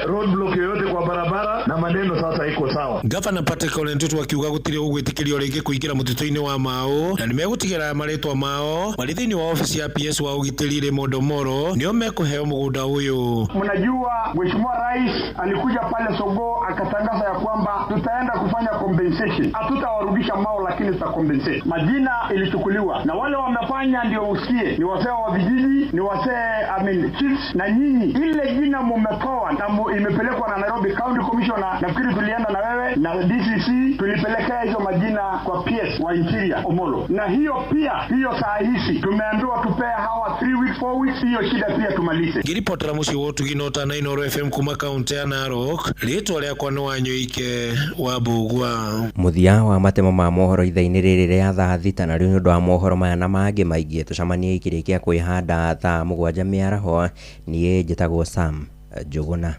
roadblock yoyote kwa barabara na maneno sasa iko sawa. Gavana Patrick Ole Ntutu akiuga gũtirĩ ũgwĩtĩkĩrio rĩngĩ kũingĩra mũtitũ-inĩ wa Mau na nĩmegũtigĩra marĩtwa mao marĩ thĩinĩ wa ofisi ya PS wa ũgitĩri Raymond Omolo nĩo mekũheo mũgũnda ũyũ. Mnajua Mheshimiwa Rais alikuja pale Sogoo akatangaza ya kwamba tutaenda kufanya compensation, hatutawarudisha Mau lakini tuta compensate. Majina ilichukuliwa na wale wamefanya, ndio usikie, ni wazee wa vijiji Nyinyi ni wasee, I mean, chiefs, na nyinyi ile jina mumetoa na imepelekwa na Nairobi County Commissioner, nafikiri tulienda na wewe na DCC, tulipelekea hizo majina kwa PS wa Interior Omolo, na hiyo pia hiyo saa hizi tumeambiwa tupee hawa 3 weeks 4 weeks, hiyo shida pia tumalize. Ngĩribotera mũciĩ wa ũtugi na ũtana Inooro FM kuma kaũntĩ ya Narok, rĩtwa rĩakwa nĩ Wanyoike wa Mbugua. Mũthia wa matemo ma mohoro ithaa-inĩ rĩrĩ rĩa thaa 6 na rĩu nĩ ũndũ wa mohoro maya na mangĩ maingĩ tũcemanie ikĩrĩkia kwĩhanda thaa 7 mĩaraho. Niĩ njĩtagwo Sam Njũgũna.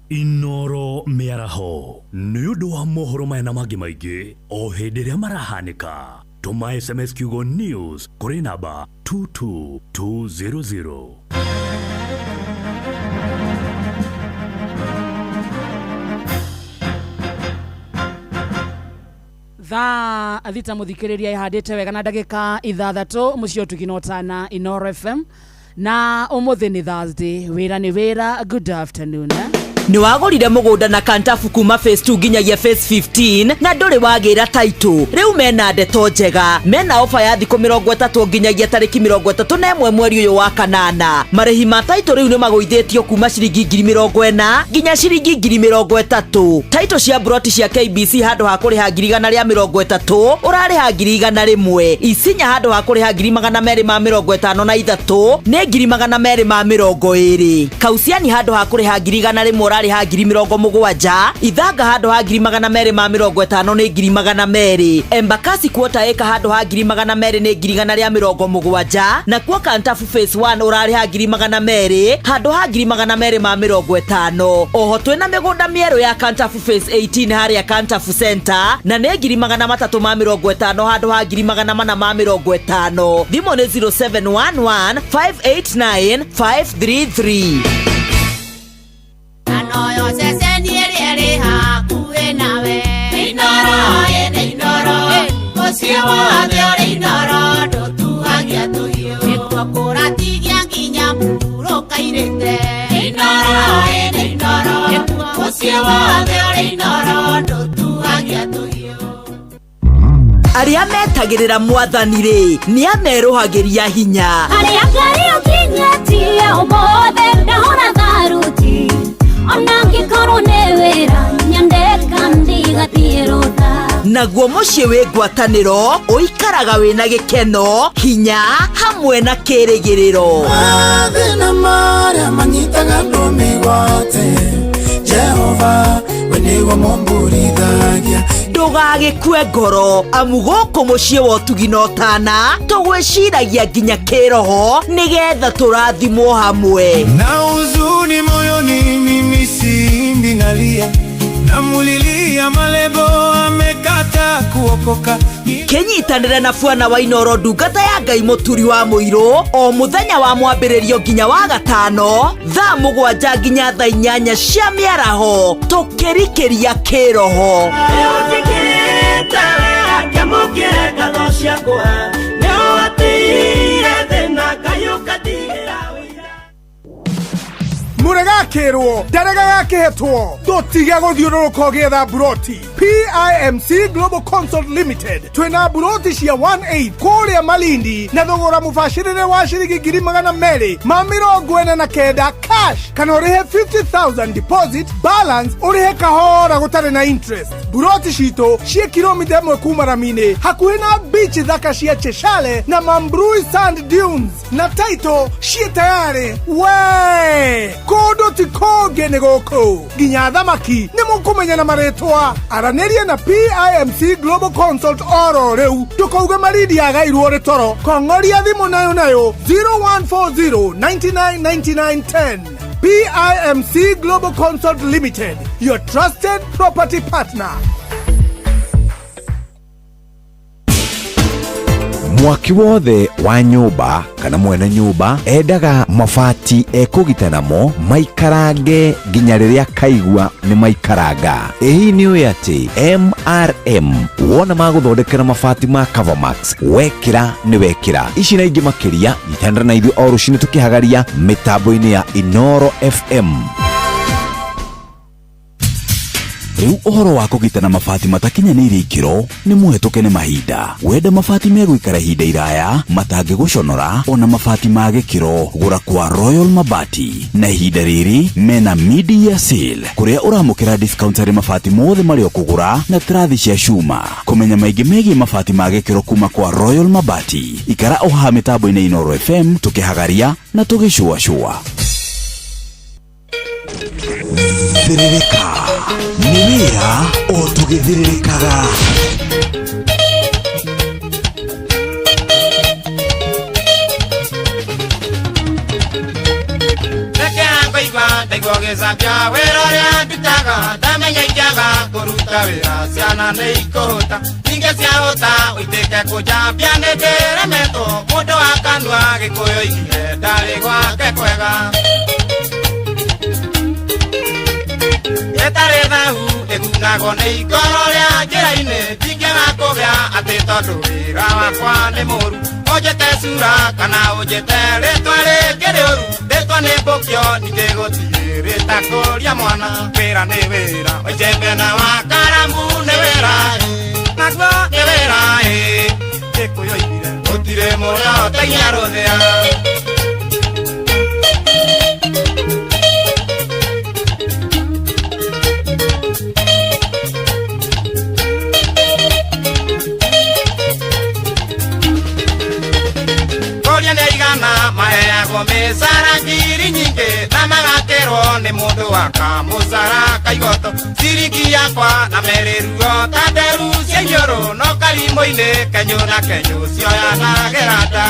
Inooro mĩaraho nĩ ũndũ wa mohoro maya na mangĩ maingĩ o hĩndĩ ĩrĩa marahanĩka. Tũma SMS kiugo news kũrĩ namba 22200. Thaa 6 mũthikĩrĩria ĩhandĩte wega na ndagĩka 6 mũciĩ ũtugi na ũtana Inooro FM, na ũmũthĩ nĩ Thursday, wĩra nĩ wĩra. Good afternoon. Nĩ wagũrire mũgũnda na Kantafu kuma phase 2 nginyagia phase 15 na ndũrĩ wagĩra title. Rĩu mena ndeto njega, mena ofa ya thikũ 30 nginyagia tarĩki 31 mweri ũyũ wa kanana. Marĩhi ma title rĩu nĩ magũithĩtio kuma ciringi 40,000 nginya ciringi 30,000. Title cia broti cia KBC handũ ha kũrĩha 130,000 ũrarĩha 101,000. Isinya handũ ha kũrĩha 253 nĩ 220. Kausiani handũ ha kũrĩha 100,000 ũrarĩha 70,000. Ithanga handũ ha 250 nĩ 200,000. Embakasi quarter acre handũ ha 200,000 nĩ 170,000. Na kuo Kantafu phase 1 ũrarĩha 200,000 handũ ha 250,000. Oho twĩna mĩgũnda mĩerũ ya Kantafu phase 18 harĩa Kantafu Center na nĩ 350 handũ ha 450. Thimũ nĩ 0711 589 533. Anoyo ceceni ĩrĩa ĩrĩ hakuhĩ nawe. Inooro, ĩnĩ Inooro, mũciĩ wothe ũrĩ Inooro, ndũtuhagia tũhiũ. Nĩkuo kũratigia nginya mũhurũka-irĩte. Inooro, ĩnĩ Inooro, mũciĩ wothe ũrĩ Inooro, ndũtuhagia tũhiũ. Arĩa metagĩrĩra mwathani rĩ, nĩ amerũhagĩria hinya. Harĩa Ngai ũkinyĩtie ũmũthĩ ndahũra tharuti, ona ngĩkorwo nĩ wĩra nyendeka ndigathiĩ rũtha. Naguo mũciĩ wĩ ngwatanĩro ũikaraga wĩna gĩkeno, hinya hamwe na kĩrĩgĩrĩro. Mathĩna marĩa manyitaga andũ mĩgwate, Jehova we nĩwe mũmburithagia. Ndũgagĩkue ngoro, amu gũkũ mũciĩ wa ũtugi na ũtana tũgwĩciragia nginya kĩroho nĩgetha tũrathimwo hamwe. Na huzuni moyoni mimi simbi nalia, namulilia malebo amekata kuokoka. Kĩnyitanĩre na bwana wa Inooro ndungata ya Ngai mũturi wa mũirũ o mũthenya wa mwambĩrĩrio nginya wa gatano thaa 7 nginya thaa 8 cia mĩaraho tũkĩrikĩria kĩroho. Nĩũnjĩkĩrĩte wega ngĩamũkĩre ngatho ciakwa, nĩũhatĩire thĩna Ngai ũkandigĩra. Mũregakĩrwo ndarega gakĩhetwo ndũtige gũthiũrũrũka ũgĩetha buroti. PIMC Global Consult Limited twĩna buroti cia 18 kũrĩa Malindi na thogora mũbacĩrĩre wa ciringi 249,000 cash, kana ũrĩhe 50,000 deposit, balance ũrĩhe kahora gũtarĩ na interest. Buroti citũ ciĩ kilomita 1 kuma rami-inĩ hakuhĩ na beach thaka cia Cheshale na Mambrui Sand Dunes, na title ciĩ tayarĩ. We kũndũ ti kũngĩ nĩ gũkũ, nginya thamaki nĩ mũkũmenya na marĩtwa. Aranĩria na PIMC Global Consult oro rĩu, ndũkauge Malindi yagairwo rĩ toro. Kong'oria thimũ nayo nayo 0140 99 99 10. PIMC Global Consult Limited, your trusted property partner. Mwaki wothe wa nyũmba kana mwene nyũmba endaga mabati ekũgita namo maikarange nginya rĩrĩa kaigua nĩ maikaranga. Ĩ hihi nĩ ũĩ atĩ MRM wona magũthondekera mabati ma Covermax wekĩra nĩ wekĩra. Ici na ingĩ makĩria nyitanĩra na ithuĩ o rũcinĩ tũkĩhagaria mĩtambo-inĩ ya Inooro FM. Rĩu ũhoro wa kũgitana mabati matakinyanĩirie ikĩro nĩ mũhetũke nĩ mahinda. Wenda mabati megũikara ihinda iraya matangĩgũconora ona mabati ma gĩkĩro, gũra kwa Royal Mabati. Na ihinda rĩrĩ mena mid year sale kũrĩa ũramũkĩra discount harĩ mabati mothe marĩa ũkũgũra na tirathi cia cuma. Kũmenya maingĩ megiĩ mabati ma gĩkĩro kuma kwa Royal Mabati, ikara o haha mĩtambo-inĩ Inooro FM tũkĩhagaria na tũgĩcũacũa. Thĩrĩrĩka nĩ wĩra o tũgĩthĩrĩrĩkaga. Reke ngaigua ndaigua ũgĩcambia wĩra ũrĩa ndutaga, ndamenya ingĩaga kũruta wĩra ciana nĩ ikũhũta, ningĩ ciahũta ũitĩke kũnjambia nĩ ndĩremetwo, mũndũ wa kanua Gĩkũyũ oigire ndarĩ gwake kwega. Ĩtarĩ thahu ĩgunagwo nĩ ikoro rĩa njĩra-inĩ, ndingĩaga kũgĩa atĩ tondũ wĩra wakwa nĩ mũru, ũnjĩte cura kana ũnjĩte rĩtwa rĩngĩ rĩũru, rĩtwa nĩ mbũkio ningĩ gũtirĩ rĩtakũria mwana, wĩra nĩ wĩra icembe na wa karamu nĩ wĩra, naguo nĩ wĩra ĩ Gĩkũyũ oigire gũtirĩ mũrĩa ũtainya rũthĩa. Kũria nĩ aigana maheagwo mĩcara ngiri nyingĩ na magakĩrwo nĩ mũndũ wa kamũcara kaigoto, ciringi yakwa na merĩ ruo ta nderu cia iniũrũ, no karimũ-inĩ kenyũ na kenyũ cioyanagĩra nda.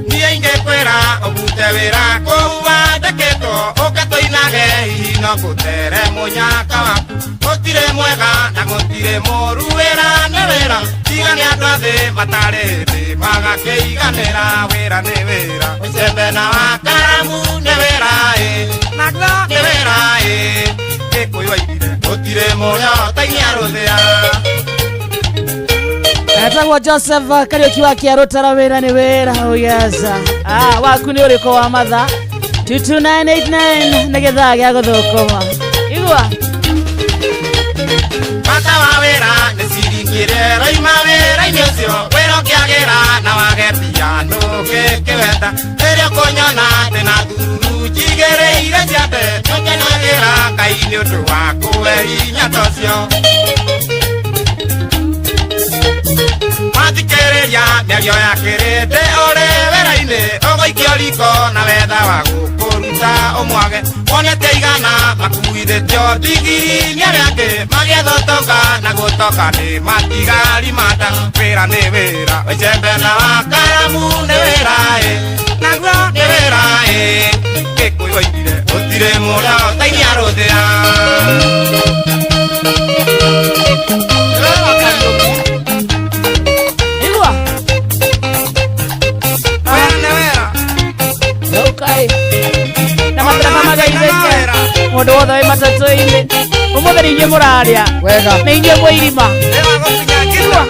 Niĩ ingĩkwĩra ũbute wĩra kũu wandĩkĩtwo, ũke tũinage hihi no ngũtere mũnyaka waku, gũtirĩ mwega na gũtirĩ mũũru, wĩra nĩ wĩra, tiga nĩ andũ a thĩ matarĩ hĩndĩ magakĩiganĩra, wĩra nĩ wĩra, icembe na wa karamu nĩ wĩra ĩ, naguo nĩ wĩra ĩ, Gĩkũyũ oigire gũtirĩ mũrĩa ũtainia rũthĩa. Etagwo Joseph Kariuki wa Kĩarũtara, wĩra nĩ wĩra, oh yes. Waku nĩ ũrĩkũ wa matha 22989 nĩ gĩthaa gĩa gũthũkũma. Igua bata wa wĩra nĩ ciringi ĩrĩa ĩroima wĩra-inĩ ũcio, wĩra ũkĩagĩra na wage mbia ndũngĩkĩwenda, rĩrĩa ũkũnyona ndĩna thururu njigĩrĩire ciande, nĩũkenagĩra Ngai nĩ ũndũ wa kũhe hinya ta ũcio. Wathikĩrĩria mĩario ya kĩrĩndĩ ũrĩ wĩra-inĩ, ũgũikio riko na wetha wa gũkũruta ũmwage, wonete igana makuithĩtio ndigiri nĩ arĩa angĩ, magĩetha ũtonga na gũtoka nĩ matigari manda, wĩra nĩ wĩra, icembe na wa karamu nĩ wĩra ĩ, naguo nĩ wĩra ĩ, Gĩkũyũ oigire gũtirĩ mũrĩa ũtainia rũthĩa. Igua na matereba magaithĩte mũndũ wothe wĩ matatũ-inĩ ũmũthĩ nĩ inyuĩ mũrarĩa wega, nĩ inyuĩ mwĩirima. Igua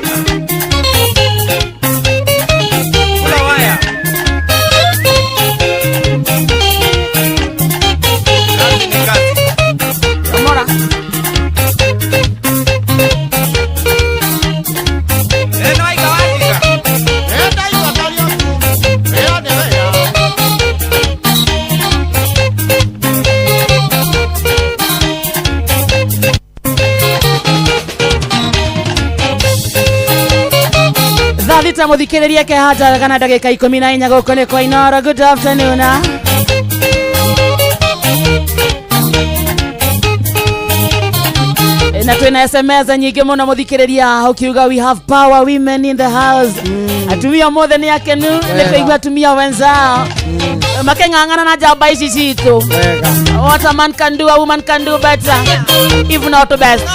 Omora. Thaa thita mũthikĩrĩria kehanja kana ndagĩka 14 gũkũ nĩ kwa Inooro. Good afternoon. Na twĩna SMS nyingĩ mũno mũthikĩrĩria ũkiuga we have power women in the house. Atumia mothe nĩ akenu nĩ kũigua atumia wenzao makĩng'ang'ana na njamba ici citũ. What a man can do, a woman can do better, if not best.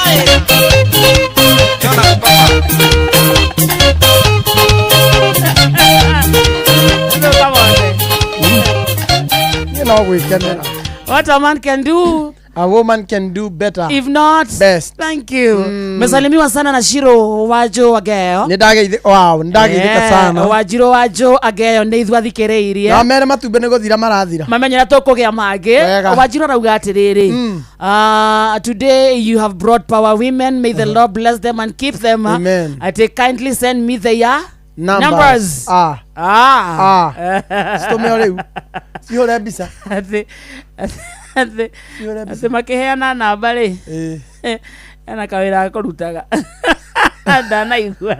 Niĩ no gwĩkenera. What a man can do, A woman can do better. If not, best. Thank you. Mesalimiwa sana na Shiro Wajo Ageo. Nĩ ndageithĩ wow, nĩ ndageithĩka sana. Wajiro Wajo Ageo nĩ ithuĩ athikĩrĩirie. Na mere matumbĩ nĩ gũthira marathira. Mamenyera tũkũgĩa mangĩ. Wega. Wajiro arauga atĩrĩrĩ, today you have brought power women, may the Lord bless them and keep them. Amen. Ati kindly send me their Numbers. numbers. Ah. Ah. Ah. Citũme o rĩu. Cihũre mbica. Atĩ atĩ atĩ makĩheana namba rĩ, ena kawĩra gakũrutaga ndanaigua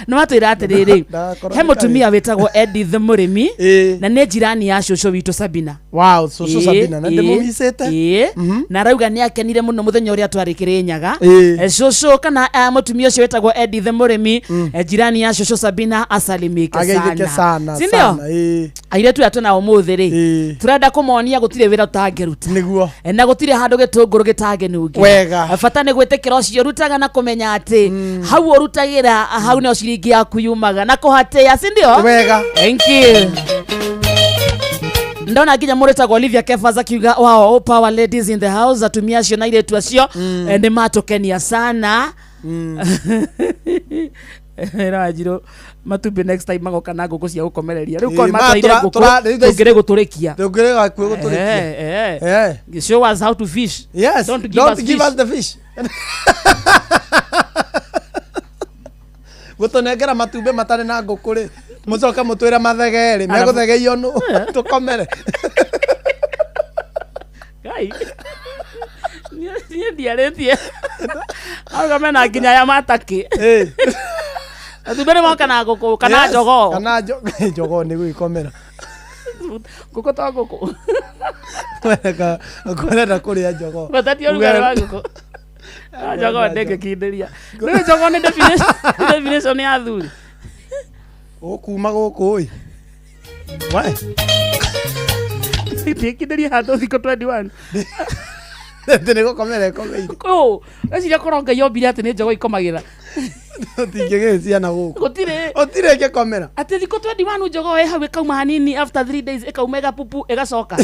nĩ matwĩra atĩrĩrĩ, Ndakorwo he nĩ mũtumia wĩtagwo Edith Mũrĩmi na nĩ njirani ya cũcũ witũ Sabina. Wow, cũcũ Ĩĩ, Sabina na ĩĩ, ndĩmũmicĩte. Ĩĩ. Na arauga nĩ akenire mũno mũthenya ũrĩa twarĩ Kĩrĩnyaga. Ĩĩ. Cũcũ kana mũtumia ũcio wĩtagwo Edith Mũrĩmi, jirani ya cũcũ Sabina, asalimike Ageithĩke sana, sana Si ndio? sana. Ĩĩ. Airĩtu aya twĩnao ũmũthĩ rĩ, tũrenda kũmonia gũtirĩ wĩra ũtangĩruta. Nĩguo. Na gũtirĩ handũ gĩtũngũrũ gĩtangĩnungia. Wega. Bata nĩ gwĩtĩkĩra ũcio ũrutaga na kũmenya atĩ hau ũrutagĩra hau nĩho ciringi yaku yumaga na kũhatĩa, si ndio? Wega. Thank you. Ndona nginya mũndũ wĩtagwo Olivia Kefas akiuga, wow, power ladies in the house, atumia acio na airĩtu acio nĩ matũkenia sana. Wanjirũ, matumbĩ next time magoka na ngũkũ cia gũkomereria rĩu. Ĩĩ, Korwo ma, matwaire ngũkũ rĩu thaa ici- tũngĩrĩ gũtũrĩkia. Tũngĩrĩ gakuhĩ gũtũrĩkia. Eh, eh. Show us how to fish. Yes. Don't give Don't us give fish. us the fish. Gũtũnengera matumbĩ matarĩ na ngũkũ rĩ, mũcoke mũtwĩre mathege rĩ, megũthegeio nũ tũkomere. Ngai. Niĩ ndiarĩtie auga mena nginya ya matakĩ matumbĩ nĩ moka na ngũkũ kana Yes, jogoo. Kana jogoo nĩ gũgĩkomera. Ngũkũ to ngũkũ. Kwenda kũrĩa jogoo. Batatie ũrugarĩ wa ngũkũ. Ah, jogoo ndĩngĩkindĩria rĩu. Jogoo nĩ definition ya athuri. Ũkuma gũkũ ĩ. We. Ndĩkindĩria handũ thikũ 21. Atĩ nĩ gũkomera ĩkomeire. Kũ eciria korwo Ngai ombire atĩ nĩ jogoo ikomagĩra. Tũtingĩgĩĩ ciana gũkũ. Gũtirĩ. Gũtirĩ ĩngĩkomera. Atĩ thikũ 21 jogoo ĩ hau ĩkauma hanini, after 3 days ĩkauma ĩgapupu ĩgacoka.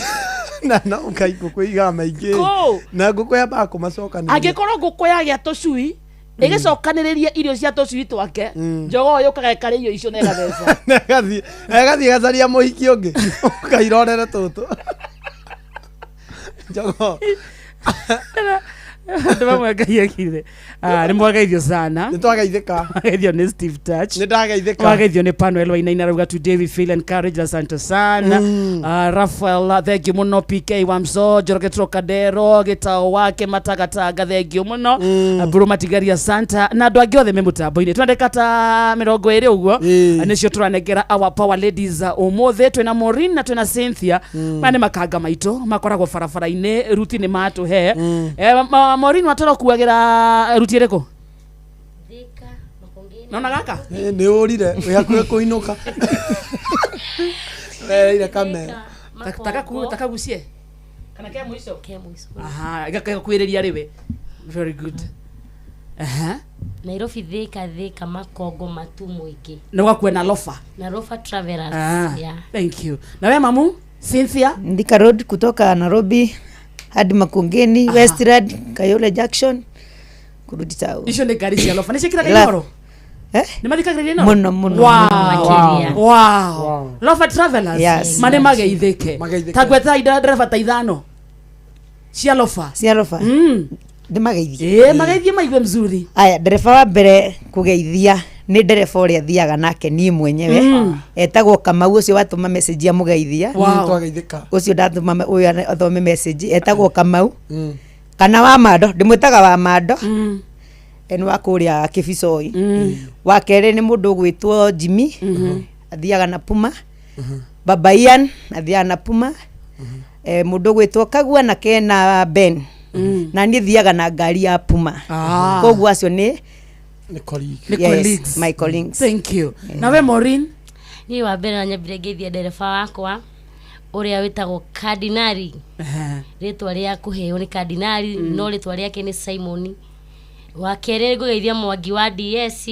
Na no ngai ngũkũ igaga maingĩ. Kũ? Na ngũkũ yambaga kũmacokanĩrĩria. Angĩkorwo ngũkũ yagĩa tũcui ĩgĩcokanĩrĩria irio cia tũcui twake, jogoo yũkaga ĩkarĩa irio icio na ĩgatheca. Ĩgathiĩ ĩgacaria mũhiki ũngĩ. Ũkairorere tũtũ. Jogoo. Andũ mamwe Ngai ekire. Ah, nĩ mwageithio sana. Nĩ twageithĩka. Mwageithio nĩ Steve Touch. Nĩ ndageithĩka. Mwageithio nĩ Panuel Wainaina arauga today we feel encouraged, asante sana. Rafael, thank you mũno. PK Wamso, Njoroge Trocadero, Gĩtao wake Matagatanga, thank you mũno. Mburu Matigaria Santa na andũ angĩ othe me mũtambo-inĩ twandĩka ta 20 ũguo. Nĩcio tũranengera our power ladies ũmũthĩ. Twĩna Maureen na twĩna Cynthia. Maya nĩ makanga maitũ makoragwo barabara-inĩ, ruti nĩ matũhe. Maureen, watũrokuagĩra ruti ĩrĩkũ? Nona gaka. Nĩ ũrire wĩ hakuhĩ kũinũka. Wereire kamera. Takagucie kana ke mũico? Aha, gakakwĩrĩria rĩwe. Very good. Aha. Nairobi, Thika, Thika, Makongo, Matu, Mũingĩ. Na ũgakua na Lofa. Na Rofa Travelers. Ah, yeah. Thank you. Na we mamu Cynthia? Thika Road kutoka Nairobi hadi Makongeni, Westland, Kayole Junction, kurudi town. Icio nĩ ngari cia Lofa nĩ ciĩkĩraga La- inoro? Eh? Nĩ mathikagĩrĩria inoro? Mũno, mũno, Wow. mũno. Wow. Lofa Travelers. Yes. Ma nĩ mageithĩke. Ta ngweta ndereba ta ithano cia Lofa. Cia Lofa. Ndĩmageithie. Ĩĩ, mageithie maigue mzuri. Aya, ndereba wa mbere kũgeithia nĩ ndereba ũrĩa thiaga nake niĩ mwenyewe. Etagwo Kamau, ũcio watũma message amũgeithia. Wow. Twageithĩka. Ũcio ndatũma ũyũ athome message etagwo Kamau kana wa Mando, ndĩmwĩtaga wa Mando. Nĩ wa kũrĩa Kĩbicoi. Wa kerĩ nĩ mũndũ ũgwĩtwo Jimmy, athiaga na Puma. Baba Ian athiaga na Puma. Mũndũ ũgwĩtwo Kagua na Kena Ben, na niĩ thiaga na ngari ya Puma. Ah. Koguo acio nĩ Nĩ colleague. Nĩ Yes, colleagues. my colleagues. Thank you. Na we Maureen? Niĩ wa mbere nyambire ngeithia ndereba wakwa ũrĩa wĩtagwo Kardinari. Rĩtwa rĩa kũheo nĩ Kardinari, no rĩtwa rĩake nĩ Simon. Wa kerĩ ngũgeithia Mwangi wa DS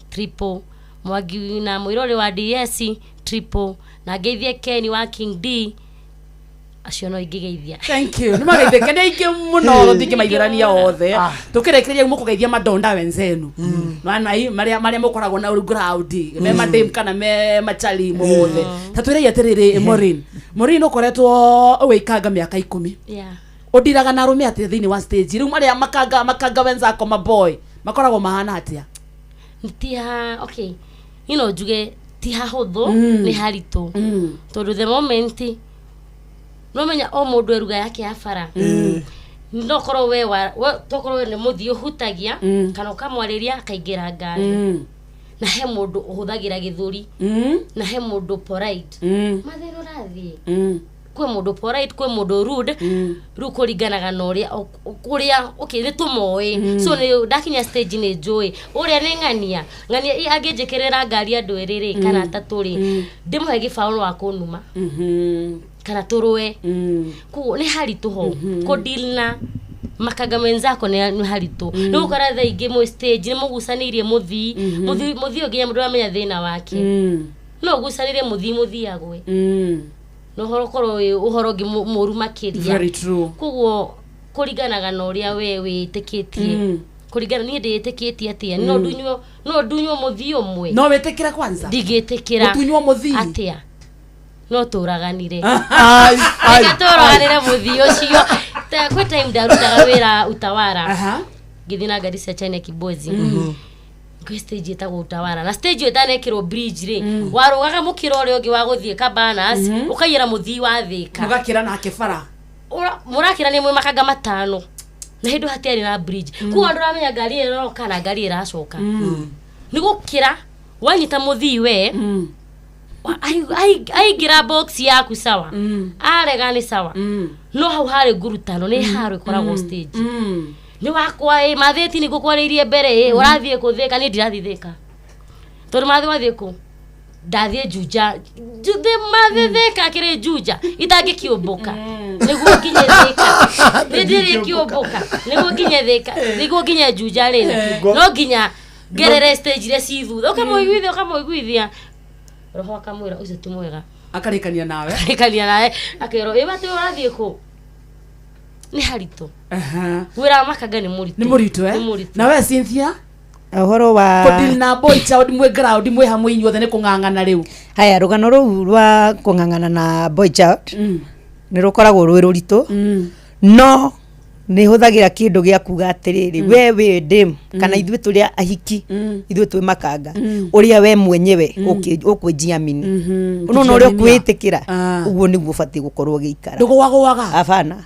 triple, Mwangi na mũirũrĩ wa DS triple, na ngeithie Ken wa King D. Acio no ingĩgeithia. Thank you. Nĩ mageithĩke nĩ aingĩ mũno tũtingĩmaithĩrania othe. Tũkĩrĩkĩrĩria rĩu mũkũgeithia madonda wenzenu. Nwana i marĩa marĩa mũkoragwo na ground me madem kana me machali mothe. Ta twĩrei atĩrĩrĩ Maureen. Maureen ũkoretwo ũgĩikanga mĩaka 10. Yeah. Ũndiraga na arũme atĩa thĩinĩ wa stage? Rĩu marĩa makanga makanga wenzako maboy makoragwo mahana atĩa? Ti ha okay. You know njuge ti hahũthũ, nĩ haritũ. Tondũ the moment no menya o mũndũ eruga yake ya bara. No korwo we wa tokorwo we nĩ mũthiĩ ũhutagia kana ũkamwarĩria akaingĩra ngari. Na he mũndũ ũhũthagĩra gĩthũri na he mũndũ polite. Mathĩna ũrathiĩ. Kwĩ mũndũ polite, kwĩ mũndũ rude. Rĩu kũringanaga na ũrĩa kũrĩa okay nĩ tũmoĩ. So nĩ ndakinya stage nĩ njũĩ ũrĩa nĩ ng'ania ng'ania angĩnjĩkĩrĩra ngari andũ erĩ rĩ kana atatũ rĩ ndĩmũhe gĩbaũ no akũnuma kana tũrũe. Koguo nĩ haritũ ho kũ deal na makanga menzako nĩ haritũ. Nĩ ũgũkora thaa ingĩ mwĩ stage nĩ mũgucanĩirie mũthii mũthii ũyũ nginya mũndũ aramenya thĩna wake. No ũgucanĩrie mũthii mũthii agwe. No ũhoro ũkorwo wĩ ũhoro ũngĩ mũru makĩria. Very true. Koguo kũringanaga na ũrĩa we wĩtĩkĩtie. Kũringana niĩ ndĩĩtĩkĩtie atĩa no ndunywo no ndunywo mũthii ũmwe. No wĩtĩkĩre kwanza? Ndingĩtĩkĩra. Gũtunywo mũthii? Atĩa? No tũraganire. Ai, ai, Reke tũraganire mũthii ũcio. Ta kwĩ time ndarutaga wĩra Utawala. Ngĩthiĩ na ngari cia China Kibozi. Kwĩ stage ĩtagwo Utawala na stage ĩyo ĩtanekĩrwo bridge rĩ warũgaga mũkĩra ũrĩa ũngĩ wa gũthiĩ Cabanas ũkaiyĩra mũthii wa Thĩka. Mũgakĩra nake bara. Mũrakĩra nĩ mwĩ makanga matano na hĩndĩ hatiarĩ na bridge. Koguo andũ ramenya ngari ĩroka na ngari ĩracoka. Nĩ gũkĩra wanyita mũthii we aingĩra box yaku sawa arega nĩ sawa no hau harĩ ngurutano nĩ haro ĩkoragwo stage. Nĩ wakwa ĩ mathĩti nĩ ngũkwarĩirie mbere ĩ ũrathiĩ kũ Thĩka niĩ ndirathiĩ Thĩka tondũ mathĩ wathiĩ kũ ndathiĩ Juja mathĩ Thĩka kĩrĩ Juja itangĩkĩũmbũka nĩguo nginye Thĩka nĩ ndĩrĩkĩũmbũka nĩguo nginye Thĩka nĩguo nginye Juja rĩ no nginya ngerere stage iria ci thutha ũkamũiguithia ũkamũiguithia roho akamwĩra ũcio ti mwega akarĩkania nawe akarĩkania nawe akerwo ĩ watĩ ũrathiĩ kũ nĩ haritũ wĩra wa makanga nĩ mũritũ nĩ mũritũ eh nĩ mũritũ na we Cynthia ũhoro wa kũdeal na boy child mwĩ ground mwĩ hamwe inyuothe nĩ kũng'ang'ana rĩu haya rũgano rũu rwa kũng'ang'ana na boy child nĩ rũkoragwo rwĩ rũritũ no nĩ hũthagĩra kĩndũ gĩa kuga atĩrĩrĩ we wĩ dame kana ithuĩ tũrĩa ahiki ithuĩ twĩ makanga ũrĩa we mwenyewe ũkwĩnjiamini ũnona ũrĩa ũkwĩtĩkĩra ũguo nĩguo ũbatiĩ gũkorwo ũgĩikara ndũgũagũaga abana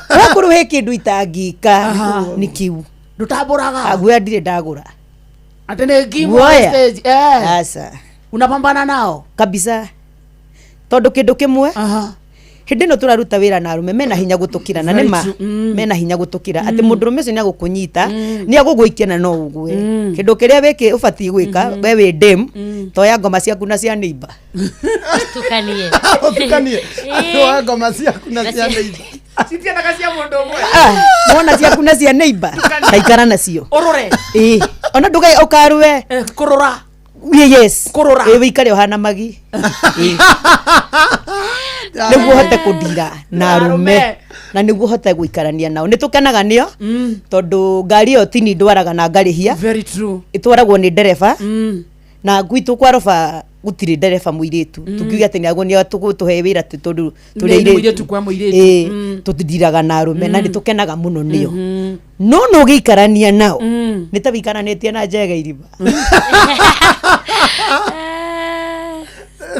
wakorwo he kĩndũ itangĩka nĩ kĩu ndũtambũraga guoya ndirĩ ndagũra atĩ nĩ ngimo Guoya? stage eh aca unapambana nao kabisa tondũ kĩndũ kĩmwe hĩndĩ ĩno tũraruta wĩra na arũme mena hinya gũtũkĩra na Very nĩma true. mena hinya gũtũkĩra atĩ mũndũrũme ũcio nĩagũkũnyita nĩagũgũikia na no ũgwe kĩndũ kĩrĩa wĩkĩ ũbatiĩ gwĩka we wĩ dame toya ngoma ciaku na cia neighbor tukanie Ũtukanie. Toya ngoma ciaku na cia neighbor. Citiendaga cia mũndũ ũmwe Ah, wona ciaku na cia neighbor taikara nacio ũrore ĩĩ ona ndũgai ũkarũe kũrora yes Kũrora. ĩĩ wĩikare ũhana magi Ĩĩ. nĩguo ũhote kũndira na arũme na nĩguo ũhote gũikarania nao nĩ tũkenaga nĩo tondũ ngari ĩyo tini ndwaraga na ngarĩhia very true ĩtwaragwo nĩ ndereba na gwitũ kwa roba gũtirĩ ndereba mũirĩtu tũkiuge atĩ nĩagwo nĩ tũgũtũhe wĩra tondũ tũrĩ Nĩ mũirĩtu kwa mũirĩtu. Ĩĩ, tũtindiraga na arũme na nĩ tũkenaga mũno nĩo no no ũgĩikarania nao nĩ ta wĩikaranĩtie na njega irima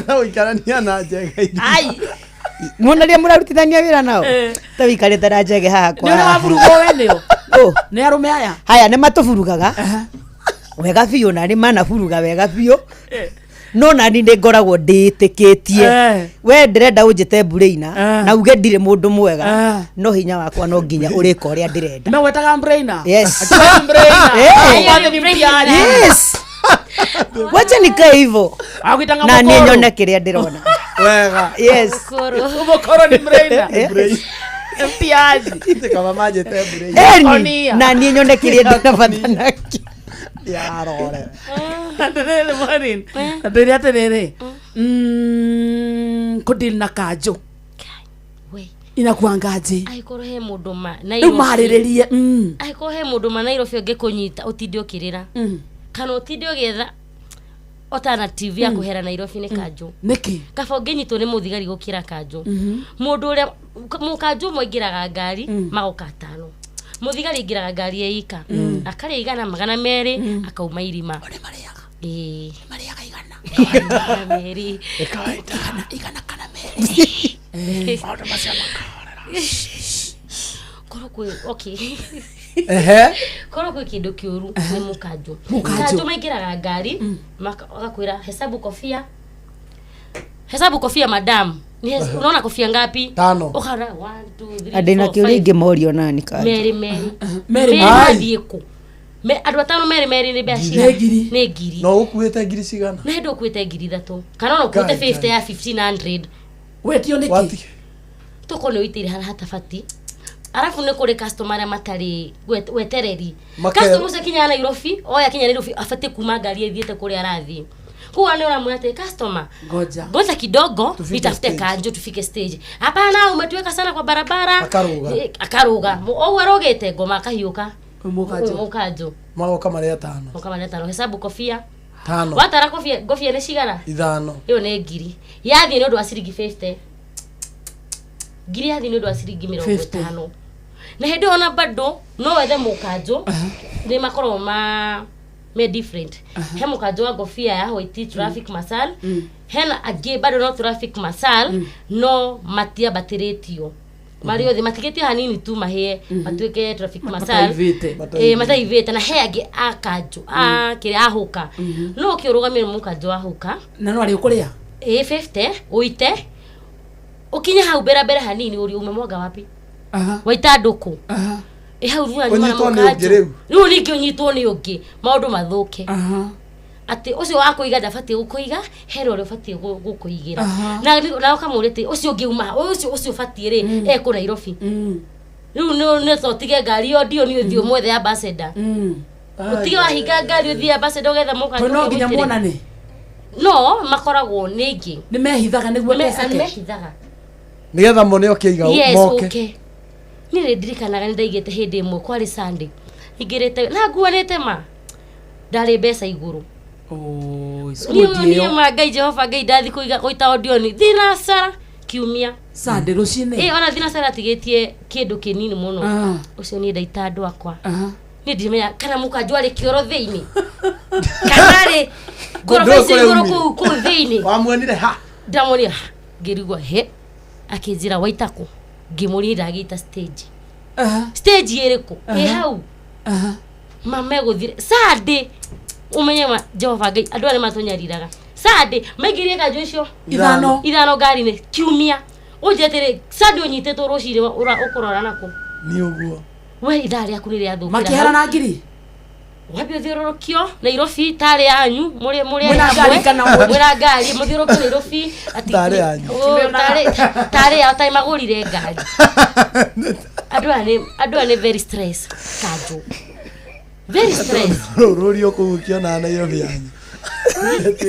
Na ũikarania na njega irima. Mwona rĩrĩa mũrarutithania wĩra nao ta wĩikarĩte na njege haha nĩ kwa ũrĩa haha. waburugwo we nĩo Ũ. nĩ arũme aya haya nĩ matũburugaga wega biũ na nĩ manaburuga wega biũ no nani nĩ ngoragwo ndĩĩtĩkĩtie we ndĩrenda ũnjĩte mburaina na uge ndirĩ mũndũ mwega no hinya wakwa no nginya ũrĩka ũrĩa ndĩrenda megwetaga mbraina Yes. mbraina Eh. Ũmũthĩ nĩ mtiani. Yes. Wacha nikae hivyo Agwĩtanga na niĩ mũkũrũ. nyone kĩrĩa ndĩrona wega yes Mũkũrũ nĩ mbraina mtiani kaba manjĩte mbraina Eni, na niĩ nyone kĩrĩa ndĩrabata nakĩo yarore atĩrĩrĩ Maureen atĩrĩ atĩrĩrĩ kũdeal na kanjũ Inakuangaje? Angĩkorwo he mũndũ ma Rĩu marĩrĩrie. Angĩkorwo he mũndũ ma Nairobi ũngĩkũnyita ũtinde ũkĩrĩra kana ũtinde ũgĩetha alternative ya kũhera Nairobi nĩ kanjũ. Nĩkĩ? Kaba ũngĩnyitwo nĩ mũthigari gũkĩra kanjũ. Mũndũ ũrĩa mũkanjũ ũmwe aingĩraga ngari magoka atano, mũthigari aingĩraga ngari ĩika akarĩa 100, 200, akauma irima. Ĩĩ. Marĩaga 100. 200. 100 kana 2. Maũndũ macio makahorera. Korwo kwĩ, okay. Ehe. Korwo kwĩ kĩndũ kĩũru nĩ mũkanjũ. Mũkanjũ. Kanjũ maingĩraga ngari agakwĩra, "Hesabu kofia, hesabu kofia, madam." Ni unaona kofia ngapi? Tano. Ũkaona 1 2 3 Na ndĩna 4 kĩũria 5 ingĩmorio nani kanjũ. Merĩ merĩ. Merĩ. Merĩ. Ai. Mathiĩ kũ? Andũ atano merĩ merĩ nĩ mbeca cigana? Nĩ ngiri. Nĩ ngiri. No ũkuĩte ngiri cigana? Na hĩndĩ ũkuĩte 3000 kana ona ũkuĩte Ngai, 50 ya 1500. Wetio nĩkĩ? Tokorwo nĩ ũitĩire harĩa hatabati. Arabu nĩ kũrĩ customer arĩa matarĩ wetereri. Customer ũcio akinya Nairobi, oya kinya Nairobi abatiĩ kuma ngari ĩthiĩte kũrĩa arathiĩ. Koguo nĩ ũramwĩra atĩ, "Customer, Ngoja. ngoja kidogo." Tufike "Nitafute stage." Kanjo tufike stage." "Hapana, umetuweka sana kwa barabara." Akaruga. Akaruga. Ũguo arũgĩte ngoma akahiũka. Mũkanjũ. Mũkanjũ. Magoka marĩ atano. Moka marĩ atano. Hesabu kofia. Tano. Watara kofia, ngobia nĩ cigana? Ithano. Ĩyo nĩ ngiri yathiĩ nĩ ũndũ wa ciringi 50. Ngiri yathiĩ nĩ ũndũ wa ciringi mĩrongo 50. ĩtano. Na hĩndĩ ĩyo ona bado no wethe mũkanjũ, nĩ makoragwo ma me different. He mũkanjũ wa ngobia ya white, traffic marshal. Hena angĩ bado no traffic marshal, no matiambatĩrĩtio marĩ othe, matigĩtio hanini tu mahĩe matuĩke traffic marshal. Mataivĩte. Ĩĩ, mataivĩte. Na he angĩ a kanjũ a kĩrĩa ahũka, no ũkĩ ũrũgamĩre mũkanjũ ahũka. Na no arĩ ũkũrĩa. Ĩĩ, 50 ũite ũkinye hau mbere mbere hanini ũrie, "Umemwaga wapi?" "Waita ndũkũ?" Ĩ hau rĩu nyuma na Ũnyitwo nĩ ũngĩ mũkanjũ. rĩu. Rĩu ningĩ ũnyitwo nĩ ũngĩ, maũndũ mathũke atĩ ũcio wa kũiga ndabatiĩ gũkũiga, hena ũrĩa ũbatiĩ gũkũigĩra. Na ũkamũria atĩ ũcio ũngĩ uma ũcio ũcio ũbatiĩ rĩ ekũ Nairobi rĩu. Nĩ to ũtige ngari ĩyo ndio nĩ ũthiĩ ũmwethe ambassador, ũtige wahinga ngari ũthiĩ ambassador ũgetha mũkanjũ. Tondũ no nginya ũgũitĩre. muonane. No makoragwo nĩ ingĩ. Nĩ mehithaga nĩguo teseke. Mehithaga. Nĩgetha mone ũkĩiga Yes. moke. Ũke niĩ nĩ ndirikanaga nĩ ndaigĩte hĩndĩ ĩmwe, kwarĩ Sunday, ingĩrĩte na nguanĩte ma ndarĩ mbeca igũrũ. Niĩ niĩ ma Ngai, Jehova Ngai, ndathi kũiga gũita Odioni thinacara kiumia. Sunday rũcinĩ. Ĩ, ona thinacara atigĩtie kĩndũ kĩnini mũno. Ũcio niĩ ndaita andũ akwa. Niĩ ndimenya kana mũkanjũ arĩ kĩoro thĩinĩ kana rĩ ngoroba icio igũrũ kũu thĩinĩ. Wamuonire ha? Ndamuonire ha, ngĩrigwo he akĩnjĩra, "Waita kũ?" Ngĩmũria, "Ndagĩita stage." "Stage ĩrĩkũ?" "Ĩ hau mamegũthire Sunday." Ũmenye ma Jehova Ngai, andũ aya nĩ matũnyariraga. Sunday maingĩrie kanjũ icio Ithano. Ithano ngari-inĩ kiumia. Ũnjĩre atĩrĩ, Sunday ũnyitĩtwo rũcinĩ ũkũrora nakũ? Nĩ ũguo. We ithaa rĩaku nĩ rĩathũkĩra. Makĩhera na ngiri. Wambe ũthiũrũrũkio Nairobi tarĩ yanyu mũrĩ mũrĩ Mwĩna hamwe. ngari kana mũrĩ- Mwĩna ngari mũthiũrũrũkio Nairobi atĩ Tarĩ yanyu. Ũ, tarĩ yao, tarĩ magũrire ngari. Andũ aya nĩ very stress, kanjũ very stress. Rũu rũrio kũu ũkĩonaga Nairobi yanyu.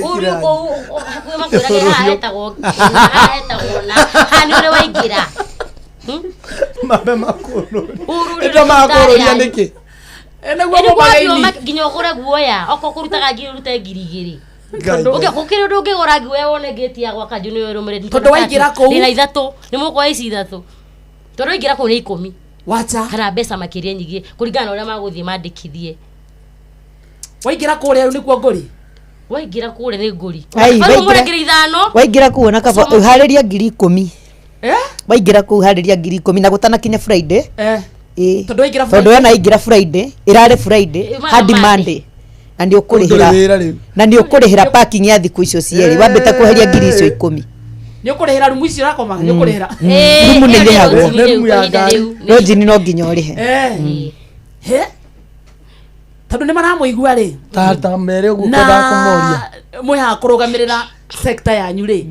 Ũrĩ kũu hakuhĩ makwĩrage haha hetagwo haha hetagwo na haha nĩ ũrĩ waingĩra. Mambe makũrũria. Ũrũrĩ Ĩndo makũrũria tarĩ yanyu. nĩkĩ? Nĩguo Ĩ, nĩguo mũmagaini. nginya ũgũre guoya okorwo kũrutaga ngiri ũrute 2000. Ngai. Gũkĩrĩ ũndũ ũngĩgũra guoya wone ngĩti ya gwaka nju nĩyo ĩrũmĩrĩre. Tondũ waingĩra kũu- Ndĩna ithatũ nĩ mũkoya ici ithatũ tondũ waingĩra kũu nĩ 10. Wacha. Kana mbeca makĩria nyingĩ kũringana na ũrĩa magũthiĩ mandĩkithie. Waingĩra kũrĩa rĩu nĩkuo ngũri. Waingĩra kũrĩa nĩ ngũri. Ai, Barũ mũrengere 5. Waingĩra kũu ona kaba ũharĩria 10,000. Eh? Waingĩra kũu harĩria 10,000 na gũtanakinya Friday. Ĩĩ. Tondũ waingĩra tondũ Friday- wena aingĩra Friday, ĩrarĩ Friday Ĩmaga hadi Monday. Monday na nĩ ũkũrĩhĩra. Ndũrĩ wĩra rĩu. Na nĩ ũkũrĩhĩra parking ya thikũ icio cierĩ, wambĩte kweheria ngiri icio 10. Nĩ ũkũrĩhĩra rumu icio ũrakomaga, nĩ ũkũrĩhĩra. Rumu nĩ ĩrĩhagwo. Nĩ rumu ya ngari. Lodging no nginya ũrĩhe. He tondũ nĩ maramũigua rĩ. Ta mere ũguo na kwendaga kũmoria. Mwĩhaga kũrũgamĩrĩra sector yanyu rĩ,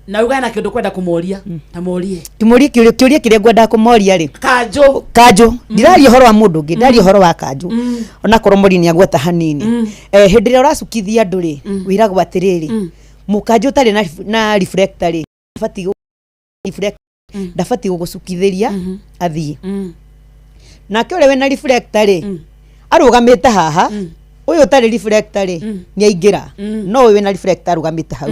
na ugae na kĩndũ kwenda kũmoria ta morie. Tũmũrie kĩũria kĩrĩa ngwendaga kũmoria rĩ. Kanjũ. Kanjũ, ndiraria ũhoro wa mũndũ ũngĩ, ndaria ũhoro wa kanjũ, onakorwo mũri nĩ agweta hanini. Hĩndĩ ĩrĩa ũracukithia andũ rĩ, wĩragwo atĩrĩrĩ, mũkanjũ ũtarĩ na reflector rĩ, batiĩ reflector. Ndabatiĩ gũgũcukithĩria athiĩ. Nake ũrĩa wĩna reflector rĩ, arũgamĩte haha, ũyũ ũtarĩ reflector rĩ, nĩ aingĩra, no ũyũ wĩna reflector arũgamĩte hau.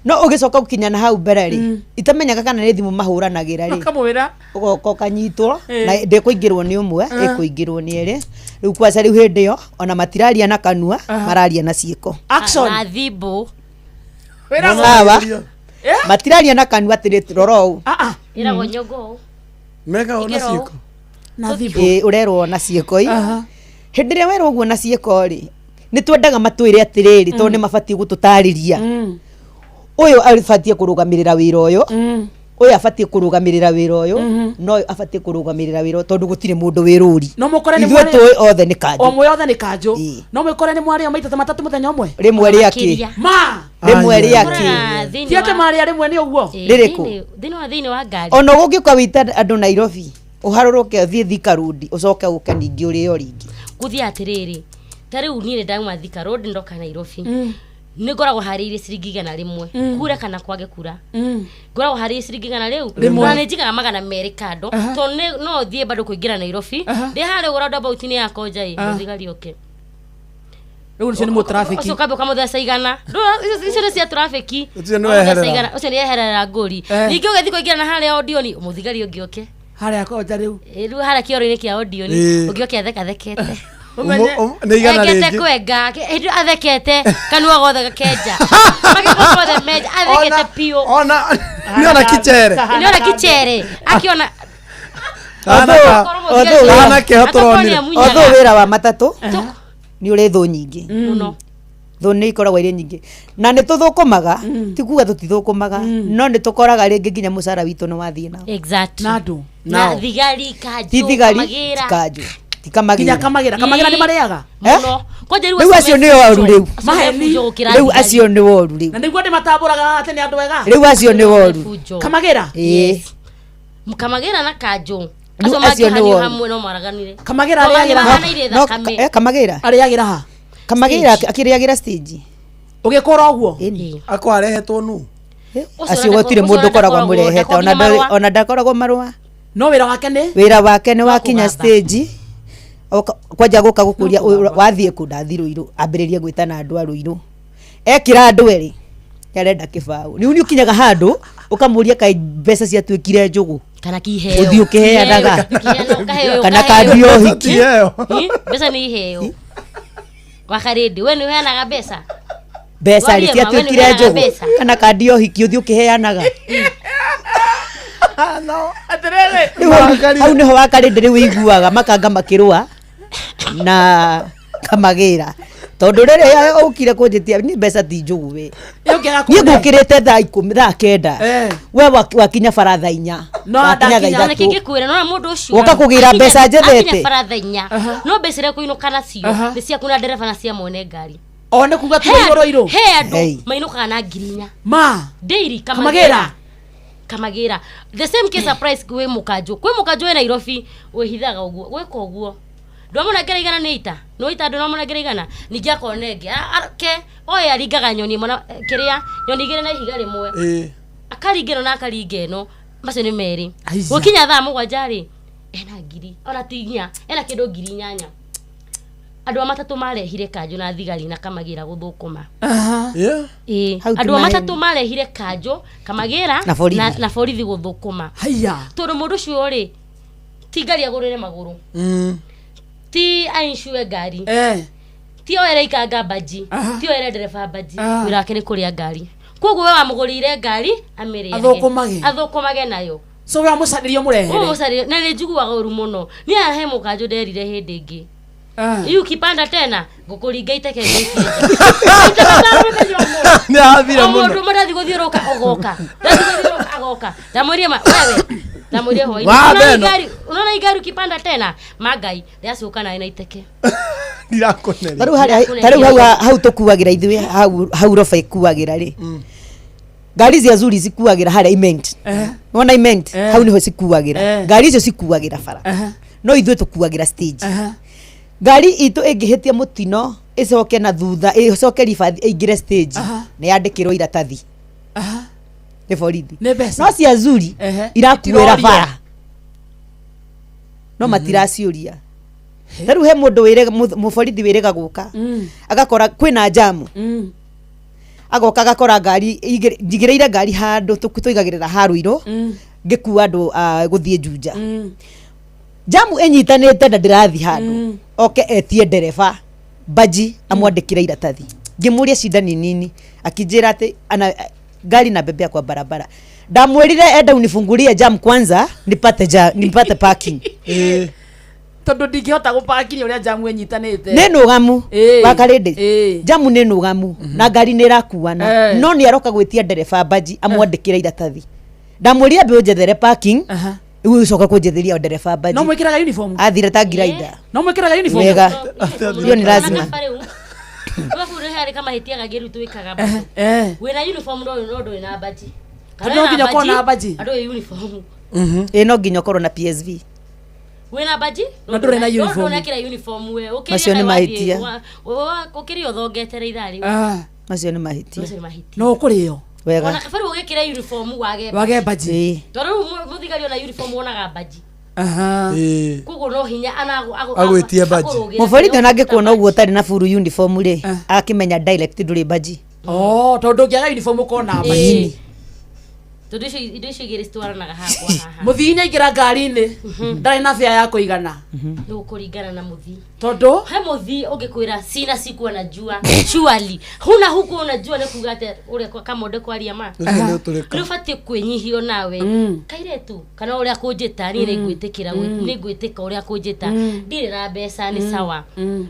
No ũgĩcoka gũkinya na hau mbere rĩ, itamenyaga kana nĩ thimũ mahũranagĩra rĩ, Makamwĩra. Ũgoka ũkanyitwo Eh. na ndĩkũingĩrwo nĩ ũmwe, ĩkũingĩrwo nĩ erĩ. Rĩu kwaca rĩu hĩndĩ ĩyo ona matiraria na kanua, mararia na ciĩko. Action. Na thimbo. Sawa, matiraria na kanua atĩrĩ, rora ũũ. Ĩragwo nyongo. Meka ona Ingĩrwo. ciĩko. Na thimbo. Ĩ, ũrerwo na ciĩko i hĩndĩ ĩrĩa werwo ũguo na ciĩko rĩ, nĩ twendaga matwĩre atĩrĩrĩ, tondũ nĩ mabatiĩ gũtũtarĩria, ũyũ abatiĩ kũrũgamĩrĩra wĩra ũyũ, ũyũ abatiĩ kũrũgamĩrĩra wĩra ũyũ, na ũyũ abatiĩ kũrũgamĩrĩra wĩra ũyũ, tondũ gũtirĩ mũndũ wĩ rũri. No mũkore nĩ Ithuĩ mwarĩ- tũĩ othe nĩ O kanjũ. mwĩ othe nĩ kanjũ. No mwĩkore nĩ mwarĩo maita ta matatũ mũthenya ũmwe. Rĩmwe rĩa kĩ? Ma. Rĩmwe rĩa kĩ? Ti atĩ marĩa rĩmwe nĩ ũguo. Rĩrĩkũ? Thĩinĩ wa ngari. Ona ũgũngĩũka wĩite andũ Nairobi, ũharũrũke ũthiĩ Thika Road, ũcoke ũke ningĩ ũrĩo rĩngĩ. Gũthiĩ atĩrĩrĩ, ta rĩu niĩ nĩ ndauma Thika Road ndoka Nairobi, nĩ ngoragwo harĩirie ciringi 100, kure kana kwage kura, ngoragwo harĩirie ciringi igana rĩu. Rĩmwe. Na nĩ njigaga 200 kando, tondũ no thiĩ bado kũingĩra Nairobi, ndĩ harĩa ũguo roundabout-inĩ ya Konja ĩ, mũthigari oke. Rĩu ũcio nĩ mũtrafiki. Ũcio ũkamba ũkamũtheca 100. Icio nĩ cia trafiki. Ũcio nĩ Ũkamũtheca weherera. 100, ũcio nĩ eherera ngũri. Ningĩ ũgĩthiĩ kũingĩra na harĩa Odioni, mũthigari ũngĩ oke. Harĩa Konja rĩu. Ĩ, rĩu harĩa kĩoro-inĩ kĩa Odioni, ũngĩ oke athekathekete. Nĩ 100 Engete rĩngĩ. kwenga hĩndĩ ĩyo athekete kanua gothe gakenja, magego mothe menja, athekete piũ. Ona nĩ ona kicere. Nĩ ona kicere akiona. Kana keho tũronire. Although wĩra wa matatũ nĩ ũrĩ thũ nyingĩ mũno. Thũ nĩ ikoragwo irĩ nyingĩ na nĩ tũthũkũmaga, ti kuga tũtithũkũmaga, no nĩ tũkoraga rĩngĩ nginya mũcara witũ nĩ wathiĩ nao. Exactly. Na andũ. Na Nao. thigari, kanjũ, Ti thigari, kamagĩra. ti kanjũ, ti kamagĩra. Nginya kamagĩra. Kamagĩra nĩ marĩaga. Mũno. Kwanja Rĩu acio nĩ oru rĩu. Maheni. Rĩu acio nĩ woru rĩu. Na nĩguo ndĩmatambũraga atĩ nĩ andũ ega. Rĩu acio nĩ woru. Kamagĩra. Ĩĩ. Kamagĩra na kanjũ Rĩu acio acio nĩ mangĩhanio woru. hamwe no maraganire. Kamagĩra arĩagĩra ha? Mahanaire No, thakame. kamagĩra Arĩagĩra ha? Kamagĩra akĩrĩagĩra stage. Ũgĩkũra ũguo. Akwa arehetwo nũ? Acio gũtirĩ mũndũ ũkoragwo amũrehete, ona ndakoragwo marũa. No wĩra wake nĩ? Wĩra wake nĩ wakinya stage, kwanja gũka gũkũria wathiĩ kũ, ndathiĩ Rũirũ, ambĩrĩrie gwĩtana andũ a Rũirũ, ekĩra andũ erĩ nĩ arenda kĩbaũ. Rĩu nĩ ũkinyaga handũ ũkamũria kaĩ mbeca ciatuĩkire njũgũ Kana kiheo. Ũthiĩ ũkĩheanaga. Kiheo, ũkaheo, Kana ũkaheo. kandi ya ũhiki. Ĩ, mbeca nĩ iheo wakarĩndĩ, we nĩ ũheanaga mbeca. Mbeca rĩ Warie ma, we nĩ ciatuĩkire ũheanaga njũgũ mbeca. kana kandi ya ũhiki ũthiĩ ũkĩheanaga. Atĩrĩrĩ. Rĩu hau nĩho wakarĩndĩ rĩu ũiguaga makanga makĩrũa na kamagĩra, tondũ rĩrĩa ũkire kũnjĩtia ni mbeca ti njũgũ we. Ĩũkĩaga Niĩ kũne. ngũkĩrĩte thaa 10, thaa 9, we wakinya bara thaa 4, No, wakinya thaa ndakinya. Na 3. kĩngĩkwĩra nona mũndũ ũcio Woka kũgĩra mbeca njethete. Akinya bara thaa 4, no mbeca iria kũinũka nacio nĩ ciaku na ndereba na cia mwene ngari. O nĩ kuga tu He Rũirũ Rũirũ. He andũ Hey. mainũkaga na 4,000. Ma. Daily. Kamagĩra. Kamagĩra the same case applies. Kwĩ mũkanjũ, kwĩ mũkanjũ wĩ Nairobi wĩhithaga ũguo gwĩka ũguo, ndwamũnengera 100 nĩ ita nĩ ita, andũ ndwamũnengera 100 ningĩ akona ĩngĩ ke oye aringaga nyoni ĩmwe na kĩrĩa nyoni igĩrĩ na ihiga rĩmwe. Akaringa ĩno na akaringa ĩno, macio nĩ merĩ. Aiya. Gũkinya thaa 7 rĩ, ena ngiri ona ti inya, ena kĩndũ 8,000. Andũ a matatũ marehire kanjũ na thigari na kamagĩra gũthũkũma. Ĩĩ. Hau ti Andũ a maheni. matatũ marehire kanjũ, kamagĩra Na borithi. Na borithi gũthũkũma. Haiya. Tondũ mũndũ ũcio rĩ, ti ngari agũrĩre magũrũ, ti aincue ngari, ti oere ikanga mbanji, ti oere ndereba mbanji. Wĩra wake nĩ kũrĩa ngari, koguo we wamũgũrĩire ngari amĩrĩage. Athũkũmage. Athũkũmage nayo. So we wamũcarĩria ũmũrehere. Ũmũcarĩrie na nĩ njiguaga ũru mũno niĩ he mũkanjũ nderire hĩndĩ ĩngĩ, Iu kipanda tena ngũkũringa iteke. Nĩ athire O mũno. mũndũ ũmwe ndathiĩ gũthiũrũka ũgoka, ndathiĩ gũthiũrũka agoka, ndamwĩrie ma wewe, ndamwĩrie hwainĩ. Wa Unaona hii Beno. unaona hii gari ukipanda tena magai ndĩracoka nawe na iteke. Ndirakuneria. Tarĩu harĩa tarĩu hau hau tũkuagĩra ithuĩ hau hau roba ĩkuagĩra rĩ, ngari cia zuri cikuagĩra harĩa imenti. Wona imenti hau nĩho cikuagĩra. Ngari icio cikuagĩra bara, no ithuĩ tũkuagĩra stage. Ngari itũ ĩngĩhĩtia mũtino ĩcoke na thutha, ĩcoke ribathi ĩingĩre stage, nĩ yandĩkĩrwo iratathi. Nĩ borithi. Nĩ mbeca. No cia Zuri Ehe. irakuĩra Itirorio. bara no matiraciũria. Ta rĩu he mũndũ mũborithi wĩrĩga gũka agakora kwĩna jamu, agoka agakora ngari njigĩrĩire ngari handũ tũigagĩrĩra harũirũ ngĩkua andũ a gũthiĩ Juja, jamu ĩnyitanĩte na ndĩrathiĩ handũ, oke etie ndereba baji amwandĩkĩre iratathi. Ngĩmũria shida ni nini, akĩnjĩra atĩ ana gari na bebea kwa barabara. Ndamwĩrire enda unifungulie jam kwanza nipate nipate parking. Tondũ ndingĩhota gũpakinya ũrĩa jamu ĩnyitanĩte. Nĩ nũgamu Ĩĩ. wakarĩndĩ Ĩĩ. jamu nĩ nũgamu na ngari nĩ ĩrakuana, no nĩ aroka gwĩtia ndereba baji amwandĩkĩre iratathi. Ndamwĩrire ambe ũnjethere parking, rĩu ũcoka kũnjetheria ndereba baji. No mwĩkĩraga uniform? Athire ta ngiraida. No mwĩkĩraga uniform? Wega, hiyo ni lazima. Rĩu harĩ kamahĩtia kangĩ rĩu twĩkaga bado. Wĩna uniform no ndũrĩ na baji. Tondũ no nginya ũkorwo na baji. Andũ uniform. Ĩ, no nginya ũkorwo na PSV. Wĩna baji No ndũrĩ na uniform. Ndũnekĩra uniform we. Ũkĩrĩa Macio nĩ kaĩ mahĩtia. Ũkĩrĩa ũthongetere ithaa rĩu. Macio nĩ mahĩtia. Macio nĩ mahĩtia. No ũkũrĩo. Wega. Ona kabere ũgĩkĩra uniform wage Wage baji. Tondũ rĩu mũthigari ona uniform wonaga baji. Koguo no hinya Agwĩtie baji. Mũborithi ona angĩkuona ũguo ũtarĩ na full uniform rĩ, akĩmenya direct ndũrĩ baji. Oh, tondũ ũngĩaga uniform ũkona baji. Tondũ icio indo icio igĩrĩ citwaranaga hakwa haha. Mũthii nĩaingĩra ngari-inĩ ndarĩ na bĩa ya kũigana. Nĩ gũkũringana na mũthii. Tondũ he mũthii ũngĩkwĩra sina siku anajua surely huna huku unajua nĩ kuga atĩ ũrĩa kamonde kwaria ma. Ũcio nĩ ũtũrĩka. Nĩ ũbatiĩ kwĩnyihio nawe kairetu kana ũrĩa kũnjĩta niĩ nĩngwĩtĩkĩra nĩngwĩtĩka ũrĩa kũnjĩta ndirĩ na mbeca nĩ sawa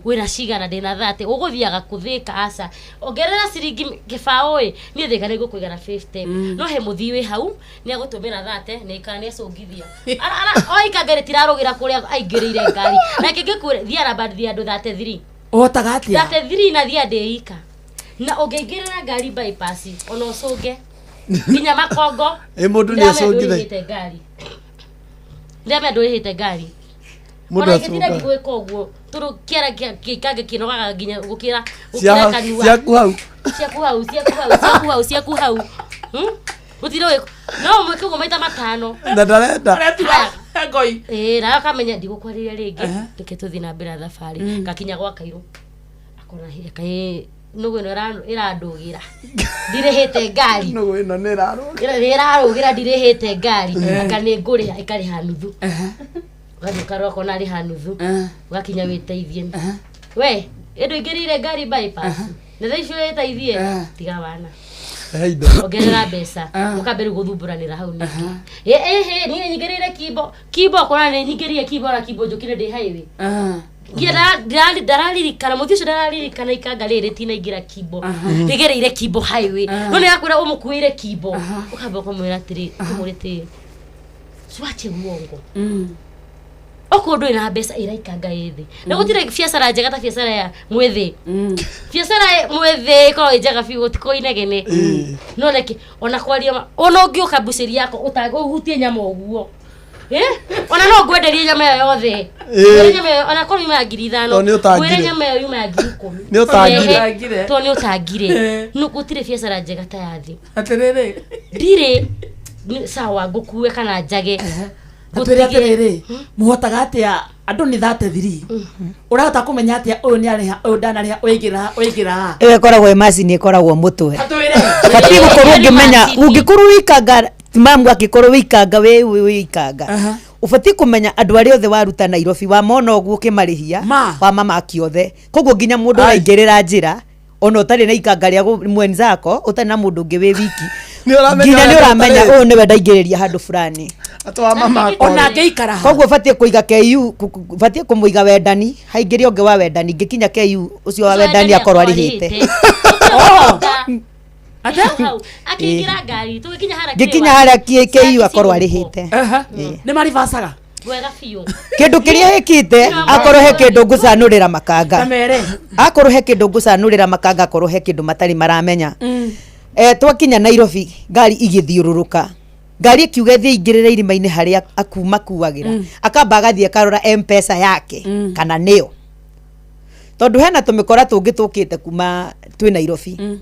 wĩna cigana ndĩna 30 ũgũthiaga kũthĩka aca ongerera ciringi kĩbaũ ĩ niĩ thĩka nĩngũkũigana 50 no he mũthii wĩ hau nĩ agũtũmĩra 30 nĩ kana nĩ acũngithia oikanga rĩtirarũgĩra kũrĩa aingĩrĩire ngari na kĩngĩkwĩra thiĩ arambandithia andũ 33. Ũhotaga atĩa? 33 na thiĩ ndĩika na ũngĩingĩrĩra ngari bypass ona ũcũnge nginya makongo. Ĩ, mũndũ nĩ Ndĩramenya acũngithagia. ndũrĩhĩte ngari, ndĩramenya ndũrĩhĩte ngari. Mũndũ Ona ingĩtinda acũngaga. ngĩgwĩka ũguo tondũ kĩara kĩikange kĩnogaga nginya gũkĩra gũkĩra kanua. Ciaku hau. Ciaku hau, ciaku hau, ciaku hau, ciaku hau. Gũtirĩ ũĩ no mwĩke ũguo maita matano. Na ndarenda. Ngoi. Ĩĩ, nawe akamenya ndigũkwarĩria rĩngĩ, reke tũthiĩ na mbere na thabarĩ. Ngakinya gwa kairũ akona kaĩ nũgũ ĩno ĩrandũgĩra ndirĩhĩte ngari. Nũgũ ĩno nĩ ĩrarũgĩra. Ĩrarũgĩra ndirĩhĩte ngari, anga nĩ ngũrĩha ĩkarĩha nuthu, ũgathiĩ ũkarora ũkona arĩha nuthu, ũgakinya wĩteithie we ĩndũ ingĩrĩire ngari bypass na thaa icio wĩteithie tiga wana. He indo. Ongerera mbeca ũkambe rĩu gũthumbũranĩra hau ningĩ ĩhĩ niĩ nyingĩrĩire kimbo kimbo ũkona nĩ nyingĩrire kimbo ona kimbo njũkire ndĩ highway nginya ndararirikana mũthii ũcio ndararirikana ikanga rĩrĩ rĩtinaingĩra kimbo rĩgereire kimbo highway no nĩ akwĩra ũmũkuĩire kimbo ũkamba ũkamwĩra atĩrĩ ũkamwĩra atĩrĩ swache uongo okorwo ndũrĩ na mbeca ĩraikanga ĩ thĩ na gũtirĩ biacara njega ta biacara ya mwĩthĩ. Biacara mwĩthĩ ĩkoragwo ĩ njega biũ gũtikorwo inegene no reke ona kwaria ona ũngĩũka mbucĩri yakwa ũhutie nyama ũguo. Ona no ngwenderie nyama ĩyo yothe. Ngwĩre nyama ĩyo ona korwo yuma ya 5,000. Tondũ nĩ ũtangire. Ngwĩre nyama ĩyo yuma ya 10,000. Nĩ ũtangire. Tondũ nĩ ũtangire. No gũtirĩ biacara njega ta ya thĩ. Atĩrĩrĩ. Ndirĩ sawa ngũkue kana njage. Atwĩre atĩrĩrĩ, mũhotaga atĩa andũ nĩ 33 ũrahota kũmenya atĩa ũyũ nĩ arĩha ũyũ ndanarĩha ũyũ haha ũyũ haha? Ĩyo ĩkoragwo ĩ macini ĩkoragwo mũtwe. Atwĩre. Batiĩ gũkorwo ũngĩmenya ũngĩkorwo wĩikanga mamu angĩkorwo wĩikanga wĩ wĩikanga ũbatiĩ kũmenya andũ arĩa othe waruta Nairobi wamona ũguo ũkĩmarĩhia wa mamaki othe, koguo nginya mũndũ ũraingĩrĩra njĩra ona ũtarĩ na ikanga rĩa mwenzako ũtarĩ na mũndũ ũngĩ wĩ wiki nginya nĩ ũramenya ũyũ nĩwe ndaingĩrĩria handũ fulani. Ona angĩikara koguo ũbatiĩ kũiga KU batiĩ kũmũiga wendani haingĩre ũngĩ wa wendani ngĩkinya KU ũcio wa wendani akorwo arĩhĩte. Akĩingĩra ngari tũgĩkinya harĩa ngĩkinya harĩa KU akorwo arĩhĩte. Nĩ maribacaga wega biũ. Kĩndũ kĩrĩa ĩkĩte akorwo he kĩndũ ngũcanũrĩra makanga, Kamere. akorwo he kĩndũ ngũcanũrĩra makanga, akorwo he kĩndũ matarĩ maramenya. Twakinya Nairobi ngari igĩthiũrũrũka ngari ĩkiuga ĩthiĩ ingĩrĩre irima-inĩ harĩa makuagĩra akamba agathiĩ akarora M-Pesa yake kana nĩyo, tondũ hena tũmĩkora tũngĩ tũkĩte kuma twĩ Nairobi.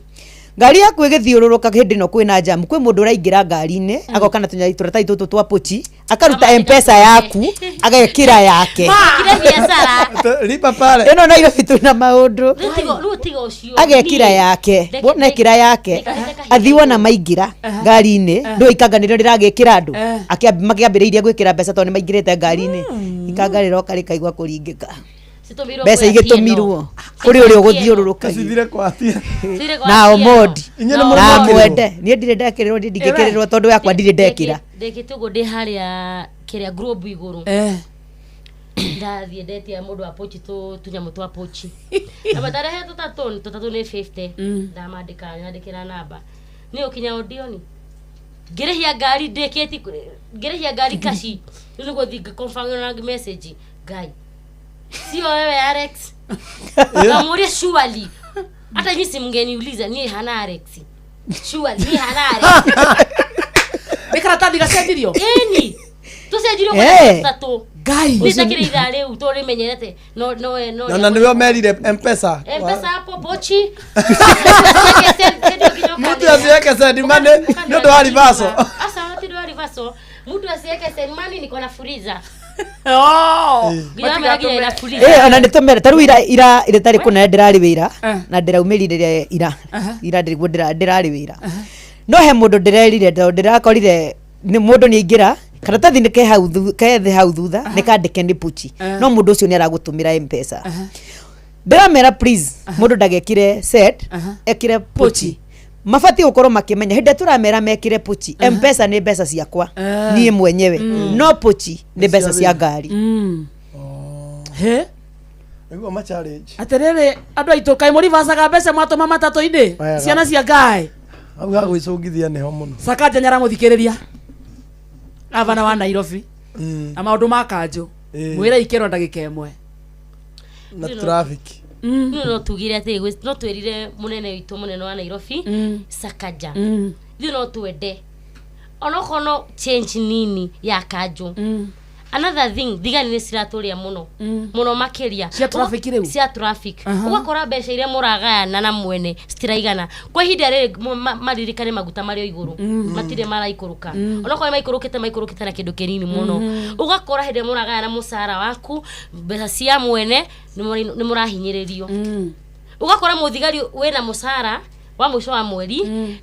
Ngari yaku ĩgĩthiũrũrũka hĩndĩ ĩno kwĩna jam, kwĩ mũndũ ũraingĩra ngari-inĩ agoka na tũnyarĩ tũratathi tũtũ twa pochi, akaruta mpesa yaku agekĩra yake. Kire biacara. Lipa pale. Ĩno Nairobi twĩna maũndũ. Rĩu rĩu tiga ũcio. Agekĩra Niĩ- yake, Reke- wona ekĩra yake, athi wona maingĩra ngari-inĩ, ndũĩ ikanga nĩrĩo rĩragĩkĩra andũ. Makĩambĩrĩirie gwĩkĩra mbeca tondũ nĩ maingĩrĩte ngari-inĩ. Ikanga rĩroka rĩkaigua kũringĩka. Citũmĩirwo Mbeca kwĩ Atieno. igĩtũmirwo kũrĩ ũrĩa ũgũthiũrũrũkagia. Cithire kwa Atieno. Cithire kwa Na Atieno. Omondi. Inyuĩ nĩ Na mũrĩ mwende. Niĩ ndirĩ ndekĩrĩrwo, niĩ ndingĩkĩrĩrwo tondũ yakwa ndirĩ ndekĩra. Ndĩkĩte ũguo ndĩ harĩa kĩrĩa Globe igũrũ. Ndathiĩ ndetia mũndũ wa pochi tũnyamũ twa pochi. Na matarehe tũtatũ, tũtatũ nĩ 50. Ndamandĩka, nyandĩkĩra namba. Nĩ ũkinya Odioni. Ngĩrĩhia ngari ndĩkĩti, ngĩrĩhia ngari kaci. Rĩu nĩguo thiĩ ngĩ-confirm na message. Ngai. Sio wewe Alex. Ngamuuria surely. Hata nyinyi si mngeniuliza niĩ hana Alex. Surely niĩ hana Alex. Nĩ karatathi gacenjirio? Ĩni. Tũcenjirio Eh. kwa tũtatũ. Ngai. Niĩ ndakĩrĩ ithaa rĩu tondũ rĩmenyerete. No no no. Na na nĩwe merire mpesa. M-Pesa hapo pochi. Mtu asiweke send money nĩ ũndũ wa reversal. Asa ti wa reversal. Mtu asiweke send money niko na fuliza. Oh. Nginya mera nginya ina fuliza. Eh, ona nĩ tũmere ta rĩu ira ira ira tarĩ kũnene ndĩrarĩ wĩra na ndĩraumĩrire ira ira ndĩriguo ndĩrarĩ wĩra no he mũndũ ndĩrerire tondũ ndĩrakorire nĩ mũndũ nĩ aingĩra karatathi nĩ ke hau ke thĩ hau thutha nĩ kandĩke nĩ pochi no mũndũ ũcio nĩ aragũtũmĩra mpesa. Ndĩramera please mũndũ ndagekire set ekire pochi, mabatiĩ gũkorwo makĩmenya hĩndĩ ĩrĩa tũramera mekĩre pochi, mpesa nĩ mbeca ciakwa niĩ mwenyewe, no pochi nĩ mbeca cia ngari. He? Nĩguo ma challenge. Atĩrĩrĩ andũ aitũ, kaĩ mũribacaga mbeca mwatũma matatũ-inĩ? Wega. Ciana cia Ngai. Hau ha gwĩcũngithia nĩho mũno. Sakaja nĩaramũthikĩrĩria gavana wa Nairobi na maũndũ ma kanjũ, mwĩre ikĩrwo ndagĩka ĩmwe. Na traffic. Niĩ no tugire atĩ no twĩrire mũnene witũ mũnene wa Nairobi Sakaja. Ithuĩ no twende onokorwo no change nini ya kanjũ. Another thing, thigari nĩ ciratũrĩa mũno mũno makĩria. Cia traffic rĩu? Cia traffic. Ũgakora mbeca iria mũragayana na mwene citiraigana kwa ihinda rĩrĩ. Maririkane maguta marĩ o igũrũ, matirĩ maraikũrũka. Onokorwo nĩ maikũrũkĩte, maikũrũkĩte na kĩndũ kĩnini mũno. Ũgakora hĩndĩ ĩrĩa mũragayana mũcara waku mbeca cia mwene nĩ mũrahinyĩrĩrio. Ũgakora mũthigari wĩna mũcara wa mũico wa mweri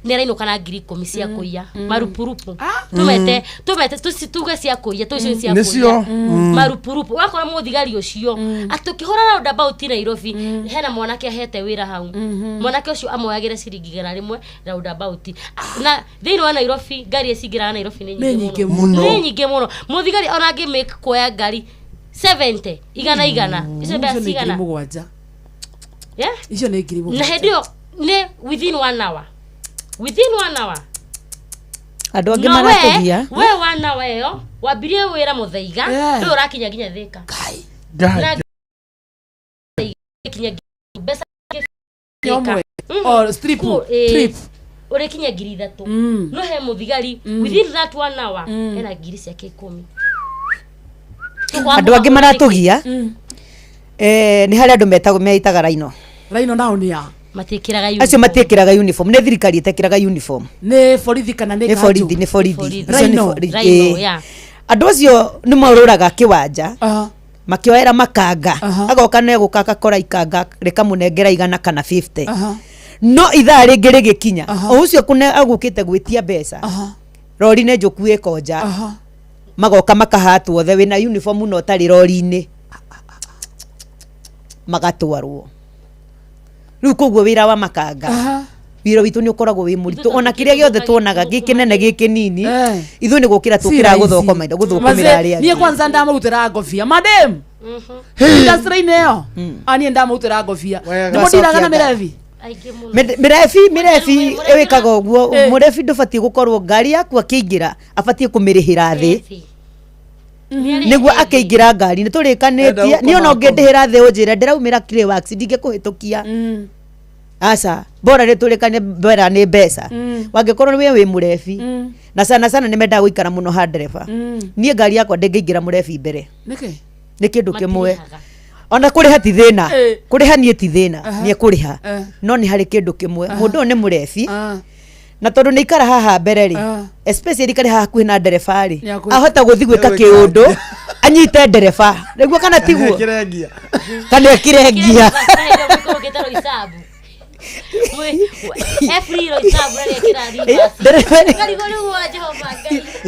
nĩ arainũka na 10,000 cia kũiya marupurupu. Tumete tumete tuge cia kũiya tũ icio nĩ cia Nĩcio. kũiya marupurupu. Ũgakora mũthigari ũcio atũkĩhũra roundabout Nairobi, hena mwanake ahete wĩra hau, mwanake ũcio amoyagĩre ciringi 100 roundabout. Na thĩinĩ wa Nairobi ngari icingĩraga Nairobi nĩ Nĩ nyingĩ mũno. nĩ nyingĩ mũno. Mũthigari ona angĩ make kuoya ngari 70 igana igana, icio mbeca Icio nĩ ngiri cigana? mũgwanja. Yeah? Icio nĩ ngiri Na mũgwanja. hĩndĩ ĩyo nĩ within one hour, within one hour. Andũ angĩ No we maratũgia. we one hour ĩyo wambirie wĩra mũthaiga, rĩu ũrakinya nginya Thĩka Ngai. Na kinya mbeca Nyomwe. Thĩka. Oh, strip. Trip. Ũrĩkinya 3,000. No he mũthigari within that one hour ena ngiri ciake 10. Andũ angĩ maratũgia, nĩ harĩ andũ metagwo meitaga raino. Raino nao nĩ a? Matiĩkĩraga Acio matiĩkĩraga uniform, nĩ thirikari ĩtekĩraga uniform. Nĩ borithi kana nĩ Nĩ kanjũ? borithi, nĩ borithi. Icio nĩ Raino. borithi, Raino, ĩĩ. yeah. Andũ acio nĩ morũraga kĩwanja makĩoera makanga, agoka negũka agakora ikanga rĩkamũnengera 100 kana 50, no ithaa rĩngĩ rĩgĩkinya o ũcio kũne agũkĩte gwĩtia mbeca, rori nĩ njũku ĩkonja, magoka makahatwo othe wĩna uniform na ũtarĩ rori-inĩ, magatwarwo. Rĩu koguo wĩra wa makanga, wĩra witũ nĩ ũkoragwo wĩ mũritũ, ona kĩrĩa gĩothe tuonaga gĩ kĩnene gĩ kĩnini, ithuĩ nĩ gũkĩra tũkĩraga gũthũkũmĩra gũthũkũmĩra arĩa Niĩ angĩ. kwanza ndamũrutĩra ngobia madam industry-inĩ ĩyo. Niĩ ndamũrutĩra ngobia. Wega. Nĩ mũndiraga na mĩrebi? Aingĩ mũno. Mĩrebi ĩwĩkaga ũguo, mũrebi ndũbatiĩ gũkorwo ngari yaku akĩingĩra abatiĩ kũmĩrĩhĩra thĩ nĩguo akĩingĩra ngari nĩ tũrĩkanĩtie. Enda Niĩ ona gũkoma. ũngĩndĩhĩra thĩ ũnjĩre ndĩraumĩra Clayworks ndingĩkũhĩtũkia, aca bora nĩ tũrĩkane bora nĩ mbeca. Wangĩkorwo we wĩ mũrebi, na sana sana nĩ mendaga gũikara mũno ha ndereba, niĩ ngari yakwa ndĩngĩingĩra mũrebi mbere. Nĩkĩ? Nĩ kĩndũ kĩmwe. Matirĩhaga. Ona kũrĩha ti thĩna. Eh. Kũrĩha niĩ ti thĩna. Aha. Niĩ kũrĩha. Eh. No nĩ harĩ kĩndũ kĩmwe. Aha. Mũndũ ũyũ nĩ mũrebi. Na tondũ nĩ ikara haha mbere rĩ, Ah. especially ikare haha hakuhĩ na ndereba rĩ, Nĩ ahota gũthiĩ gwĩka Nĩ kĩũndũ anyite ndereba. Nĩguo kana tiguo? Ekĩre ngia. Kana ekĩre ngia.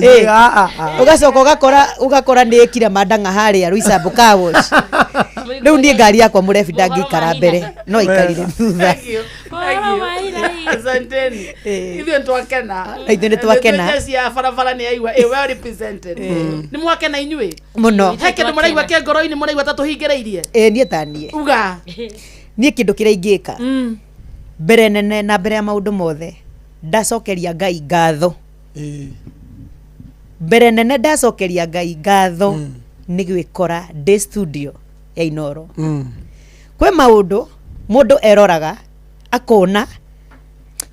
Eh. Ũgacoka ũgakora ũgakora nĩ ĩkire mandang'a harĩa Roysambu car wash. Rĩu niĩ ngari yakwa mũrebi ndangĩikara mbere no aikarire thutha. Asanteni. Ithuĩ nĩtwakena. Na ithuĩ nĩtwakena. Nĩtwĩ jeshi ya barabara nĩ yaigua ĩ well represented. Nĩ mwakena inyuĩ? Mũno. He kĩndũ mũraigua kĩ ngoro-inĩ mũraigua ta tũhingĩrĩirie? Ĩ niĩ ta niĩ. Uga. Niĩ kĩndũ kĩrĩa ingĩka mbere nene na mbere ya maũndũ mothe ndacokeria Ngai ngatho. Mbere nene ndacokeria Ngai ngatho nĩ gwĩkora ndĩ studio ya Inooro. Kwĩ maũndũ mũndũ eroraga akona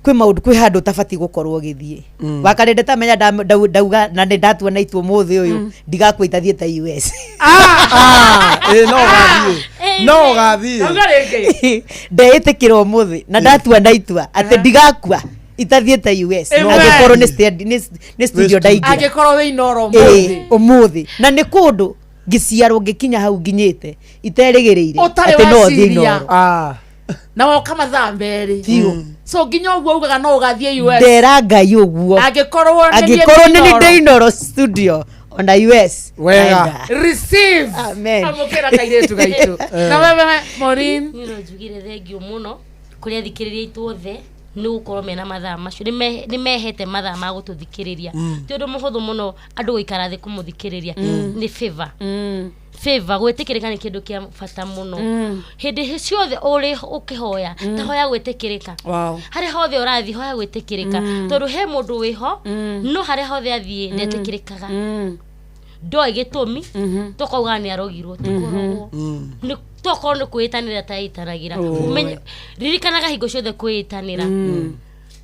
kwĩ maũndũ kwĩ handũ ũtabatiĩ gũkorwo ũgĩthiĩ. Mm. Wakarĩ ndĩtamenya ndauga na nĩ ndatua na itua ũmũthĩ ũyũ ndigakua itathiĩte US. Ĩ no ũgathiĩ. No ũgathiĩ. Auga rĩngĩ. Ndeĩtĩkĩra ũmũthĩ na ndatua na itua atĩ ndigakua itathiĩte US Amen. angĩkorwo nĩ nĩ studio ndaingĩra. Angĩkorwo wĩ Inooro Ĩĩ, ũmũthĩ. ũmũthĩ na nĩ kũndũ ngĩciarwo ngĩkinya hau nginyĩte iterĩgĩrĩire Ũtarĩ atĩ no thiĩ weciria. Inooro. Na woka mathaa merĩ. Biũ. So nginya ũguo ugaga no ũgathiĩ US. Ndera Ngai ũguo Angĩkorwo nĩ niĩ angĩkorwo ndĩ nĩ niĩ Inooro. ndĩ Inooro studio ona US Wega. naenda. Receive. Amen. Amũkĩra kairĩtu gaitũ. Na wewe Maureen. Niĩ no njugire thengio mũno kũrĩ athikĩrĩria aitũ othe nĩ gũkorwo mena mathaa macio nĩ mehete mathaa ma gũtũthikĩrĩria. Ti ũndũ mũhũthũ mũno andũ gũikara thĩ kũmũthikĩrĩria. Nĩ favor. Favor gwĩtĩkĩrĩka nĩ kĩndũ kĩa bata mũno. Hĩndĩ ciothe ũrĩ ũkĩhoya ta hoya gwĩtĩkĩrĩka. Wow. Harĩa hothe ũrathiĩ hoya gwĩtĩkĩrĩka tondũ he mũndũ wĩho no harĩa hothe athiĩ ndetĩkĩrĩkaga ndoĩ gĩtũmi tũkauga nĩ arogirwo tikũrogwo. Nĩ tokorwo nĩ kwĩĩtanĩra ta ĩtanagĩra. Oi. Ririkanaga hingo ciothe kwĩĩtanĩra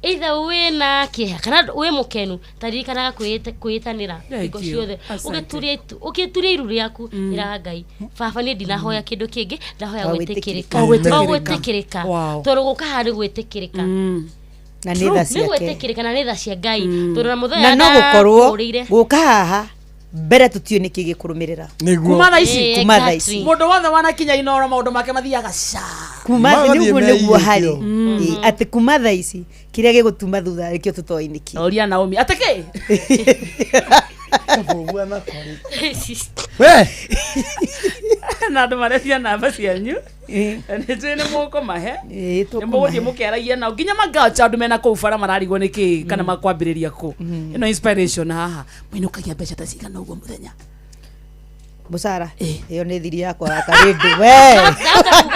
either wĩna kĩeha kana wĩ mũkenu ta ririkanaga kwĩĩtanĩra Thank hingo you. ciothe. Asante. Ũgĩturia iru rĩaku ĩraga Ngai baba niĩ ndinahoya kĩndũ kĩngĩ ndahoya O gwĩtĩkĩrĩka. O gwĩtĩkĩrĩka. O gwĩtĩkĩrĩka. Wow. Tondũ gũka haha nĩ gwĩtĩkĩrĩka. Na nĩ tha Nĩ ciake. gwĩtĩkĩrĩka na nĩ tha cia Ngai tondũ na mũthenya Na no gũkorwo ndakũrĩire. gũka haha mbere tũtiũĩ nĩkĩ gĩkũrũmĩrĩra. Nĩguo. Kuma thaa ici. Kuma thaa ici. Mũndũ wothe wanakinya Inooro maũndũ make mathiaga ca. Kuma Magathiĩ nĩguo nĩguo harĩ. meigĩtio. Ĩ, atĩ kuma thaa ici kĩrĩa gĩgũtuma thutha nĩkĩo tũtoĩ nĩkĩ. Oria Naomi. Atĩ kĩ? We. Na andũ maretia namba cianyu. Nĩ njũĩ nĩ mũkũmahe. Ĩ, Nĩ tũkũmahe. mũgũthiĩ mũkĩaragia nao nginya magacha andũ mena kũu bara mararigwo nĩ kĩ kana makwambĩrĩria kũ. Ĩno inspiration haha. Mũinũkagia mbeca ta cigana ũguo mũthenya? Mũcara ĩyo nĩ thiri yakwa wa karĩndĩ we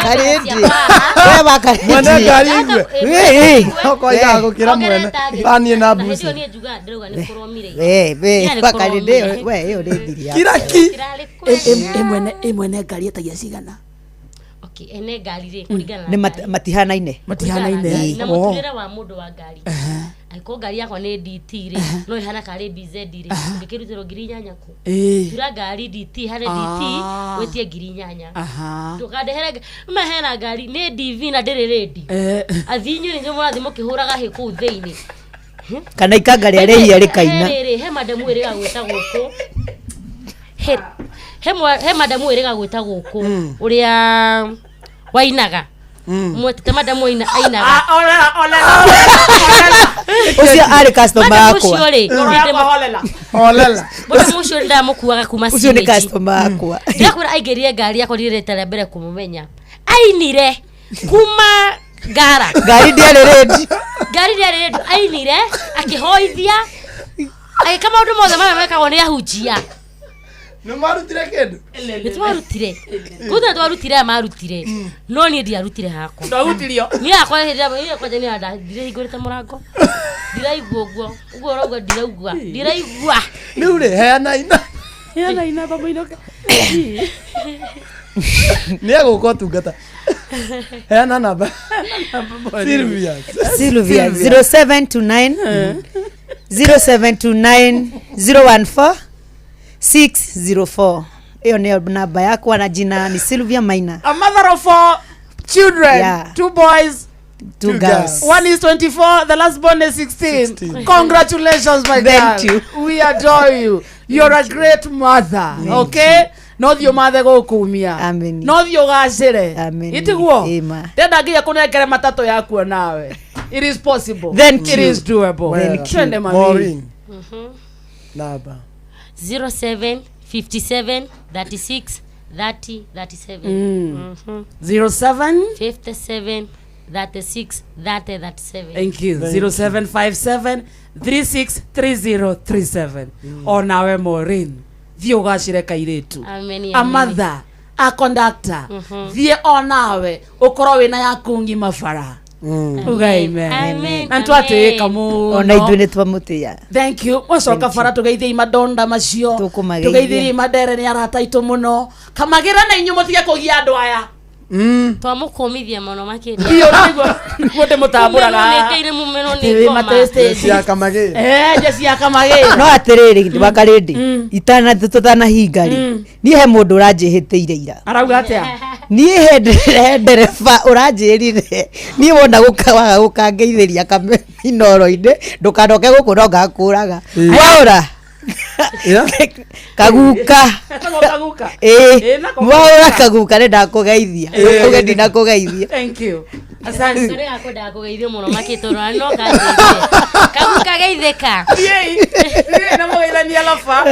karĩndĩ we wa karĩndĩ Mwene ngari igue. We, Okorwo ithaa gũkĩra mwene. Taniĩ na Na hĩndĩ mbuci. ĩyo niĩ njugaga ndĩrauga nĩ kũromire. we we Ira nĩ wa karĩndĩ kũromire. we ĩyo nĩ thiri yakwa. Kira ki. Kĩrarĩ kwega. Ĩ mwene ngari etagia cigana? Okay, ene ngari rĩ kũringana na Nĩ ngari. matihanaine. Matihanaine. Kũringana na Oh. mũtũrĩre wa mũndũ wa ngari. Angĩkorwo ngari yakwa nĩ DT rĩ no ĩhana karĩ BZ rĩ ũngĩkĩrutĩrwo 8,000 kũ? Ĩ. Tura ngari DT harĩ DT Ah. wĩtie 8,000. Aha. Ndũkandehere ma hena ngari nĩ DV na ndĩrĩ ready. Eh. Athii inyuĩ nĩnyuĩ mũrathiĩ mũkĩhũraga hĩ kũu thĩinĩ. Kana ikanga rĩa rĩhia rĩkaina. He rĩrĩ he madamu ĩrĩga gwĩta gũkũ. He madamu ĩrĩga gwĩta gũkũ ũrĩa wainaga. Mwetete madamu ainaga. Ah, olela, olela. Ũcio arĩ customer Madamu yakwa. ũcio rĩ, Ngoro yakwa holela. Holela. madamu ũcio ndamũkuaga kuma Ũcio nĩ sewage. customer yakwa. Ndĩrakwĩra aingĩrire ngari yakwa rĩrĩ rita rĩa mbere kũmũmenya. Ainire kuma ngara. Ngari ndĩarĩ ready. Ngari ndĩarĩ ready. Ainire akĩhoithia agĩka maũndũ mothe marĩa mekagwo nĩ ahunjia. Nĩ marutire kĩndũ? Nĩ twarutire. Kũu twarutire aya marutire. No niĩ ndiarutire hakwa. Ndwahutirio. Niĩ yakwa hĩndĩ ĩrĩa niĩ kwanja niĩ ndirahingũrĩte mũrango. Ndiraigua ũguo. Ũguo ũrauga ndiraigua. Ndiraigua. Rĩu rĩ heana ina. Heana inamba mũinũke. Nĩ egũka ũtungata. Heana namba. Sylvia. Sylvia 0729 0729 014 604. Ĩyo nĩyo namba yakwa na jina ni Sylvia Maina. A mother of four children. Yeah. Two boys. Two girls. One is 24, the last born is 16. Congratulations, my Thank girl. you. We adore you. You're a great mother. Okay? No thiå mathe gå kumia no thiå gacä re itiguo ndenda nginya kå nengere matatå yakuo nawe. It is possible. Thank It you. is doable. Thank you. Twende mami. Maureen. Namba. 07 57 36 30 37. 07 57 36 30 37. Thank you. 0757 363037. Onawe Maureen, thiä å gacä re kairä. Amen, A amen. mother, a conductor, thiä onawe å korwo wä na yaku ng'ima bara. Uga amen. Amen, Na nä ka må. Ona ithuĩ nĩ twamũtĩa. Thank you. Wacoka bara tũgeithiei madonda macio. Tũkũmageithia. Tũgeithirie mandere nĩ arata aitũ mũno. Kamagĩra na inyuĩ mũtige kũgia andũ aya. Twamũkũmithia mũno makĩria. Biũ nĩguo ndĩmũtambũraga. Nĩngeire mũmero nĩ Atĩ wĩ ngoma. matestage. Cia Kamagĩra. Eh, jeci ya Kamagĩra. No atĩrĩrĩ wakarĩndĩ itana tũtanahinga rĩ, niĩ he mũndũ ũranjĩhĩtĩire ira. Arauga atĩa? Niĩ he ndereba ũranjĩrire niĩ wona gũka waga gũkangeithĩria kaminoro-inĩ ndũkanoke gũkũ no ngakũraga waũra kaguka. Etagwo Kaguka. Ĩĩ. Ĩĩ, nako Mwaũra Kaguka. kaguka nĩ ndakũgeithia. Ĩĩ. Uge ndinakũgeithia. Thank you. Asante. Tũrĩ gakwendaga kũgeithio mũno makĩtũrora no kangeithie. Kaguka geithĩka. Thiĩi, thiĩi na mũgeithanie laba.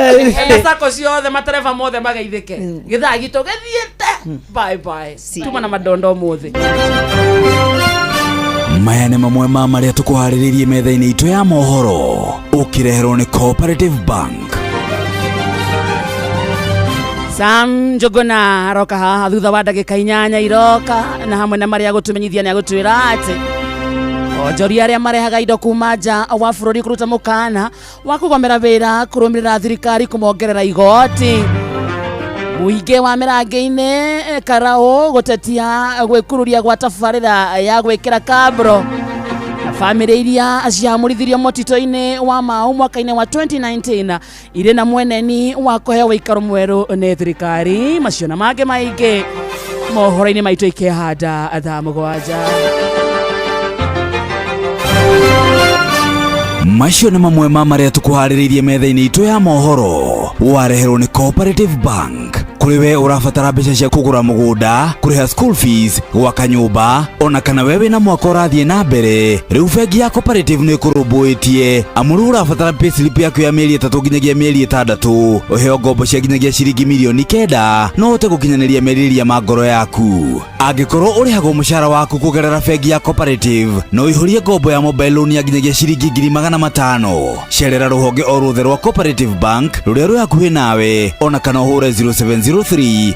Na sako ciothe matereba mothe mageithĩke. Gĩthaa gitũ gĩthiĩte. Bye bye. Tuma na madondo ũmũthĩ. Maya nĩ mamwe ma marĩa tũkũharĩrĩirie metha-inĩ itũ ya mohoro ũkĩreherwo nĩ Cooperative Bank. Sam Njuguna aroka haha thutha wa ndagĩka 8 iroka na hamwe na marĩa agũtũmenyithia nĩ agũtwĩra atĩ onjoria arĩa marehaga indo kuma nja wa bũrũri kũruta mũkana wa kũgomera wĩra kũrũmĩrĩra thirikari kũmongerera igoti. Mũingĩ wa mĩrangi-inĩ Karaũ gũtetia gwĩkururia gwa tabarĩra ya gwĩkĩra kabro na bamĩrĩ iria ciamũrithirio mũtitũ-inĩ wa Mau mwaka-inĩ wa 2019 irĩ na mweneni wa kũheo ũikaro mwerũ nĩ thirikari. Macio na mangĩ maingĩ mohoro-inĩ maitũ ikĩhanda thaa 7. Macio nĩ mamwe ma marĩa tũkũharĩrĩirie metha-inĩ itũ ya mohoro wareherwo nĩ Cooperative Bank. Kũrĩ we ũrabatara mbeca cia kũgũra mũgũnda, kũrĩha school fees, gwaka nyũmba, ona kana we wĩna mwaka ũrathiĩ na mbere, rĩu bengi ya Cooperative nĩ ĩkũrũmbũĩtie. Amu rĩu ũrabatara payslip yaku ya mĩeri 3 nginyagia mĩeri 6, ũheo ngombo cia nginyagia ciringi mirioni 9 no ũhote gũkinyanĩria merirĩria ma ngoro yaku. Angĩkorwo ũrĩhagwo mũcara waku kũgerera bengi ya Cooperative, no ũihũrie ngombo ya mobile loan ya nginyagia ciringi 500,000. Cerera rũhonge o ruothe rwa Cooperative Bank rũrĩa rwĩ hakuhĩ nawe, ona kana ũhũre 0703 02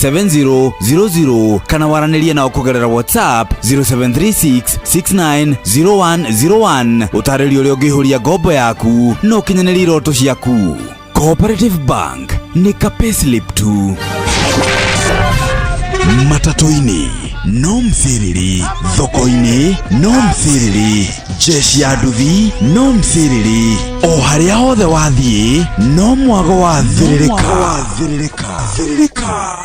7000 kana waranĩrie nao kũgerera WhatsApp 0736 690101. Ũtarĩrio ũrĩa ũngĩihũria ngombo yaku na ũkinyanĩrie iroto ciaku. Cooperative Bank nĩ ka payslip tu. Matatũ-inĩ no msiriri, thoko-inĩ no msiriri, jeshi ya nduthi no msiriri, o harĩa hothe wathiĩ no mwago wa thĩrĩrĩka. Thĩrĩrĩka.